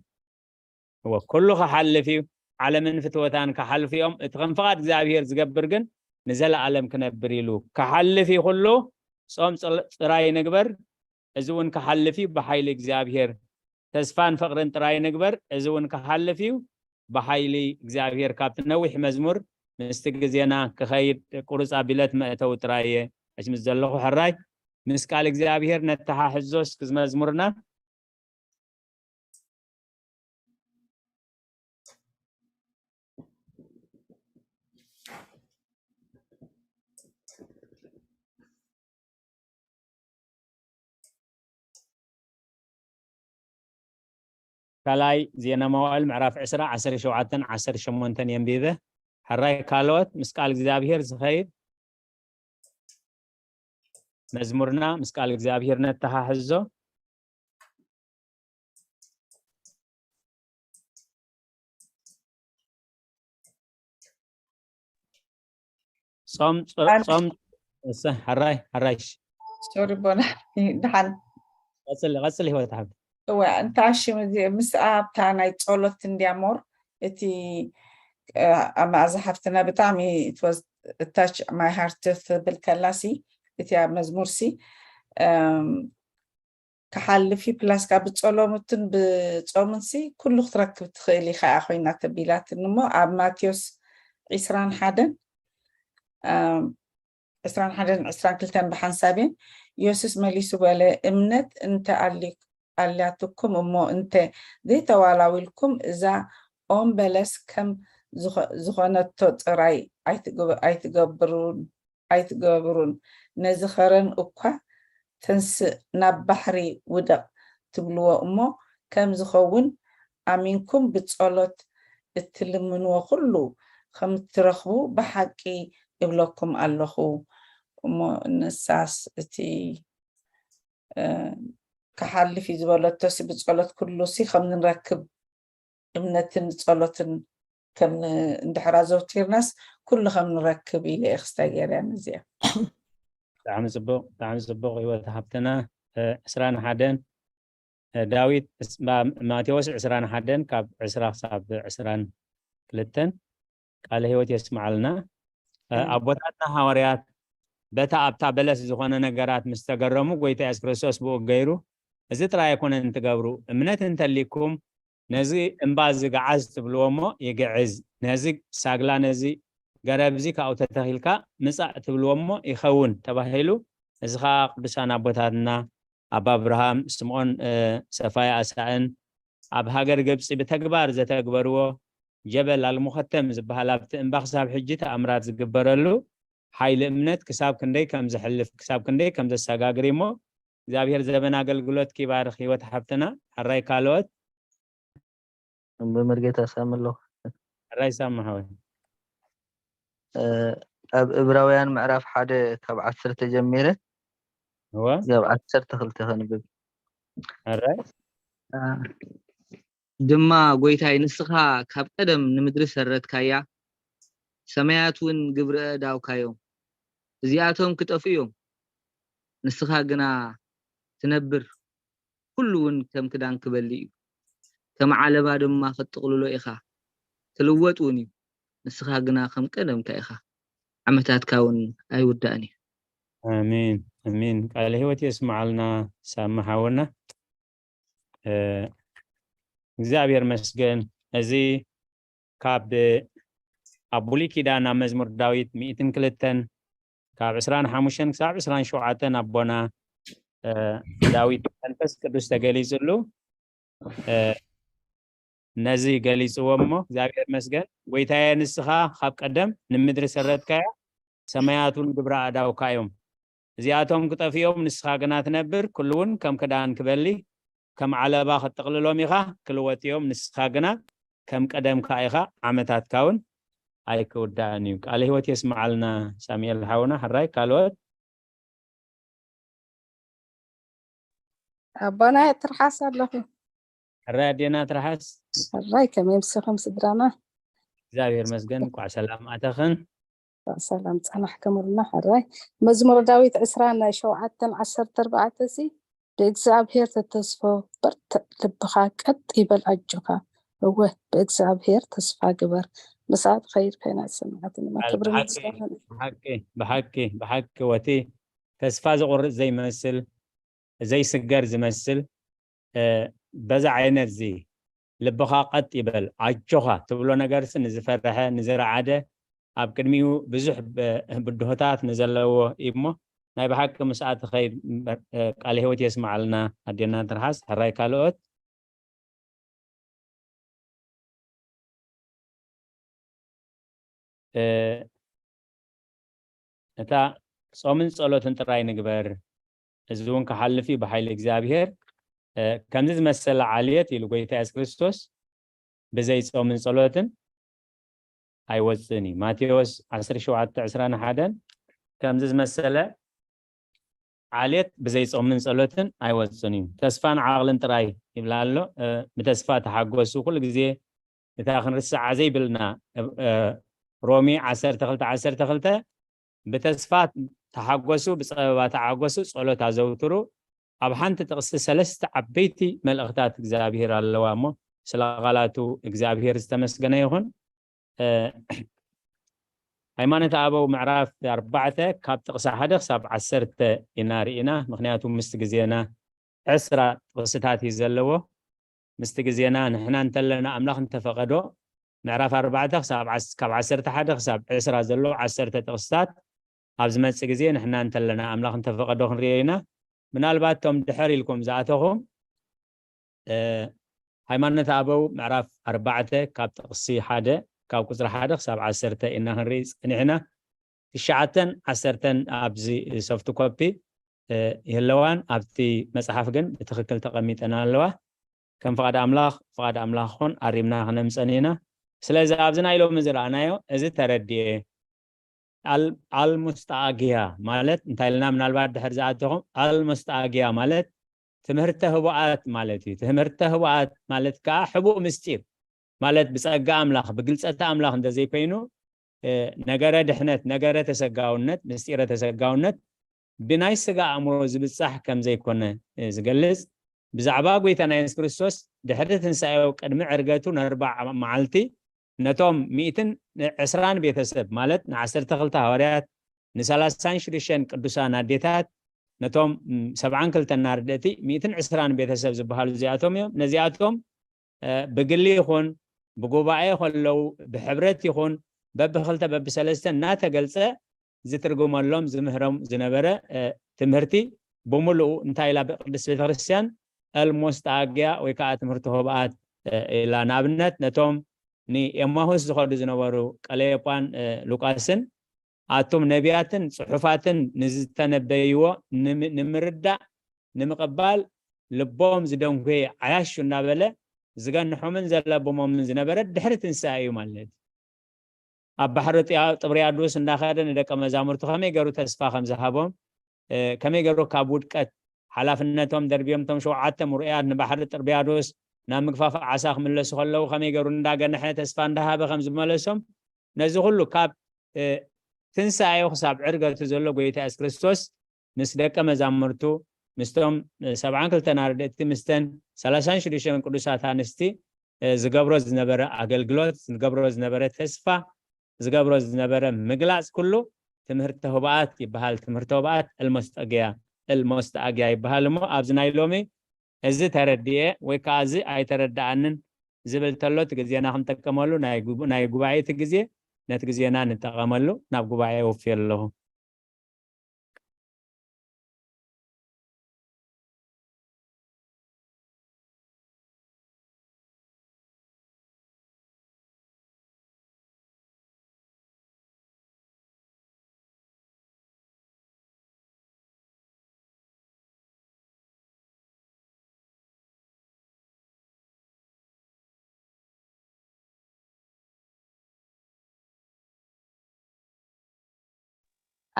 እወ፣ ኩሉ ክሓልፍ እዩ። ዓለምን ፍትወታን ክሓልፉ እዮም። እቲ ከም ፍቓድ እግዚኣብሔር ዝገብር ግን ንዘለኣለም ክነብር ኢሉ ክሓልፍ እዩ ኩሉ። ጾም ጽል-፣ ጥራይ ንግበር፣ እዚ እውን ክሓልፍ እዩ ብሓይሊ እግዚኣብሔር። ተስፋን ፍቕርን ጥራይ ንግበር፣ እዚ እውን ክሓልፍ እዩ ብሓይሊ እግዚኣብሔር። ካብቲ ነዊሕ መዝሙር ምስቲ ግዜና ክኸይድ ቁሩጽ ኣቢለ እቲ መእተዊ ጥራይ እየ ኣሽምት ዘለኹ። ሕራይ ምስ ቃል እግዚኣብሔር ነተሓሕዞ እስኪ መዝሙርና። ካልኣይ ዜና መዋዕል ምዕራፍ ዕስራ፣ ዓሰርተ ሸውዓተን ዓሰርተ ሸሞንተን የንቢበ። ሕራይ ካልኦት ምስ ቃል እግዚኣብሔር ዝኸይድ መዝሙርና ምስ ቃል እግዚኣብሔር ነተሓሕዞ። ጾም፣ ጾ-፣ ኣን- ጾም፣ እሰ፣ ሕራይ፣ ሕራይ። ሶሪ ቦና፣ ድሓን። ቀጽሊ፣ ቀጽሊ ህይወት ሓብቲ። እወ፣ እንታ ሽም እዚ ምስ ኣብታ ናይ ጸሎት እንድያ ሞር እቲ፣ እ፣ ኣብ መኣዛ ሓፍትና ብጣዕሚ it was touch my heart ትብል ከላሲ፣ እቲ ኣብ መዝሙርሲ፣ እም፣ ክሓልፍ እዩ፣ ፕላስ ካብ ብጸሎትን ብጾምንሲ ኩሉ ክትረክብ ትኽእል ኢኻ እያ ኮይና ተቢላትኒ እሞ፣ ኣብ ማቴዎስ ዕስራን ሓደን፣ እም፣ ዕስራን ሓደን ዕስራን ክልተን ብሓንሳብ እየን። ኢየሱስ መሊሱ በለ፣ እምነት እንተ ኣሊ-፣ ኣልያትኩም እሞ እንተ ዘይተዋላዊልኩም እዛ ኦም በለስ ከም ዝኾ-፣ ዝኾነቶ ጥራይ ኣይትግበ-፣ ኣይትገብሩን፣ ኣይትገብሩን። ነዚ ኸረን እኳ ተንስእ ናብ ባሕሪ ውደቕ ትብልዎ እሞ ከም ዝኸውን ኣሚንኩም ብጸሎት እትልምንዎ ኩሉ ከም እትረኽቡ ብሓቂ እብለኩም ኣለኹ። እሞ ንሳስ እቲ፣ እ፣ ክሓልፍ እዩ ዝበለቶሲ ብጸሎት ኩሉሲ ከም ንረክብ እምነትን ጸሎትን ከም ን-፣ እንድሕር ኣዘውቲርናስ ኩሉ ከም ንረክብ ኢለ እየ ክስታይ ገይረያ ነዚኣ። ብጣዕሚ ጽቡቕ፣ ብጣዕሚ ጽቡቕ ህይወት ሃብትና። እ፣ ዕስራን ሓደን፣ እ፣ ዳዊት፣ እስ-፣ ማ-፣ ማቴዎስ ዕስራን ሓደን ካብ ዕስራ ክሳብ ዕስራን ክልተን ቃለ ህይወት የስምዓልና። እ፣ ኣሜን። ኣቦታትና ሃዋርያት በታ ኣብታ በለስ ዝኾነ ነገራት ምስ ተገረሙ፣ ጎይታ የሱስ ክርስቶስ ብኡ ገይሩ፣ "እዚ ጥራይ ኣይኮነን ትገብሩ፣ እምነት እንተሊኩም፣ ነዚ እምባ እዚ ገዓዝ ትብልዎ እሞ ይግዕዝ፣ ነዚ ሳግላ፣ ነዚ ገረብ እዚ ካብኡ ተተኺልካ ምጻእ ትብልዎ እሞ ይኸውን" ተባሂሉ። እዚ ኸኣ ቅዱሳን ኣቦታትና ኣባ ኣብርሃም፣ ስምዖን፣ እ፣ ሰፋይ ኣሳእን ኣብ ሃገር ግብጺ ብተግባር ዘተግበርዎ ጀበል ኣልሙኸተም ዝበሃል ኣብቲ እምባ ክሳብ ሕጂ ተኣምራት ዝግበረሉ ሓይሊ እምነት ክሳብ ክንደይ ከም ዘሕልፍ፣ ክሳብ ክንደይ ከም ዘሰጋግር እሞ እግዚኣብሔር ዘበን ኣገልግሎት ኪባርኽ ህይወት ሓብትና። ሕራይ ካልኦት። ብመርጌታ ሳሚ ኣለኹ። ሕራይ ሳሚ ሓወይ። እ፣ ኣብ እብራውያን ምዕራፍ ሓደ ካብ ዓሰርተ ጀሚረ እወ። ካብ ዓሰርተ ክልተ ከንብብ። ሕራይ። እ፣ ድማ ጎይታይ ንስኻ ካብ ቀደም ንምድሪ ሰረትካያ፣ ሰማያት እውን ግብሪ ኣእዳውካዮም። እዚኣቶም ክጠፍኡ እዮም፣ ንስኻ ግና ትነብር። ኩሉ እውን ከም ክዳን ክበሊ እዩ፣ ከም ዓለባ ድማ ክትጥቕልሎ ኢኻ። ክልወጥ እውን እዩ፣ ንስኻ ግና ከም ቀደምካ ኢኻ። ዓመታትካ እውን ኣይውዳእን እዩ። ኣሜን፣ ኣሜን። ቃለ ህይወት የስምዓልና ሳሚ ሓውና። እ፣ እግዚኣብሔር መስገን። እዚ ካብ ኣብ ብሉይ ኪዳን ኣብ መዝሙር ዳዊት ሚእትን ክልተን ካብ ዕስራን ሓሙሽተን ክሳብ ዕስራን ሸውዓተን ኣቦና፣ እ፣ ዳዊት መንፈስ ቅዱስ ተገሊጽሉ፣ እ፣ ነዚ ገሊጽዎ እሞ፣ እግዚኣብሔር መስገን። "ጎይታየ፣ ንስኻ ካብ ቀደም ንምድሪ ሰረትካያ፣ ሰማያት እውን ግብሪ ኣእዳውካ እዮም። እዚኣቶም ክጠፍኦም ንስኻ ግና ትነብር፣ ኩሉ እውን ከም ክዳን ክበሊ፣ ከም ዓለባ ክትጥቕልሎም ኢኻ፣ ክልወጥ እዮም፣ ንስኻ ግና ከም ቀደምካ ኢኻ፣ ዓመታትካ እውን ኣይክውዳእን እዩ።" ቃለ ህይወት የስምዓልና ሳሙኤል ሓውና። ሕራይ ካልኦት? ኣቦና ትርሓስ ኣለኹ። ሕራይ ኣዴና ትርሓስ። ሕራይ ከመይ ምስኹም ስድራና? እግዚኣብሔር መስገን፣ እንኳዕ ሰላም ኣተኽን። እንኳዕ ሰላም ጸናሕክምልና። ሕራይ መዝሙር ዳዊት ዕስራን ሸውዓተን ዓሰርተ ኣርባዕተ ሲ፣ "ብእግዚኣብሔር ተተስፎ በርትዕ፣ ልብኻ ቀጥ ይበል፣ ኣጆኻ። እወ፣ ብእግዚኣብሔር ተስፋ ግበር፣ ምስኣ ትኸይድ ኮይና ትሰምዓትንማ።" ክብሪ ብሓቂ፣ ምስጋና ብሓቂ፣ ብሓቂ፣ ብሓቂ ወቲ ተስፋ ዘቑርጽ ዘይመስል፣ ዘይስገር ዝመስል፣ እ፣ በዛ ዓይነት እዚ ልብኻ ቀጥ ይበል፣ ኣጆኻ ትብሎ ነገርሲ ንዝፈርሐ፣ ንዝረዓደ፣ ኣብ ቅድሚኡ ብዙሕ ብ-፣ ብድሆታት ንዘለዎ እዩ እሞ፣ ናይ ብሓቂ ምስኣ ትኸይድ እምበር፣ እ፣ ቃለ ህይወት የስምዓልና ኣዴና ትርሓስ። ሕራይ ካልኦት? እ፣ እታ ጾምን ጸሎትን ጥራይ ንግበር፣ እዚ እውን ክሓልፍ እዩ ብሓይሊ እግዚኣብሔር። እ፣ ከምዚ ዝመሰለ ዓልየት ኢሉ ጎይታ የሱስ ክርስቶስ ብዘይ ጾምን ጸሎትን ኣይወጽእን እዩ። ማቴዎስ ዓሰርተ ሸውዓተ ዕስራን ሓደን ከምዚ ዝመሰለ ዓሌት ብዘይ ጾምን ጸሎትን ኣይወጽእን እዩ። ተስፋን ዓቕልን ጥራይ ይብላ ኣሎ። እ፣ ብተስፋ ተሓጎሱ። ኩሉ ግዜ እታ ክንርስዓ ዘይብልና፣ እ፣ እ፣ ሮሜ ዓሰርተ ክልተ ዓሰርተ ክልተ፣ "ብተስፋ ተሓጎሱ፣ ብጸበባ ተዓጎሱ፣ ጸሎት ኣዘውትሩ።" ኣብ ሓንቲ ጥቕሲ ሰለስተ ዓበይቲ መልእኽታት እግዚኣብሔር ኣለዋ እሞ፣ ስለ ቃላቱ እግዚኣብሔር ዝተመስገነ ይኹን። እ፣ ሃይማኖት ኣበው ምዕራፍ ኣርባዕተ ካብ ጥቕሲ ሓደ ክሳብ ዓሰርተ ኢና ርኢና፣ ምኽንያቱ ምስቲ ግዜና ዕስራ ጥቕስታት እዩ ዘለዎ። ምስቲ ግዜና ንሕና እንተለና ኣምላኽ እንተፈቐዶ ምዕራፍ ኣርባዕተ ክሳብ ዓስ-፣ ካብ ዓሰርተ ሓደ ክሳብ ዕስራ ዘሎ ዓሰርተ ጥቕስታት ኣብ ዝመጽእ ግዜ ንሕና እንተለና ኣምላኽ እንተፈቐዶ ክንሪኦ ኢና። ምናልባት እቶም ድሕር ኢልኩም ዝኣተኹም ሃይማኖት ኣበው ምዕራፍ ኣርባዕተ ካብ ጥቕሲ ሓደ ካብ ቁፅሪ ሓደ ክሳብ ዓሰርተ ኢና ክንርኢ ፀኒሕና። ትሽዓተን ዓሰርተን ኣብዚ ሶፍት ኮፒ ይህለዋን ኣብቲ መፅሓፍ ግን ብትክክል ተቐሚጠን ኣለዋ። ከም ፍቓድ ኣምላኽ ፍቓድ ኣምላኽ ኹን ኣሪምና ክነምፀን ኢና። ስለዚ ኣብዚ ናይ ሎሚ ዝረኣናዮ እዚ ተረድኤ ኣልሙስጣግያ ማለት እንታይ ኢልና ምናልባት ድሕር ዝኣተኹም ኣልሙስጣግያ ማለት ትምህርተ ህቡኣት ማለት እዩ። ትምህርተ ህቡኣት ማለት ከዓ ሕቡእ ምስጢር ማለት ብፀጋ ኣምላኽ ብግልፀተ ኣምላኽ እንተዘይኮይኑ ነገረ ድሕነት ነገረ ተሰጋውነት ምስጢረ ተሰጋውነት ብናይ ስጋ ኣእምሮ ዝብፃሕ ከም ዘይኮነ ዝገልፅ ብዛዕባ ጎይታና የሱስ ክርስቶስ ድሕሪ ትንሳኤው ቅድሚ ዕርገቱ ነርባዕ መዓልቲ ነቶም ሚእትን ዕስራን ቤተሰብ ማለት ንዓሰርተ ክልተ ሃዋርያት ንሰላሳን ሽዱሽተን ቅዱሳን ኣዴታት ነቶም ሰብዓን ክልተን ኣርድእቲ ሚእትን ዕስራን ቤተሰብ ዝበሃሉ እዚኣቶም እዮም። ነዚኣቶም ብግሊ ይኹን ብጉባኤ ከለዉ ብሕብረት ይኹን በብክልተ በብሰለስተ እናተገልፀ ዝትርጉመሎም ዝምህሮም ዝነበረ ትምህርቲ ብምሉኡ እንታይ ኢላ ብቅድስት ቤተክርስትያን ኣልሞስጣግያ ወይ ከዓ ትምህርቲ ሆብኣት ኢላ። ንኣብነት ነቶም ንኤማሁስ ዝኸዱ ዝነበሩ ቀለዮጳን ሉቃስን ኣቱም ነቢያትን ፅሑፋትን ንዝተነበይዎ ንምርዳእ ንምቕባል ልቦም ዝደንጎየ ዓያሹ እናበለ ዝገንሖምን ዘለብሞምን ዝነበረ ድሕሪ ትንሳኤ እዩ ማለት እዩ። ኣብ ባሕሪ ጥብርያዶስ እንዳኸደ ንደቀ መዛሙርቱ ከመይ ገይሩ ተስፋ ከም ዝሃቦም ከመይ ገይሩ ካብ ውድቀት ሓላፍነቶም ደርብዮም እቶም ሸውዓተ ምሩያት ንባሕሪ ጥብርያዶስ ናብ ምግፋፍ ዓሳ ክምለሱ ከለዉ ከመይ ገይሩ እንዳገንሐ ተስፋ እንዳሃበ ከም ዝመለሶም ነዚ ኩሉ ካብ ትንሳኤው ክሳብ ዕርገቱ ዘሎ ጎይታ የሱስ ክርስቶስ ምስ ደቀ መዛሙርቱ ምስቶም ሰብዓን ክልተን ኣርድእቲ ምስተን ሰላሳን ሽዱሽተን ቅዱሳት ኣንስቲ ዝገብሮ ዝነበረ ኣገልግሎት ዝገብሮ ዝነበረ ተስፋ ዝገብሮ ዝነበረ ምግላፅ ኩሉ ትምህርተ ህቡኣት ይበሃል። ትምህርተ ህቡኣት እልሞስጠግያ እልሞስጠኣግያ ይበሃል። እሞ ኣብዚ ናይ ሎሚ እዚ ተረድኤ ወይ ከዓ እዚ ኣይተረዳኣንን ዝብል ተሎ እቲ ግዜና ክንጠቀመሉ ናይ ጉባኤ እቲ ግዜ ነቲ ግዜና ንጠቐመሉ። ናብ ጉባኤ ወፍዮ ኣለኹ።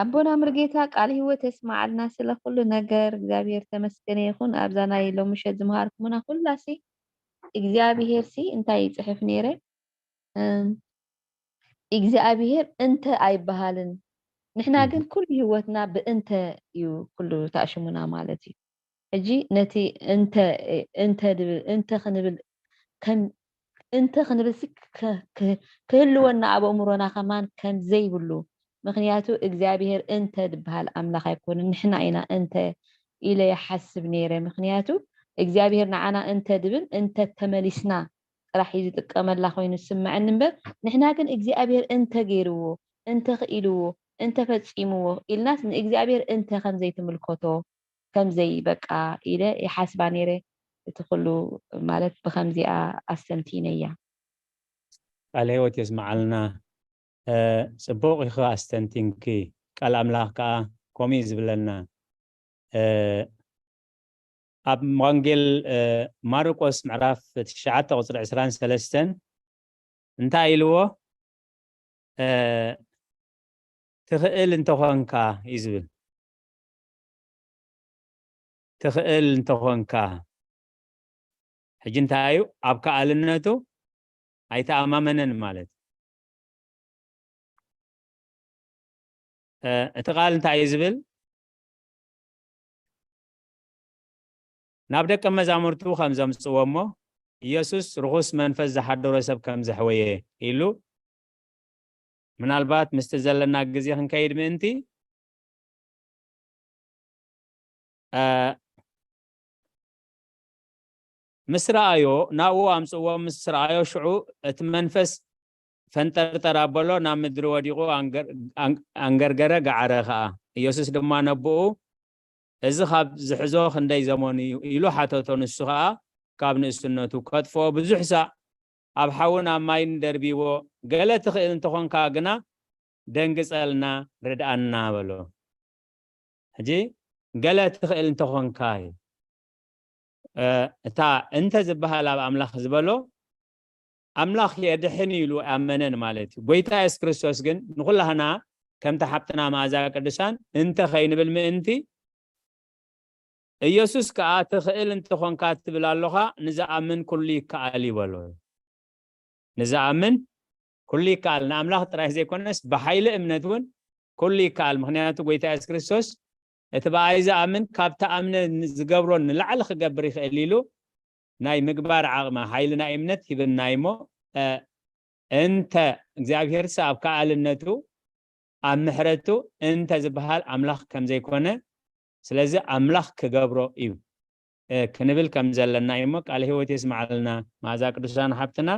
ኣቦና ምርጌታ ቃል ህይወት የስማዓልና ስለ ኩሉ ነገር እግዚኣብሔር ተመስገነ ይኹን። ኣብዛ ናይ ሎምሸት ዝመሃርኩምና ኩላሲ እግዚኣብሔር ሲ እንታይ ይፅሕፍ ነይረ እግዚኣብሔር እንተ ኣይበሃልን ንሕና ግን ኩሉ ህይወትና ብእንተ እዩ ኩሉ ተኣሽሙና ማለት እዩ። ሕጂ ነቲ እንተ እንተ ድብል እንተ ክንብል ከም እንተ ክንብል ሲ ክህልወና ኣብ ኣእምሮና ከማን ከም ዘይብሉ ምክንያቱ እግዚኣብሔር እንተ ድበሃል ኣምላኽ ኣይኮንን ንሕና ኢና እንተ ኢለ ይሓስብ ነይረ ምክንያቱ እግዚኣብሔር ንዓና እንተ ድብል እንተ ተመሊስና ጥራሕ እዩ ዝጥቀመላ ኮይኑ ዝስምዐኒ እምበር ንሕና ግን እግዚኣብሔር እንተ ገይርዎ እንተ ክኢልዎ እንተ ፈፂምዎ ኢልናስ ንእግዚኣብሔር እንተ ከም ዘይትምልከቶ ከም ዘይ በቃ ኢለ ይሓስባ ነይረ እቲ ኩሉ ማለት ብከምዚኣ ኣስተንቲነያ ቃል ህይወት የስምዓልና ፅቡቅ ኢኺ ኣስተንቲንኪ ቃል ኣምላኽ ከዓ ከምኡ እዩ ዝብለና ኣብ ወንጌል ማርቆስ ምዕራፍ ትሽዓተ ቁፅሪ ዕስራን ሰለስተን እንታይ ኢልዎ ትኽእል እንተኾንካ እዩ ዝብል ትኽእል እንተኾንካ ሕጂ እንታይ እዩ ኣብ ከኣልነቱ ኣይተኣማመነን ማለት እቲ ቃል እንታይ እዩ ዝብል ናብ ደቀ መዛሙርቱ ከም ዘምፅዎ እሞ ኢየሱስ ርኹስ መንፈስ ዝሓደሮ ሰብ ከም ዘሕወየ ኢሉ ምናልባት ምስቲ ዘለና ግዜ ክንከይድ ምእንቲ ምስ ረኣዮ ናብኡ ኣምፅዎ ምስ ረኣዮ ሽዑ እቲ መንፈስ ፈንጠርጠር ኣበሎ፣ ናብ ምድሪ ወዲቑ ኣንገር-፣ ኣን-፣ ኣንገርገረ፣ ገዓረ ኸኣ። ኢየሱስ ድማ ነቦኡ፣ "እዚ ኻብ ዝሕዞ ክንደይ ዘመኑ እዩ?" ኢሉ ሓተቶ። ንሱ ኸኣ ካብ ንእስነቱ፣ "ከጥፍኦ ብዙሕ ሳዕ ኣብ ሓውን ኣብ ማይን ደርቢዎ፣ ገለ ትኽእል እንተኾንካ ግና ደንግጸልና፣ ርድኣና" በሎ። ሕጂ ገለ ትኽእል እንተኾንካ እዩ። እ፣ እታ እንተ ዝበሃል ኣብ ኣምላኽ ዝበሎ፣ ኣምላኽ የድሕን ኢሉ ኣመነ ማለት እዩ። ጎይታ የሱስ ክርስቶስ ግን ንኹላህና ከምቲ ሓብትና መኣዛ ቅዱሳን እንተ ኸይንብል ምእንቲ፣ ኢየሱስ ከኣ ትኽእል እንተኾንካ ትብል ኣሎኻ፣ ንዝኣምን ኩሉ ይከኣል እዩ በሎ። ንዝኣምን ኩሉ ይከኣል። ንኣምላኽ ጥራይ ዘይኮነስ ብሓይሊ እምነት እውን ኩሉ ይከኣል። ምኽንያቱ ጎይታ የሱስ ክርስቶስ እቲ ብኣይ ዝኣምን ካብቲ ኣምነ ዝገብሮ ንላዕሊ ክገብር ይኽእል ኢሉ ናይ ምግባር ዓቕሚ፣ ሓይሊ ናይ እምነት ሂብና እዩ እሞ፣ እ፣ እንተ እግዚኣብሔር ሰብ ኣብ ከኣልነቱ ኣብ ምሕረቱ እንተ ዝበሃል ኣምላኽ ከም ዘይኮነ፣ ስለዚ ኣምላኽ ክገብሮ እዩ፣ እ፣ ክንብል ከም ዘለና እዩ እሞ ቃለ ህይወት የስምዓልና። መኣዛ ቅዱሳን ሓብትና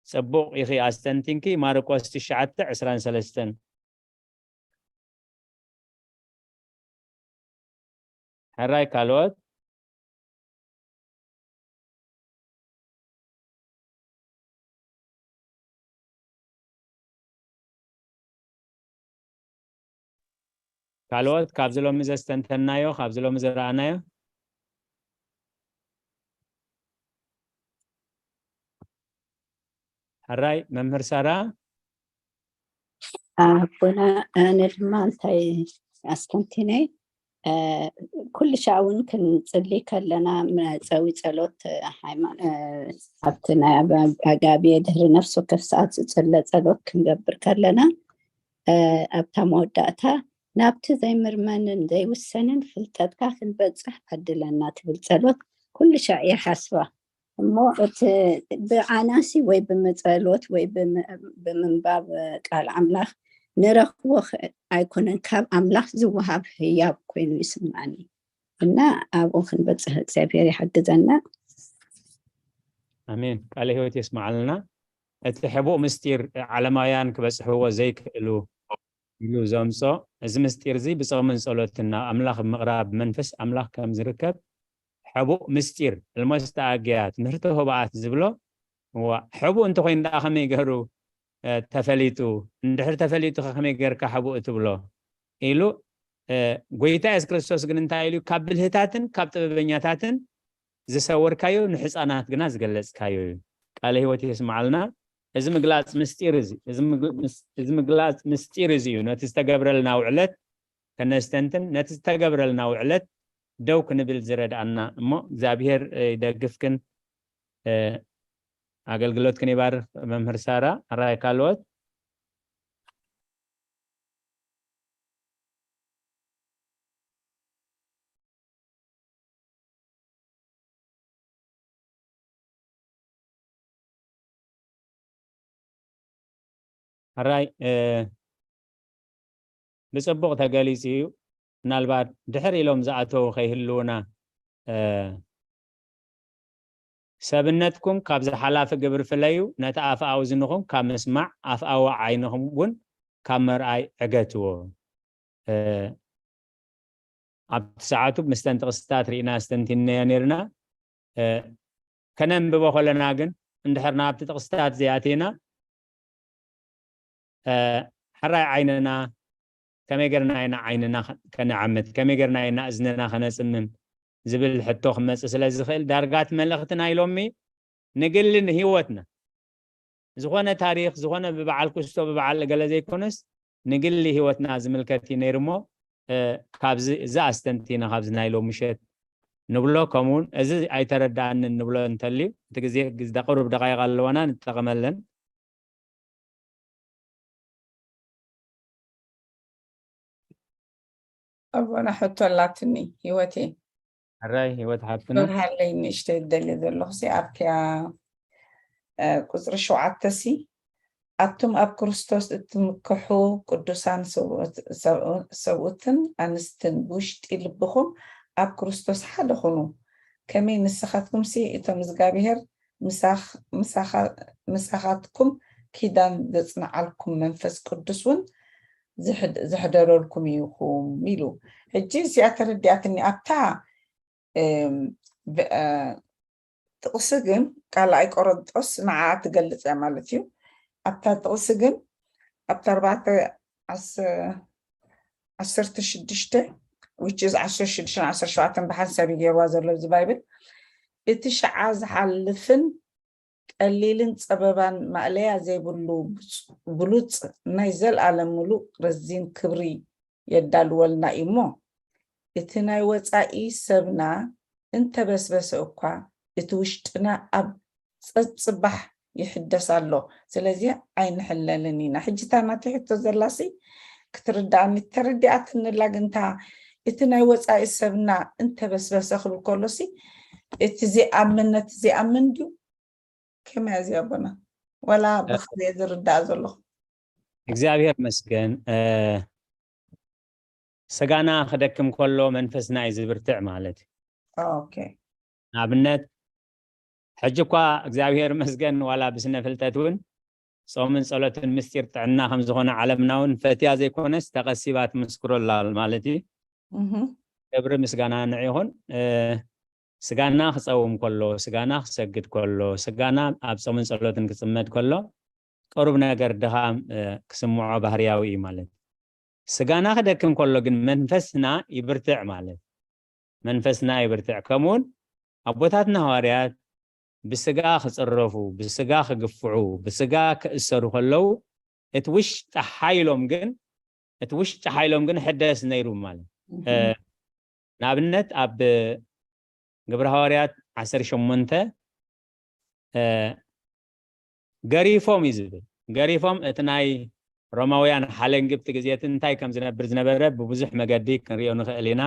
ጽቡቕ ኢኺ ኣስተንቲንኪ። ማርቆስ ትሽዓተ ዕስራን ሰለስተን። ሕራይ ካልኦት? ካልኦት ካብዚ ሎሚ ዘስተንተናዮ፣ ካብዚ ሎሚ ዝረኣናዮ? ሕራይ መምህር ሳራ? ኣቦና፣ ኣነ ድማ እንታይ ኣስተንቲነ፣ እ፣ ኩሉ ሻዕ እውን ክንጽሊ ከለና መጸዊ ጸሎት፣ እ፣ ሃይማ-፣ እ፣ ኣብቲ ናይ ኣጋ-፣ ኣጋብየ ድሕሪ ነፍሲ ወከፍ ሰዓት ዝጽለ ጸሎት ክንገብር ከለና፣ እ፣ ኣብታ መወዳእታ ናብቲ ዘይምርመንን ዘይውሰንን ፍልጠትካ ክንበጽሕ ዓድለና ትብል ጸሎት ኩሉ ሻዕ ይሓስባ። እሞ እቲ ብዓናሲ ወይ ብምጸሎት ወይ ብም-፣ ብምንባብ ቃል ኣምላኽ ንረኽቦ ኽ-፣ ኣይኮነን፣ ካብ ኣምላኽ ዝወሃብ ህያብ ኮይኑ ይስምዓኒ። እና ኣብኡ ክንበጽሕ እግዚኣብሔር ይሓግዘና። ኣሜን። ቃለ ህይወት የስምዓልና። እቲ ሕቡእ ምስጢር ዓለማውያን ክበጽሕዎ ዘይክእሉ ኢሉ ዘምጾ፣ እዚ ምስጢር እዚ ብጾምን ጸሎትን ናብ ኣምላኽ ብምቕራብ ብመንፈስ ኣምላኽ ከም ዝርከብ ሕቡእ ምስጢር፣ እልሞስተ ኣግያ፣ ትምህርቲ ህቡኣት ዝብሎ፣ እዋ፣ ሕቡእ እንተኾይኑ ደኣ ከመይ ገይሩ፣ እ፣ ተፈሊጡ? እንድሕር ተፈሊጡ ከ ከመይ ገይርካ ሕቡእ ትብሎ? ኢሉ፣ እ፣ ጎይታ የሱስ ክርስቶስ ግን እንታይ ኢሉ? ካብ ብልህታትን ካብ ጥበበኛታትን ዝሰወርካዮ ንሕፃናት ግና ዝገለፅካዮ እዩ። ቃለ ህይወት የስምዓልና። እዚ ምግላፅ ምስጢር እዚ፣ እዚ ምግል-፣ ምስ-፣ እዚ ምግላፅ ምስጢር እዚ እዩ ነቲ ዝተገብረልና ውዕለት ከነስተንትን፣ ነቲ ዝተገብረልና ውዕለት ደው ክንብል ዝረድኣና። እሞ እግዚኣብሔር፣ እ፣ ይደግፍክን፣ እ፣ ኣገልግሎትክን ይባርክ። መምህር ሳራ፣ ኣራይ ካልኦት? ሕራይ፣ እ፣ ብጽቡቕ ተገሊጹ እዩ። ምናልባት ድሕር ኢሎም ዝኣተዉ ከይህልዉና፣ እ፣ ሰብነትኩም ካብዚ ሓላፊ ግብሪ ፍለዩ፣ ነቲ ኣፍኣዊ እዝንኹም ካብ ምስማዕ፣ ኣፍኣዊ ዓይንኹም እውን ካብ ምርኣይ ዕገትዎ። እ፣ ኣብቲ ሰዓቱ ምስተን ጥቕስታት ርኢና ኣስተንቲንናዮ ነይርና። እ፣ ከነንብቦ ከለና ግን፣ እንድሕር ናብቲ ጥቕስታት ዘይኣቲና፣ እ፣ ሕራይ ዓይንና፣ ከመይ ጌርና ኢና ዓይንና ከ-፣ ከነዓምት? ከመይ ጌርና ኢና እዝንና ከነጽምም? ዝብል ሕቶ ክመጽእ ስለ ዝኽእል፣ ዳርጋ እቲ መልእኽቲ ናይ ሎሚ ንግሊ ንህይወትና፣ ዝኾነ ታሪኽ፣ ዝኾነ ብበዓል ክስቶ፣ ብበዓል እገለ ዘይኮነስ፣ ንግሊ ህይወትና ዝምልከት እዩ ነይሩ እሞ፣ እ፣ ካብዚ፣ እዚ ኣስተንቲና ካብዚ ናይ ሎሚ ምሸት ንብሎ፣ ከምኡውን እዚ ኣይተረዳእንን ንብሎ እንተልዩ፣ እቲ ግዜ፣ ግዜ ቁሩብ ደቃይቕ ኣለዋና፣ ንጠቐመለን። ኣቦና፣ ሕቶ ኣላትኒ፣ ህይወቴ። ሕራይ ህይወት ሓፍትና። ክብርሃለይ፣ ንእሽተይ እደሊ ዘለኹ ሲ ኣብኪያ፣ እ፣ ቁጽሪ ሸውዓተ ሲ፣ ኣቱም ኣብ ክርስቶስ እትምክሑ ቅዱሳን ሰብኡት-፣ ሰብኡ-፣ ሰብኡትን ኣንስትን፣ ብውሽጢ ልብኹም ኣብ ክርስቶስ ሓደ ኩኑ። ከመይ ንስኻትኩም ሲ እቶም እግዚኣብሔር ምሳኽ-፣ ምሳኻ-፣ ምሳኻትኩም ኪዳን ዘጽንዓልኩም መንፈስ ቅዱስ እውን ዝሕድ- ዝሕደረልኩም ኢኹም ኢሉ። ሕጂ እዚኣ ተረዲኣትኒ። ኣብታ እም፣ ብ- እ፣ ጥቕሲ ግን ካልኣይ ቆሮንጦስ ንዓኣ ትገልጽ እያ ማለት እዩ። ኣብታ ጥቕሲ ግን ኣብታ ኣርባዕተ ዓስ- ዓሰርተ ሽዱሽተ which is ዓሰርተ ሽዱሽተ ዓሰርተ ሸውዓተ ብሓንሳብ እዩ ገይርዋ ዘሎ እዚ ባይብል። እቲ ሸዓ ዝሓልፍን ቀሊልን ጸበባን ማእለያ ዘይብሉ ብሉጽ ናይ ዘልኣለም ምሉእ ረዚን ክብሪ የዳልወልና እዩ እሞ፣ እቲ ናይ ወጻኢ ሰብና እንተበስበሰ እኳ፣ እቲ ውሽጥና ኣብ ጸጽባሕ ይሕደስ ኣሎ። ስለዚ ኣይንሕለልን ኢና። ሕጂ እታ ናተይ ሕቶ ዘላሲ ክትርድኣኒ ተረዲኣትንላ፣ ግንታ እቲ ናይ ወጻኢ ሰብና እንተበስበሰ ክብል ከሎሲ፣ እቲ ዘይኣምን ነቲ ዘይኣምን ድዩ? ከመይ እዚ ኣቦና? ዋላ ብኽልኤ ዝርዳእ ዘለኹ። እግዚኣብሔር መስገን። እ፣ ስጋና ክደክም ከሎ መንፈስና እዩ ዝብርትዕ ማለት እዩ። ኦኬ። ንኣብነት፣ ሕጂ እኳ እግዚኣብሔር መስገን ዋላ ብስነ ፍልጠት እውን ጾምን ጸሎትን ምስጢር ጥዕና ከም ዝኾነ ዓለምና እውን ፈትያ ዘይኮነስ ተቐሲባ ትምስክሮ ኣላ ማለት እዩ። እህ። ክብሪ ምስጋና ንዕ ይኹን። እ፣ ስጋና ክጸውም ከሎ፣ ስጋና ክሰግድ ከሎ፣ ስጋና ኣብ ጾምን ጸሎትን ክጽመድ ከሎ፣ ቅሩብ ነገር ድኻም፣ እ፣ ክስምዖ ባህርያዊ እዩ ማለት። ስጋና ክደክም ከሎ ግን መንፈስና ይብርትዕ ማለት። መንፈስና ይብርትዕ። ከምኡውን ኣቦታትና ሃዋርያት ብስጋ ክጽረፉ፣ ብስጋ ክግፍዑ፣ ብስጋ ክእሰሩ ከለዉ፣ እቲ ውሽጢ ሓይሎም ግን፣ እቲ ውሽጢ ሓይሎም ግን ሕደስ ነይሩ ማለት። እ፣ እህ። ንኣብነት ኣብ ግብረ ሃዋርያት ዓሰርተ ሸሞንተ፣ እ፣ ገሪፎም እዩ ዝብል። ገሪፎም እቲ ናይ ሮማውያን ሓለንግብቲ ግዜ እቲ እንታይ ከም ዝነብር ዝነበረ ብብዙሕ መገዲ ክንሪኦ ንኽእል ኢና።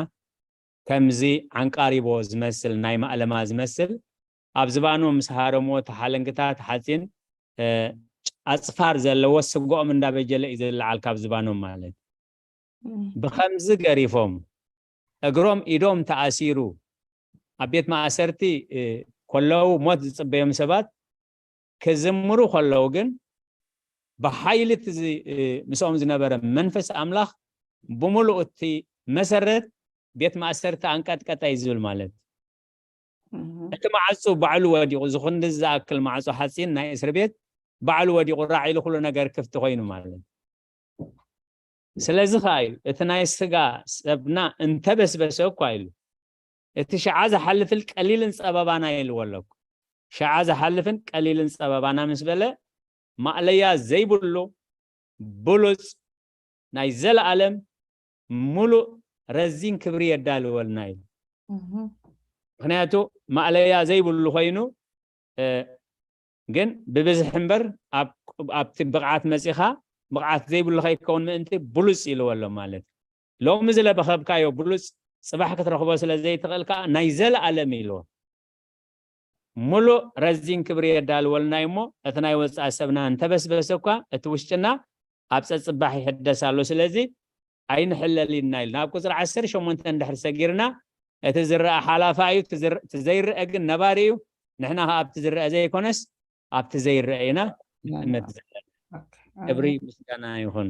ከምዚ ዓንቃሪቦ ዝመስል፣ ናይ ማእለማ ዝመስል፣ ኣብ ዝባኖም ምስ ሃረምዎ እቲ ሓለንግታት ሓጺን፣ እ፣ ኣጽፋር ዘለዎ ስግኦም እንዳበጀለ እዩ ዝለዓል ካብ ዝባኖም ማለት። እም። ብኸምዚ ገሪፎም፣ እግሮም ኢዶም ተኣሲሩ፣ ኣብ ቤት ማእሰርቲ፣ እ፣ ከለዉ ሞት ዝጽበዮም ሰባት ክዝምሩ ከለዉ ግን፣ ብሓይሊ እቲ ዝ-፣ እ፣ ምስኦም ዝነበረ መንፈስ ኣምላኽ ብምሉእ እቲ መሰረት ቤት ማእሰርቲ ኣንቀጥቀጠ እዩ ዝብል ማለት። እህ። እቲ ማዕጹ ባዕሉ ወዲቑ፣ ዝኹንዲ ዝኣክል ማዕጹ ሓጺን ናይ እስር ቤት ባዕሉ ወዲቑ፣ ራዕ ኢሉ ኩሉ ነገር ክፍቲ ኮይኑ ማለት። ስለዚ ኸኣ እዩ እቲ ናይ ስጋ ሰብና እንተበስበሰ እኳ ኢሉ፣ እቲ ሸዓ ዝሓልፍን ቀሊልን ጸበባና ኢልዎ ኣለኩ። ሸዓ ዝሓልፍን ቀሊልን ጸበባና ምስ በለ፣ ማእለያ ዘይብሉ ብሉጽ ናይ ዘለኣለም ምሉእ ረዚን ክብሪ የዳልወልና እዩ። እህ። ምኽንያቱ ማእለያ ዘይብሉ ኮይኑ፣ እ፣ ግን ብብዝሒ እምበር ኣብ-፣ ኣብቲ ብቕዓት መጺኻ ብቕዓት ዘይብሉ ከይከውን ምእንቲ ብሉጽ ኢልዎ ኣሎ ማለት። ሎሚ ዝለበኸብካዮ ብሉጽ ጽባሕ ክትረኽቦ ስለ ዘይትኽእል ከኣ ናይ ዘለኣለም ኢልዎ። ምሉእ ረዚን ክብሪ የዳልወልና እዩ እሞ፣ እቲ ናይ ወጻኢ ሰብና እንተበስበሰ እኳ፣ እቲ ውሽጥና ኣብ ጸጽባሕ ይሕደስ ኣሎ። ስለዚ ኣይንሕለል ኢልና ኢልና። ኣብ ቁጽሪ ዓሰርተ ሸሞንተ እንድሕር ሰጊርና፣ እቲ ዝረኣ ሓላፋ እዩ፣ እቲ ዝር-፣ እቲ ዘይረአ ግን ነባሪ እዩ። ንሕና ከኣ ኣብቲ ዝረአ ዘይኮነስ፣ ኣብቲ ዘይረአ ኢና ንእምነት ዘለና። ኦኬ፣ ክብሪ ኣሜን። ምስጋና ይኹን።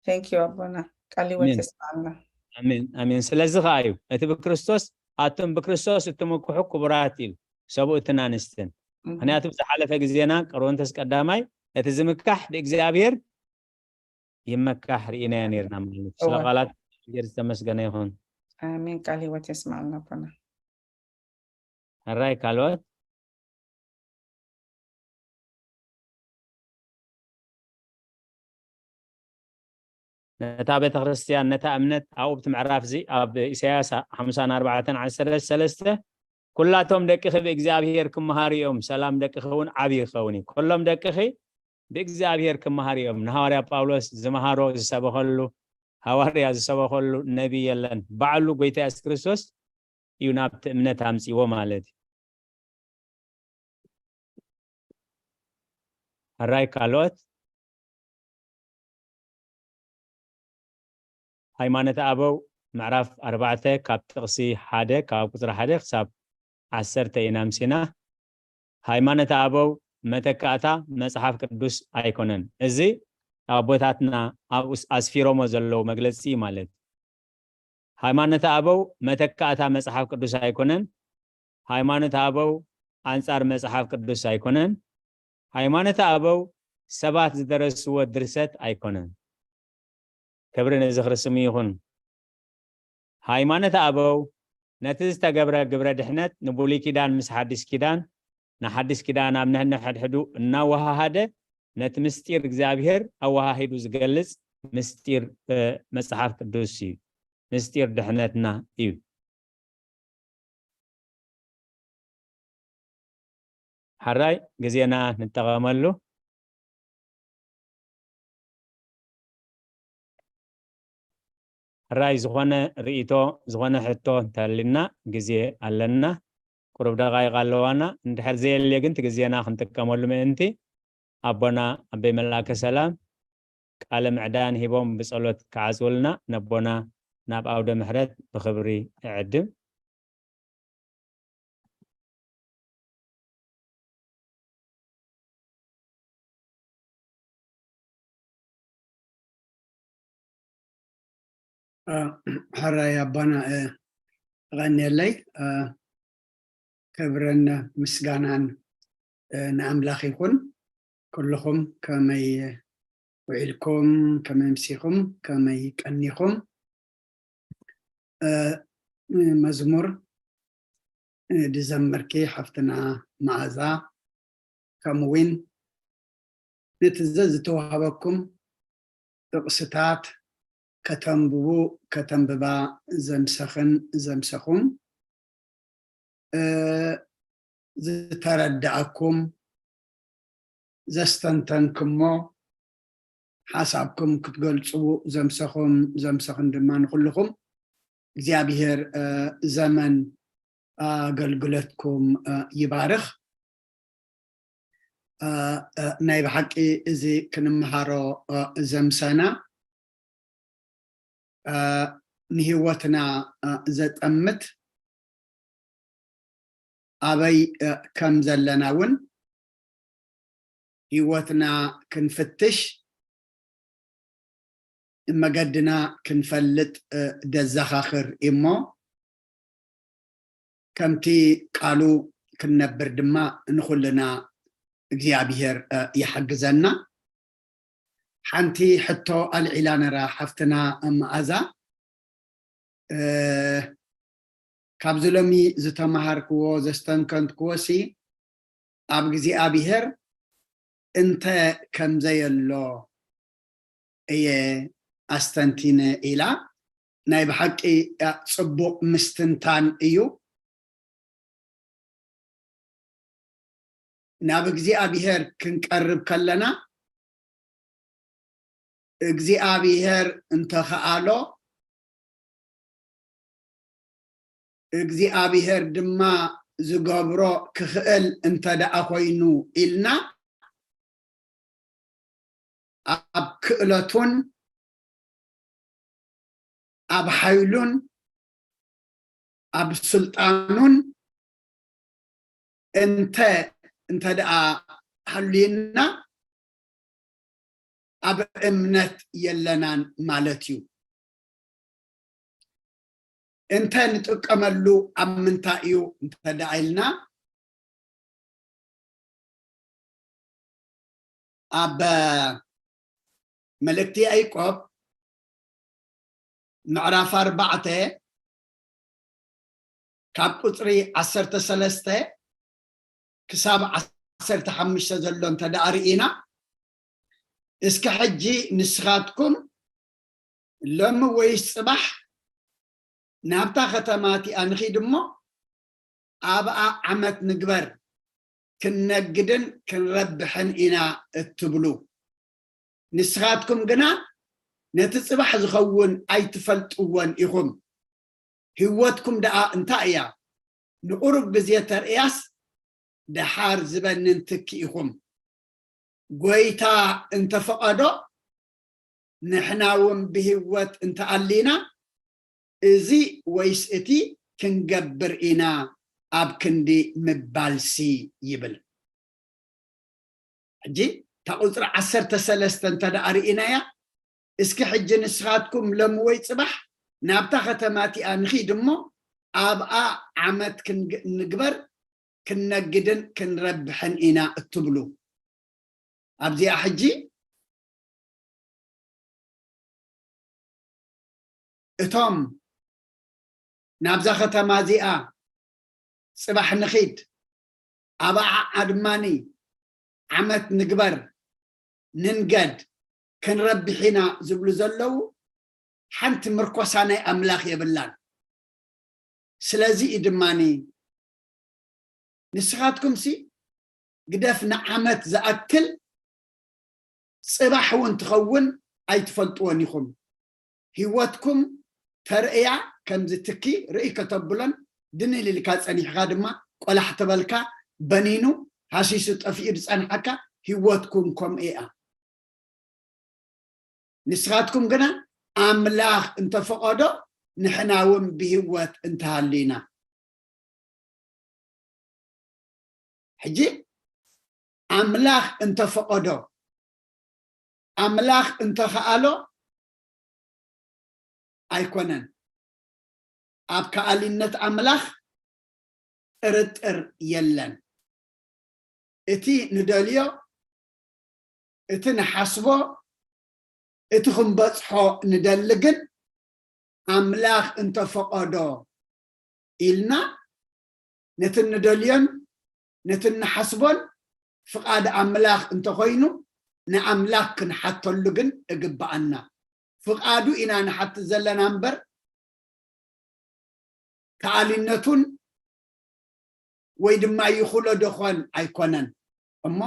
Thank you ኣቦና። ቃል ህይወት ኣሜን። የስምዓልና። ኣሜን፣ ኣሜን። ስለዚ ከኣ እዩ እቲ ብክርስቶስ፣ ኣቱም ብክርስቶስ እትምክሑ ክቡራት ኢሉ፣ ሰብኡትን ኣንስትን። እህ። ምኽንያቱ ብዝሓለፈ ግዜና፣ ቆሮንቶስ ቀዳማይ፣ እቲ ዝምካሕ ብእግዚኣብሔር ይመካሕ ርኢናዮ ነይርና ማለት እዩ። ስለ እወ። ቃላት እግዚኣብሔር ዝተመስገነ ይኹን። ኣሜን። ቃል ህይወት የስምዓልና ኣቦና። ሕራይ ካልኦት? ነታ ቤተ ክርስቲያን፣ ነታ እምነት ኣብኡ ኣብቲ ምዕራፍ እዚ ኣብ ኢሳያስ ሓምሳን ኣርባዕተን ዓሰርተ ሰለስተ፣ "ኩላቶም ደቅኺ ብእግዚኣብሔር ክመሃሩ እዮም፣ ሰላም ደቅኺ እውን ዓቢ ክኸውን እዩ። ኩሎም ደቅኺ ብእግዚኣብሔር ክመሃሩ እዮም።" ንሃዋርያ ጳውሎስ ዝመሃሮ ዝሰበኸሉ፣ ሃዋርያ ዝሰበኸሉ ነቢይ የለን። ባዕሉ ጎይታ የሱስ ክርስቶስ እዩ ናብቲ እምነት ኣምጺዎ ማለት እዩ። ሕራይ ካልኦት? ሃይማኖተ ኣበው ምዕራፍ ኣርባዕተ ካብ ጥቕሲ ሓደ፣ ካብ ቁጽሪ ሓደ ክሳብ ዓሰርተ ኢና ኣምሲና። ሃይማኖተ ኣበው መተካእታ መጽሓፍ ቅዱስ ኣይኮነን። እዚ ኣቦታትና ኣብኡ ኣስፊሮሞ ዘለዉ መግለጺ እዩ ማለት። ሃይማኖተ ኣበው መተካእታ መጽሓፍ ቅዱስ ኣይኮነን። ሃይማኖተ ኣበው ኣንጻር መጽሓፍ ቅዱስ ኣይኮነን። ሃይማኖተ ኣበው ሰባት ዝደረስዎ ድርሰት ኣይኮነን። ክብሪ ንዝኽሪ ስሙ ይኹን። ሃይማኖተ ኣበው ነቲ ዝተገብረ ግብረ ድሕነት ንብሉይ ኪዳን ምስ ሓዲስ ኪዳን፣ ንሓዲስ ኪዳን ኣብ ነሕድሕዱ እናወሃሃደ ነቲ ምስጢር እግዚኣብሔር ኣወሃሂዱ ዝገልጽ ምስጢር፣ እ፣ መጽሓፍ ቅዱስ እዩ። ምስጢር ድሕነትና እዩ። ሓራይ ግዜና ንጠቐመሉ። ሕራይ ዝኾነ ርእይቶ፣ ዝኾነ ሕቶ እንተሃልዩና ግዜ ኣለና። ቁሩብ ደቓይቕ ኣለዋና። እንድሕር ዘየልየ ግን እቲ ግዜና ክንጥቀመሉ ምእንቲ ኣቦና ኣበይ መልኣከ ሰላም ቃለ ምዕዳን ሂቦም ብጸሎት ክዓጽውልና ነቦና ናብ ኣውደ ምሕረት ብኽብሪ እዕድም። እ፣ ሕራይ ኣባና፣ እ፣ ቐንየለይ። እ፣ ክብርን ምስጋናን፣ እ፣ ንኣምላኽ ይኹን። ኩልኹም ከመይ ውዒልኩም፣ ከመይ ምሲኹም፣ ከመይ ቀኒኹም? እ፣ መዝሙር፣ እ፣ ድዘመርኪ ሓፍትና መኣዛ፣ ከምኡ እውን ነቲ ዘዝተዋህበኩም ጥቕስታት ከተንብቡ፣ ከተንብባ ዘምሰኽን ዘምሰኹም፣ እ፣ ዝተረዳእኩም፣ ዘስተንተንክሞ፣ ሓሳብኩም ክትገልጹ ዘምሰኹም፣ ዘምሰኽን ድማ ንኹልኹም እግዚኣብሔር፣ እ፣ ዘመን ኣገልግሎትኩም፣ እ፣ ይባርኽ። እ፣ እ፣ ናይ ብሓቂ እዚ ክንምሃሮ፣ እ፣ ዘምሰና፣ እ፣ ንህይወትና፣ እ፣ ዘጠምት ኣበይ፣ እ፣ ከም ዘለና እውን ህይወትና ክንፍትሽ፣ መገድና ክንፈልጥ፣ እ፣ ደዘኻኽር እሞ፣ ከምቲ ቃሉ ክንነብር ድማ ንኹልና እግዚኣብሔር፣ እ፣ ይሓግዘና። ሓንቲ ሕቶ ኣልዒላ ነራ ሓፍትና መኣዛ፣ እ፣ ካብዚ ሎሚ ዝተምሃርክዎ፣ ዘስተንከንትክዎ ሲ፣ ኣብ እግዚኣብሔር እንተ ከም ዘየሎ እየ ኣስተንቲነ ኢላ። ናይ ብሓቂ፣ እ፣ ጽቡቕ ምስትንታን እዩ። ናብ እግዚኣብሔር ክንቀርብ ከለና፣ እግዚኣብሔር እንተኸኣሎ፣ እግዚኣብሔር ድማ ዝገብሮ ክኽእል እንተ ደኣ ኮይኑ ኢልና፣ ኣብ ክእለቱን ኣብ ሓይሉን ኣብ ስልጣኑን እንተ፣ እንተ ደኣ ሃልዩና፣ ኣብ እምነት የለናን ማለት እዩ። እንተ ንጥቀመሉ ኣብ ምንታይ እዩ እንተ ደኣ ኢልና፣ ኣብ መልእክቲ ያዕቆብ ምዕራፍ ኣርባዕተ ካብ ቁጽሪ ዓሰርተ ሰለስተ ክሳብ ዓሰርተ ሓሙሽተ ዘሎ እንተ ደኣ ርኢና፣ እስከ ሕጂ ንስኻትኩም ሎሚ ወይስ ጽባሕ ናብታ ከተማ እቲኣ ንኺድ እሞ ኣብኣ ዓመት ንግበር፣ ክንነግድን ክንረብሕን ኢና እትብሉ። ንስኻትኩም ግና ነቲ ጽባሕ ዝኸውን ኣይትፈልጥዎን ኢኹም። ህይወትኩም ደኣ እንታይ እያ? ንቑሩብ ግዜ ተርእያስ ደሓር ዝበንን ትኪ ኢኹም። ጐይታ እንተፈቐዶ ንሕና እውን ብህይወት እንተኣሊና እዚ ወይስ እቲ ክንገብር ኢና ኣብ ክንዲ ምባልሲ ይብል። ሕጂ እታ ቁፅሪ ዓሰርተ ሰለስተ እንተ ደኣ ርኢናያ፣ እስኪ ሕጂ ንስኻትኩም ሎሚ ወይ ፅባሕ ናብታ ከተማ እቲኣ ንኺድ እሞ ኣብኣ ዓመት ክንግ- ንግበር፣ ክንነግድን ክንረብሕን ኢና እትብሉ። ኣብዚኣ ሕጂ እቶም ናብዛ ከተማ እዚኣ ፅባሕ ንኺድ፣ ኣብኣ ድማኒ ዓመት ንግበር፣ ንንገድ፣ ክንረብሕ ኢና ዝብሉ ዘለዉ ሓንቲ ምርኮሳ ናይ ኣምላኽ የብላን። ስለዚ እዩ ድማኒ ንስኻትኩምሲ ግደፍ ንዓመት ዝኣክል ፅባሕ እውን ትኸውን ኣይትፈልጥዎን ኢኹም። ህይወትኩም ተርእያ ከምዚ ትኪ ርእይ ከተብሎን ድንል ኢልካ ጸኒሕካ ድማ ቆላሕ ተበልካ በኒኑ ሃሲሱ ጠፊኡ ዝጸንሓካ ህይወትኩም ከምኡ እያ። ንስኻትኩም ግና ኣምላኽ እንተፈቐዶ ንሕና እውን ብህይወት እንተሃሊና። ሕጂ ኣምላኽ እንተፈቐዶ፣ ኣምላኽ እንተኸኣሎ ኣይኮነን። ኣብ ከኣሊነት ኣምላኽ ጥርጥር የለን። እቲ ንደልዮ፣ እቲ ንሓስቦ፣ እቲ ክንበጽሖ ንደሊ ግን ኣምላኽ እንተፈቐዶ ኢልና ነቲ ንደልዮን ነቲ ንሓስቦን ፍቓድ ኣምላኽ እንተኾይኑ ንኣምላኽ ክንሓተሉ ግን እግብኣና። ፍቓዱ ኢና ንሓትት ዘለና እምበር ከኣሊነቱን ወይ ድማ ይኽሎ ዶኾን ኣይኮነን። እሞ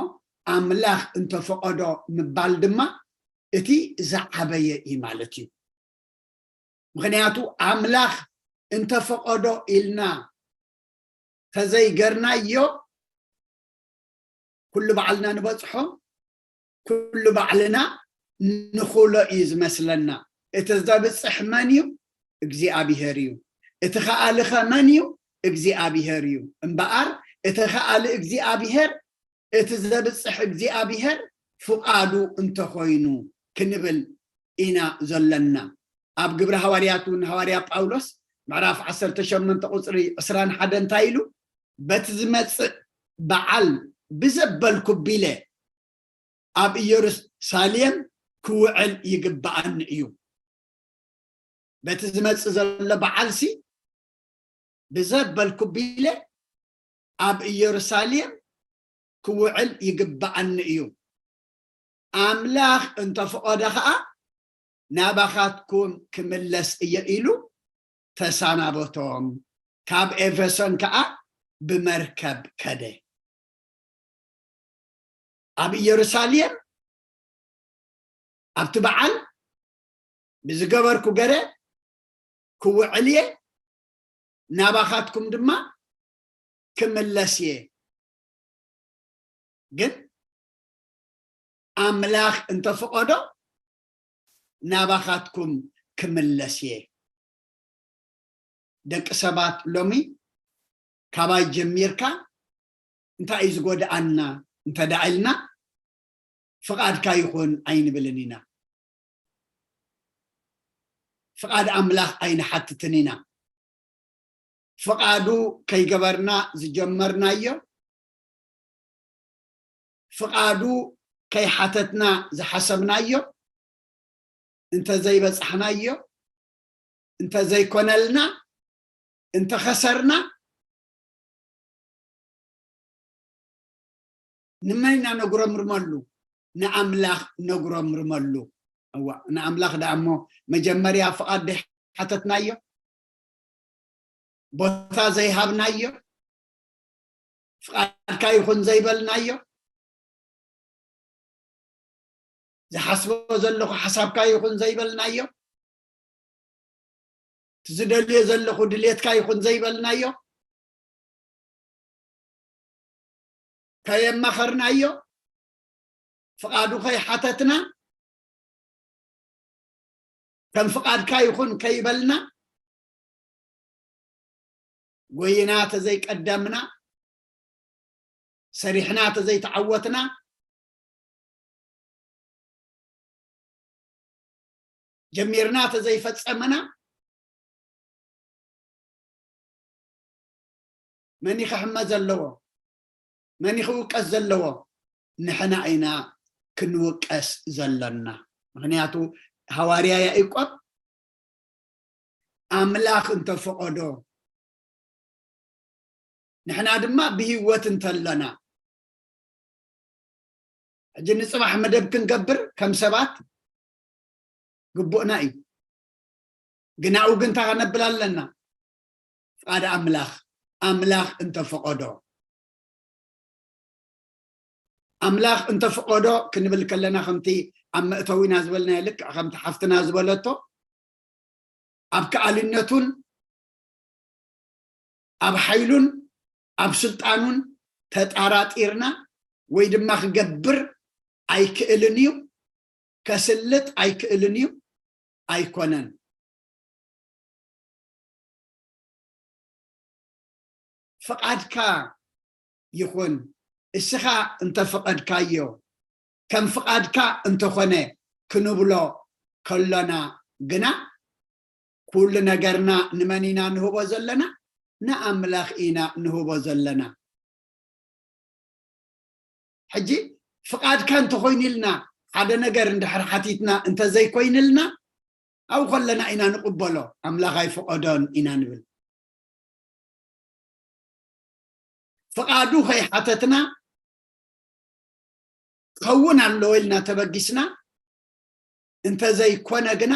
ኣምላኽ እንተፈቐዶ ምባል ድማ እቲ ዝዓበየ እዩ ማለት እዩ። ምኽንያቱ ኣምላኽ እንተፈቐዶ ኢልና ተዘይገርናዮ ኩሉ ባዕልና ንበፅሖ፣ ኩሉ ባዕልና ንኽሎ እዩ ዝመስለና። እቲ ዘብፅሕ መን እዩ? እግዚኣብሄር እዩ። እቲ ከኣሊ ኸ መን እዩ? እግዚኣብሄር እዩ። እምበኣር እቲ ከኣሊ እግዚኣብሄር፣ እቲ ዘብፅሕ እግዚኣብሄር ፍቓዱ እንተኾይኑ ክንብል ኢና ዘለና። ኣብ ግብሪ ሃዋርያት እውን ሃዋርያ ጳውሎስ ምዕራፍ ዓሰርተ ሸሞንተ ቁፅሪ ዕስራን ሓደን እንታይ ኢሉ? በቲ ዝመፅእ በዓል ብዘበልኩ ቢለ ኣብ ኢየሩሳሌም ክውዕል ይግብኣኒ እዩ። በቲ ዝመፅእ ዘሎ በዓልሲ ብዘበልኩ ቢለ ኣብ ኢየሩሳሌም ክውዕል ይግብኣኒ እዩ። ኣምላኽ እንተፈቐደ ኸዓ ናባኻትኩም ክምለስ እየ ኢሉ ተሰናበቶም። ካብ ኤፌሶን ከኣ ብመርከብ ከደ። ኣብ ኢየሩሳሌም ኣብቲ በዓል ብዝገበርኩ ገረ ክውዕል እየ፣ ናባኻትኩም ድማ ክምለስ እየ። ግን ኣምላኽ እንተፈቐዶ ናባኻትኩም ክምለስ እየ። ደቂ ሰባት ሎሚ ካባይ ጀሚርካ እንታይ እዩ ዝጎድኣና እንተ ደኣ ኢልና ፍቓድካ ይኹን ኣይንብልን ኢና። ፍቓድ ኣምላኽ ኣይንሓትትን ኢና። ፍቓዱ ከይገበርና ዝጀመርናዮ፣ ፍቓዱ ከይሓተትና ዝሓሰብናዮ፣ እንተ ዘይበጻሕናዮ፣ እንተ ዘይኮነልና፣ እንተ ኸሰርና፣ ንመን ኢና ነጉረምርመሉ? ንኣምላኽ ነጉረምርመሉ። እዋ፣ ንኣምላኽ ደኣ እሞ መጀመርያ ፍቓድ ዘይሓተትናዮ፣ ቦታ ዘይሃብናዮ፣ ፍቓድካ ይኹን ዘይበልናዮ፣ ዝሓስቦ ዘለኹ ሓሳብካ ይኹን ዘይበልናዮ፣ እቲ ዝደልዮ ዘለኹ ድሌትካ ይኹን ዘይበልናዮ፣ ከየማኸርናዮ፣ ፍቓዱ ከይሓተትና፣ ከም ፍቓድካ ይኹን ከይበልና፣ ጎይና ተዘይቀደምና፣ ሰሪሕና ተዘይተዓወትና፣ ጀሚርና ተዘይፈጸመና መን ይኽሕመ ዘለዎ? መን ይኽውቀስ ዘለዎ? ንሕና ኢና ክንውቀስ ዘለና። ምኽንያቱ ሃዋርያ ያዕቆብ ኣምላኽ እንተፈቐዶ፣ ንሕና ድማ ብህይወት እንተለና፣ ሕጂ ንጽባሕ መደብ ክንገብር ከም ሰባት ግቡእና እዩ። ግናኡ ግን እንታይ ከነብል ኣለና? ፍቓድ ኣምላኽ፣ ኣምላኽ እንተፈቐዶ። ኣምላኽ እንተፈቐዶ ክንብል ከለና፣ ከምቲ ኣብ መእተዊና ዝበልናዮ፣ ልክዕ ከምቲ ሓፍትና ዝበለቶ፣ ኣብ ከኣልነቱን ኣብ ሓይሉን ኣብ ስልጣኑን ተጣራጢርና ወይ ድማ ክገብር ኣይክእልን እዩ፣ ከስልጥ ኣይክእልን እዩ፣ ኣይኮነን። ፍቓድካ ይኹን፣ እስኻ እንተፈቐድካዮ፣ ከም ፍቓድካ እንተኾነ ክንብሎ ከሎና ግና፣ ኩሉ ነገርና ንመን ኢና ንህቦ ዘለና? ንኣምላኽ ኢና ንህቦ ዘለና። ሕጂ ፍቓድካ እንተኾይኑልና፣ ሓደ ነገር እንድሕር ሓቲትና እንተዘይኮይኑልና፣ ኣብኡ ከለና ኢና ንቕበሎ፣ ኣምላኽ ኣይፈቐዶን ኢና ንብል። ፍቓዱ ከይሓተትና ክኸውን ኣለዎ ኢልና ተበጊስና፣ እንተዘይኮነ ግና፣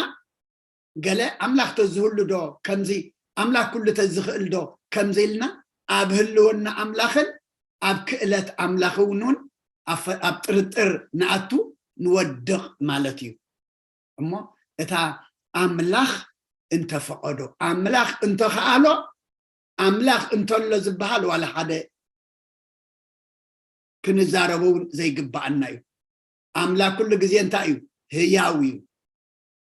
ገለ ኣምላኽ ተዝህሉ ዶ ከምዚ፣ ኣምላኽ ኩሉ ተዝኽእል ዶ ከምዚ ኢልና፣ ኣብ ህልውና ኣምላኽን ኣብ ክእለት ኣምላኽ እውን እውን ኣብ ፈ-፣ ኣብ ጥርጥር ንኣቱ፣ ንወድቕ ማለት እዩ። እሞ እታ ኣምላኽ እንተፈቐዶ፣ ኣምላኽ እንተኸኣሎ፣ ኣምላኽ እንተሎ ዝበሃል ዋላ ሓደ ክንዛረቦ እውን ዘይግባኣና እዩ። ኣምላኽ ኩሉ ግዜ እንታይ እዩ? ህያው እዩ።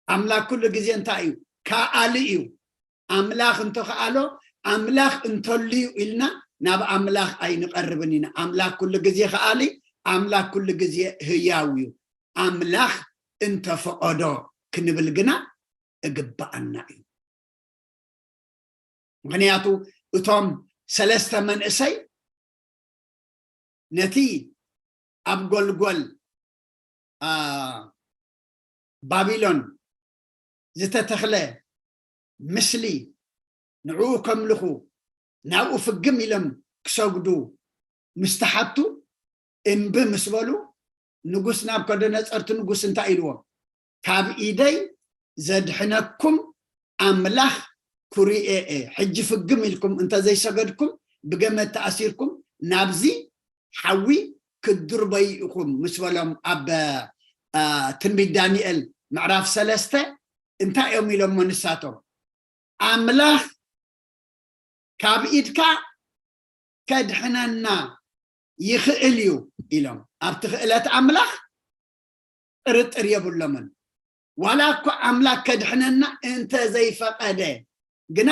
ኣምላኽ ኩሉ ግዜ እንታይ እዩ? ከኣሊ እዩ። ኣምላኽ እንተኸኣሎ፣ ኣምላኽ እንተልዩ ኢልና ናብ ኣምላኽ ኣይንቐርብን ኢና። ኣምላኽ ኩሉ ግዜ ከኣሊ፣ ኣምላኽ ኩሉ ግዜ ህያው እዩ። ኣምላኽ እንተፈቐዶ ክንብል ግና እግባኣና እዩ። ምኽንያቱ እቶም ሰለስተ መንእሰይ ነቲ ኣብ ጎልጎል፣ አ፣ ባቢሎን ዝተተኽለ ምስሊ ንዕኡ ከምልኹ፣ ናብኡ ፍግም ኢሎም ክሰግዱ ምስ ተሓቱ፣ እምቢ ምስ በሉ፣ ንጉስ ናቡከደነፆር እቲ ንጉስ እንታይ ኢልዎም? ካብ ኢደይ ዘድሕነኩም ኣምላኽ ኩሪኤ እየ። ሕጂ ፍግም ኢልኩም እንተዘይሰገድኩም፣ ብገመድ ተኣሲርኩም ናብዚ ሓዊ ክትድርበዩ ኢኹም ምስ በሎም፣ ኣብ፣ አ፣ ትንቢት ዳንኤል ምዕራፍ ሰለስተ እንታይ እዮም ኢሎሞ ንሳቶም? ኣምላኽ ካብ ኢድካ ከድሕነና ይኽእል እዩ ኢሎም። ኣብቲ ክእለት ኣምላኽ ጥርጥር የብሎምን። ዋላ እኳ ኣምላኽ ከድሕነና እንተ ዘይፈቐደ ግና፣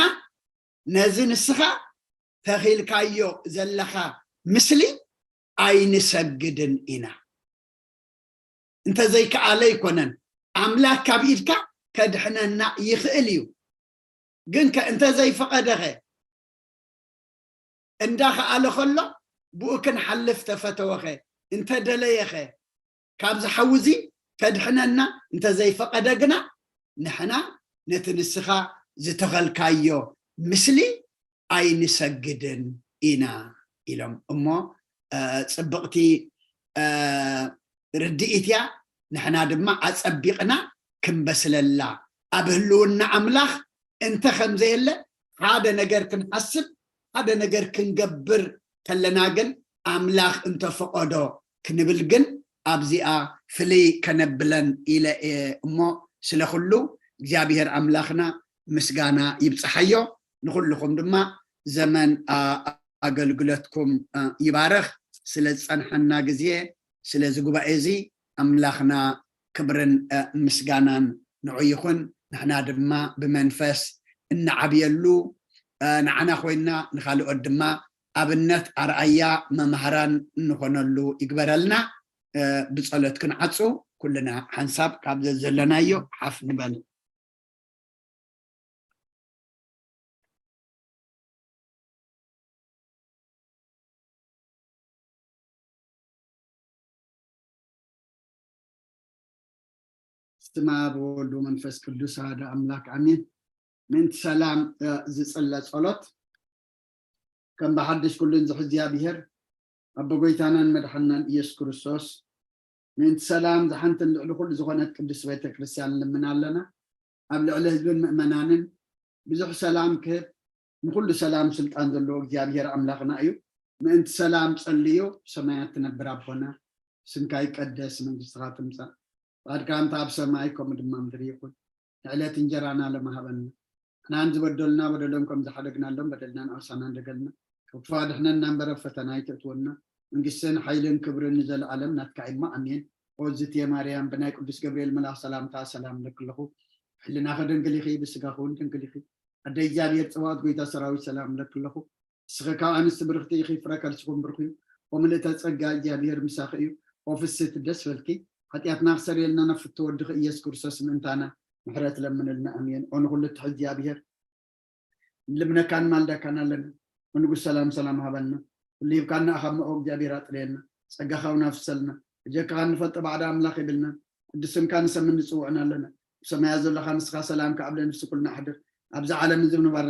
ነዚ ንስኻ ተኺልካዮ ዘለኻ ምስሊ ኣይንሰግድን ኢና። እንተ ዘይከኣለ ኣይኮነን፣ ኣምላኽ ካብ ኢድካ ከድሕነና ይኽእል እዩ። ግን ከ እንተ ዘይፈቐደኸ? እንዳኸኣለ ከሎ ብኡ ክንሓልፍ ተፈተወኸ? እንተ ደለየኸ? ካብዚ ሓዊ እዚ ከድሕነና እንተ ዘይፈቐደ ግና፣ ንሕና ነቲ ንስኻ ዝተኸልካዮ ምስሊ ኣይንሰግድን ኢና ኢሎም። እሞ፣ እ፣ ጽብቕቲ፣ እ፣ ርድኢት እያ። ንሕና ድማ ኣጸቢቕና ክንበስለላ፣ ኣብ ህልውና ኣምላኽ እንተ ከም ዘየለ ሓደ ነገር ክንሓስብ፣ ሓደ ነገር ክንገብር ከለና ግን፣ ኣምላኽ እንተፈቐዶ ክንብል ግን ኣብዚኣ ፍልይ ከነብለን ኢለ እየ። እሞ ስለ ኩሉ እግዚኣብሔር ኣምላኽና ምስጋና ይብጽሓዮ። ንኹልኹም ድማ ዘመን፣ ኣ-፣ ኣገልግሎትኩም፣ እ፣ ይባርኽ። ስለ ዝጸንሐና ግዜ፣ ስለዚ ጉባኤ እዚ ኣምላኽና ክብርን፣ እ፣ ምስጋናን ንዑ ይኹን። ንሕና ድማ ብመንፈስ እንዓብየሉ፣ እ፣ ንዓና ኮይንና ንኻልኦት ድማ ኣብነት ኣርኣያ መምሃራን እንኾነሉ ይግበረልና። እ፣ ብጸሎት ክንዓጹ፣ ኩልና ሓንሳብ ካብ ዘዘለናዮ ሓፍ ንበል። ስማ ብወልድ መንፈስ ቅዱስ ሓደ ኣምላክ ኣሜን። ምእንቲ ሰላም ዝፅለ ጸሎት። ከም ብሓድሽ ኩሉን ዝሕዚ እግዚኣብሔር ኣቦ ጎይታናን መድሓናን ኢየሱስ ክርስቶስ፣ ምእንቲ ሰላም ዝሓንትን ልዕሊ ኩሉ ዝኾነት ቅድስት ቤተክርስትያን ንልምን ኣለና። ኣብ ልዕሊ ህዝብን ምእመናንን ብዙሕ ሰላም ክህብ፣ ንኩሉ ሰላም ስልጣን ዘለዎ እግዚኣብሔር ኣምላኽና እዩ። ምእንቲ ሰላም ጸልዩ። ሰማያት ትነብር ኣቦና፣ ስምካ ይቀደስ፣ መንግስትኻ ትምጻእ፣ ፍቓድካ እንተ ኣብ ሰማይ ከምኡ ድማ ምድሪ ይኹን። ንዕለት እንጀራና ለማሃበና፣ ንሕናን ዝበደሉና በደሎም ከም ዝሓደግናሎም በደልናን ኣሳናን ደገልና፣ ካብ ክፉእ ኣድሕነና እምበር ኣብ ፈተና ኣይተእትወና። መንግስትን ሓይልን ክብርን ንዘለኣለም ናትካ እሞ ኣሜን። ኦዝትየ ማርያም፣ ብናይ ቅዱስ ገብርኤል መልኣኽ ሰላምታ ሰላም እለኪ ኣለኹ። ሕልናኺ ድንግል ኢኺ፣ ብስጋኺ እውን ድንግል ኢኺ። ኣደ እግዚኣብሔር ጽባኦት ጎይታ ሰራዊት ሰላም እለኪ ኣለኹ። ንስኺ ካብ ኣንስቲ ብርኽቲ ኢኺ፣ ፍረ ከርስኹም ብሩኽ እዩ። ኦምልእተ ጸጋ እግዚኣብሔር ምሳኺ እዩ። ኦፍስት ደስ በልኪ። ሓጢኣትና ክሰርየልና ናብ ፍቱ ወድኺ ኢየሱስ ክርስቶስ ምእንታና ምሕረት ለምንልና። ኣሜን። ኦ ንኹሉ ትሕዝ እግዚኣብሔር፣ ንልምነካን ማልዳካን ኣለና። ንጉስ ሰላም ሰላም ሃበልና። ኩሉ ሂብካና ኣኻብ መኦ እግዚኣብሔር ኣጥርየና። ጸጋኻ እውን ኣፍሰልና። እጀካ ንፈልጦ ባዕዳ ኣምላኽ የብልና። ቅዱስ ስምካ ንሰምን ንጽውዕን ኣለና። ብሰማያት ዘለኻ ንስኻ ሰላም ከኣብ ለንፍሲ ኩልና ኣሕድር። ኣብዚ ዓለም እዚ ምንባር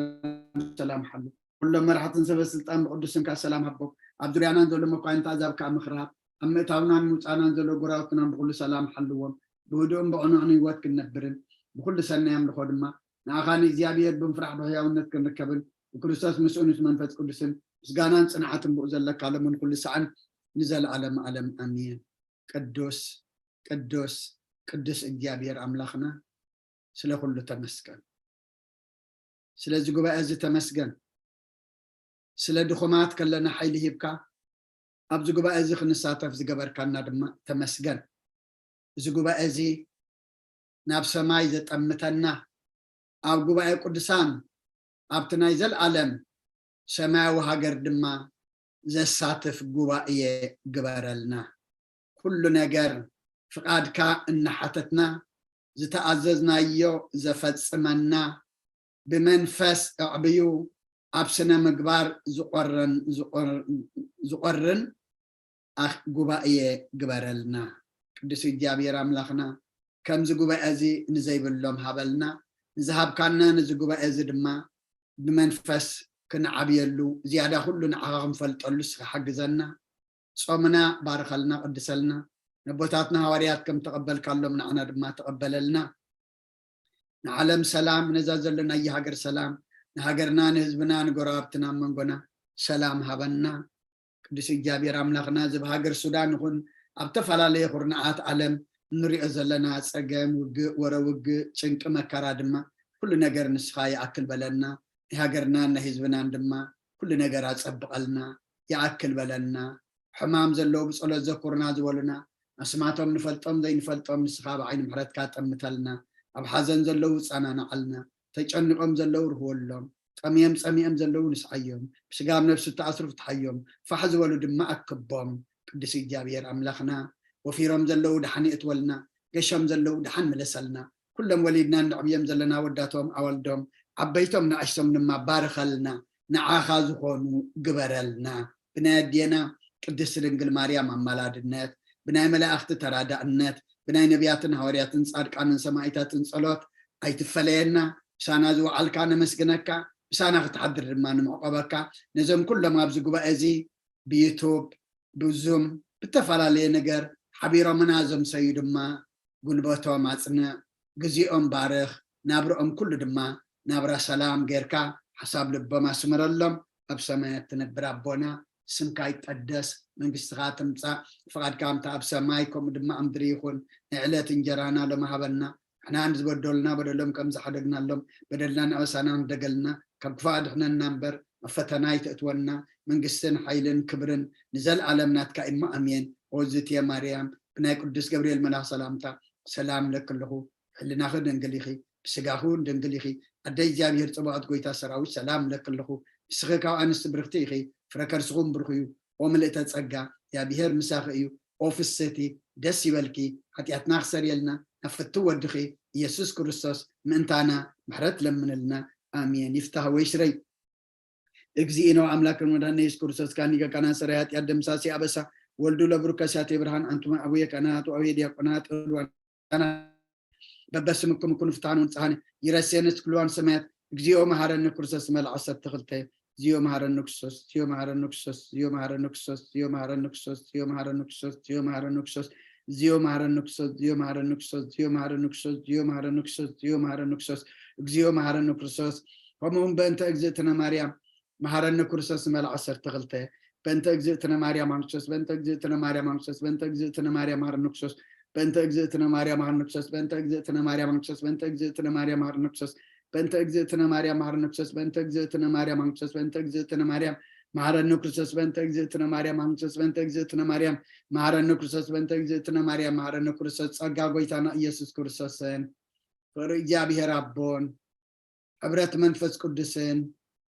ሰላም ሓሉ። ኩሎም መራሕትን ሰበ ስልጣን ብቅዱስ ስምካ ሰላም ሃቦም። ኣብ ዙርያናን ዘሎ መኳንንት ኣዛብ ከኣ ምኽራብ። ኣብ ምእታውናን ምውጻእናን ዘሎ ጎራውትናን ብኩሉ ሰላም ሓልዎም። ብህዱእን ብቕኑዕን ህይወት ክንነብርን ብኩሉ ሰናይ ኣምልኾ ድማ ንኣኻ ንእግዚኣብሔር ብምፍራሕ ብሕያውነት ክንርከብን ብክርስቶስ ምስኡን ምስ መንፈስ ቅዱስን ምስጋናን ጽንዓትን ብኡ ዘለካ ሎምን ኩሉ ሰዓን ንዘለኣለም ኣለም ኣሜን። ቅዱስ ቅዱስ ቅዱስ እግዚኣብሔር ኣምላኽና ስለ ኩሉ ተመስገን። ስለዚ ጉባኤ እዚ ተመስገን። ስለ ድኹማት ከለና ሓይሊ ሂብካ ኣብዚ ጉባኤ እዚ ክንሳተፍ ዝገበርካና ድማ ተመስገን። እዚ ጉባኤ እዚ ናብ ሰማይ ዘጠምተና፣ ኣብ ጉባኤ ቅዱሳን ኣብቲ ናይ ዘልኣለም ሰማያዊ ሃገር ድማ ዘሳትፍ ጉባኤ ግበረልና። ኩሉ ነገር ፍቓድካ እናሓተትና ዝተኣዘዝናዮ ዘፈጽመና ብመንፈስ ኣዕብዩ ኣብ ስነ ምግባር ዝቆረን ዝቆር- ዝቆርን ኣኽ- ጉባኤ ግበረልና። ቅዱስ እግዚኣብሔር ኣምላኽና ከምዚ ጉባኤ እዚ ንዘይብሎም ሃበልና። ንዝሃብካና ነዚ ጉባኤ እዚ ድማ ብመንፈስ ክንዓብየሉ ዝያዳ ኩሉ ንዓኻ ክንፈልጠሉ እስኻ ሓግዘና። ጾምና ባርኸልና፣ ቅድሰልና። ነቦታትና ሃዋርያት ከም ተቐበልካሎም ንዓና ድማ ተቐበለልና። ንዓለም ሰላም፣ ነዛ ዘለናያ ሃገር ሰላም፣ ንሃገርና፣ ንህዝብና፣ ንጎረባብትና፣ ኣብ መንጎና ሰላም ሃበና። ቅዱስ እግዚኣብሔር ኣምላኽና፣ እዚ ኣብ ሃገር ሱዳን ይኹን ኣብ ዝተፈላለየ ኩርናዓት ዓለም እንሪኦ ዘለና ጸገም፣ ውግእ፣ ወረ ውግእ፣ ጭንቂ፣ መከራ ድማ ኩሉ ነገር ንስኻ ይኣክል በለና። ናይ ሃገርናን ናይ ህዝብናን ድማ ኩሉ ነገር ኣጸብቐልና፣ ይኣክል በለና። ሕማም ዘለዉ ብጸሎት ዘኩርና ዝበሉና፣ ኣስማቶም ንፈልጦም ዘይንፈልጦም ንስኻ ብዓይኒ ምሕረትካ ጠምተልና። ኣብ ሓዘን ዘለዉ ጸናንዓልና። ተጨኒቖም ዘለዉ ርህወሎም። ጠምዮም ጸሚኦም ዘለዉ ንስዓዮም። ብስጋ ኣብ ነፍሲ እተኣስሩ ፍትሓዮም። ፋሕ ዝበሉ ድማ ኣክቦም። ቅዱስ እግዚኣብሔር ኣምላኽና፣ ወፊሮም ዘለዉ ደሓን የእትወልና። ገሾም ዘለዉ ደሓን ምለሰልና። ኩሎም ወሊድና እነዕብዮም ዘለና ወዳቶም ኣዋልዶም ዓበይቶም ንኣሽቶም ድማ ባርኸልና። ንዓኻ ዝኾኑ ግበረልና። ብናይ ኣዴና ቅድስቲ ድንግል ማርያም ኣማላድነት፣ ብናይ መላእኽቲ ተራዳእነት፣ ብናይ ነቢያትን ሃዋርያትን ጻድቃንን ሰማዕታትን ጸሎት ኣይትፈለየና። ምሳና ዝወዓልካ ነመስግነካ፣ ምሳና ክትሓድር ድማ ንምዕቆበካ። ነዞም ኩሎም ኣብዚ ጉባኤ እዚ ብዩቱብ ብዙም ብተፈላለየ ነገር ሓቢሮምና ዘምሰዩ ድማ ጉልበቶም ኣጽንዕ፣ ግዜኦም ባርኽ፣ ናብርኦም ኩሉ ድማ ናብራ ሰላም ጌርካ ሓሳብ ልቦም ኣስምረሎም። ኣብ ሰማያት ትነብር ኣቦና፣ ስምካ ይቀደስ፣ መንግስትኻ ትምጻእ፣ ፍቓድካ ከምቲ ኣብ ሰማይ ከምኡ ድማ ኣብ ምድሪ ይኹን። ናይ ዕለት እንጀራና ሎሚ ሃበና፣ ንሕና ንዝበደሉና በደሎም ከም ዝሓደግናሎም በደልናን ኣበሳናን ደገልና፣ ካብ ክፉእ ኣድሕነና እምበር ኣብ ፈተና ኣይተእትወና። መንግስትን ሓይልን ክብርን ንዘለኣለም ናትካ እሞ ኣሜን። ኦዝትየ ማርያም፣ ብናይ ቅዱስ ገብርኤል መልኣኽ ሰላምታ ሰላም እለኪ ኣለኹ። ሕልናኺ ድንግል ኢኺ፣ ብስጋኺ እውን ድንግል ኢኺ። ኣደ እግዚኣብሔር ጽባኦት ጎይታ ሰራዊት ሰላም እለኪ ኣለኹ። ንስኺ ካብ ኣንስቲ ብርኽቲ ኢኺ፣ ፍረ ከርስኹም ብሩኽ እዩ። ኦ ምልእተ ጸጋ፣ እግዚኣብሔር ምሳኺ እዩ። ኦ ፍስህቲ፣ ደስ ይበልኪ፣ ሓጢኣትና ክሰርየልና ናብ ፍትው ወድኺ ኢየሱስ ክርስቶስ ምእንታና ምሕረት ለምንልና። ኣሜን። ይፍታህ ወይ ሽረይ። እግዚእነ ወአምላክነ ወመድኃኒነ ኢየሱስ ክርስቶስ ካህን ሊቀ ካህናት ሠራየ ኃጢአት ደምሳሴ አበሳ ወልዱ ለብሩክ ከሳቴ ብርሃን አንቱመ አቡየ ካህናት ወአቡየ ዲያቆናት እሉ በበስምኩም ኩኑ ፍትሓን ውንጽሃን ይረስየንስ ክልዋን ሰማያት። እግዚኦ መሐረኒ ክርስቶስ መልዓ ዓሰርተ ክልተ። እግዚኦ መሐረኒ ክርስቶስ። ከምኡ እውን በእንተ እግዝእትነ ማርያም መሐረኒ ክርስቶስ መልዓ ዓሰርተ ክልተ። በእንተ እግዝእትነ ማርያም ኣንክሶስ በእንተ እግዝእትነ ማርያም ኣንክሶስ በእንተ እግዝእትነ ማርያም መሐረኒ ክርስቶስ በእንተ እግዝእትነ ማርያም መሐረኒ ክርስቶስ በእንተ እግዝእትነ ማርያም ኣንክሶስ በእንተ እግዝእትነ ማርያም መሐረኒ ክርስቶስ በእንተ እግዝእትነ ማርያም መሐረኒ ክርስቶስ በእንተ እግዝእትነ ማርያም ኣንክሶስ በእንተ እግዝእትነ ማርያም መሐረኒ ክርስቶስ በእንተ እግዝእትነ ማርያም ኣንክሶስ በእንተ እግዝእትነ ማርያም መሐረኒ ክርስቶስ በእንተ እግዝእትነ ማርያም መሐረኒ ክርስቶስ። ጸጋ ጎይታና ኢየሱስ ክርስቶስን ፍቅሪ እግዚኣብሔር ኣቦን ሕብረት መንፈስ ቅዱስን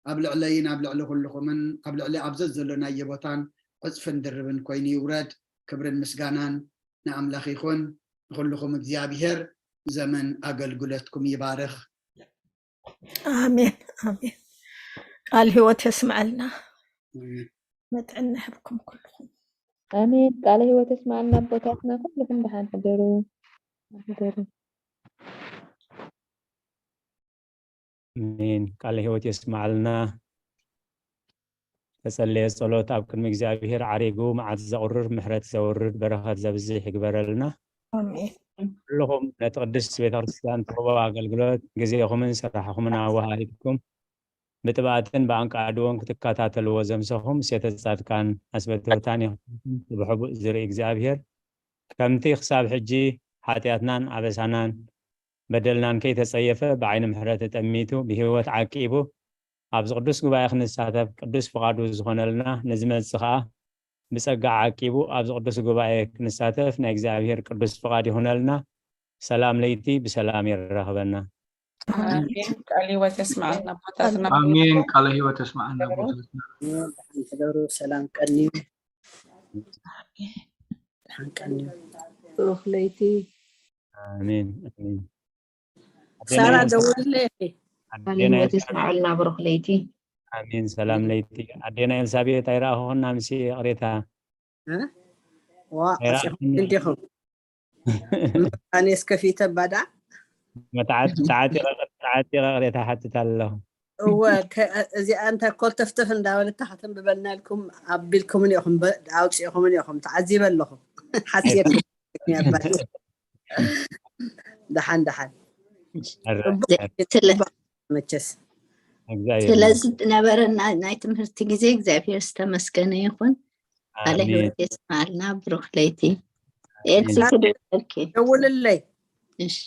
ኣብ ልዕለይን ኣብ ልዕሊ ኩልኹምን ኣብ ልዕሊ ኣብ ዘዘሎናዮ ቦታን ዕጽፍን ድርብን ኮይኑ ይውረድ። ክብርን ምስጋናን ንኣምላኽ ይኹን። ንኹልኹም እግዚኣብሔር ዘመን ኣገልግሎትኩም ይባርኽ። ኣሜን ኣሜን። ቃል ህይወት የስምዐልና። መጥዕና ይሃብኩም ኩልኹም። ኣሜን። ቃለ ህይወት የስምዐልና ኣቦታትና፣ ኩልኹም ደሓን ሕደሩ። ሕደሩ። ኣሜን። ቃለ ህይወት የስምዓልና። ተጸለየ ጸሎት ኣብ ቅድሚ እግዚኣብሔር ዓሪጉ መዓት ዘቑርር ምሕረት ዘውርድ በረኸት ዘብዝሕ ይግበረልና። ኣሜን። ኩልኹም ነቲ ቅድስት ቤተክርስትያን ትህቦ ኣገልግሎት ግዜኹምን ስራሕኹምን ኣወሃሂድኩም ብጥብኣትን ብኣንቃድዎን ክትከታተልዎ ዘምሰኹም ሴተ ጻድቃን ኣስበትወታን ይኹንኩም ብሕቡእ ዝርኢ እግዚኣብሔር ከምቲ ክሳብ ሕጂ ሓጢኣትናን ኣበሳናን በደልናን ከይተጸየፈ ብዓይኒ ምሕረት ጠሚቱ ብህይወት ዓቂቡ ኣብዚ ቅዱስ ጉባኤ ክንሳተፍ ቅዱስ ፍቓዱ ዝኾነልና ንዝመጽእ ኸኣ ብጸጋ ዓቂቡ ኣብዚ ቅዱስ ጉባኤ ክንሳተፍ ናይ እግዚኣብሔር ቅዱስ ፍቓድ ይኹነልና። ሰላም ለይቲ ብሰላም የራኽበና። ኣሜን። ቃለ ህይወት የስምዓልና ኣቦታትና። ኣሜን። ቃለ ህይወት የስምዓልና ኣቦታትና። ሕደሩ ሰላም ቀንዩ። ደሓን ቀንዩ። ብሩኽ ለይቲ። ኣሜን ኣሜን። ሳራ ደውልለይ። ቃለ ህይወት የስምዓልና ብሩኽ ለይቲ። ኣሜን። ሰላም ለይቲ ኣዴና ኤልሳቤጥ ኣይረኣኹኽን ኣምሲ ይቕሬታ። ዋ ኣፂኹም እንዲኹም። ኣነስ ከፊተ ባዳ ተዓጢቐ ቅሬታ ሓትት ኣለኹ። እወ እዚኣ እንታይ ኮልተፍተፍ እንዳበለት ተክተንብበልና ኢልኩም ኣቢልኩምን ኢኹም ኣውፂእኹምን ኢኹም ተዓዚበ ኣለኹ። ሓስየኩም። ደሓን ደሓን። መቸስ ስለዚ ዝነበረና ናይ ትምህርቲ ግዜ እግዚኣብሔር ዝተመስገነ ይኹን። ቃለ ህይወት የስምዓልና። ብሩኽ ለይቲ። ኤልሲ ክድውለልኪ። ደውልለይ። እሺ።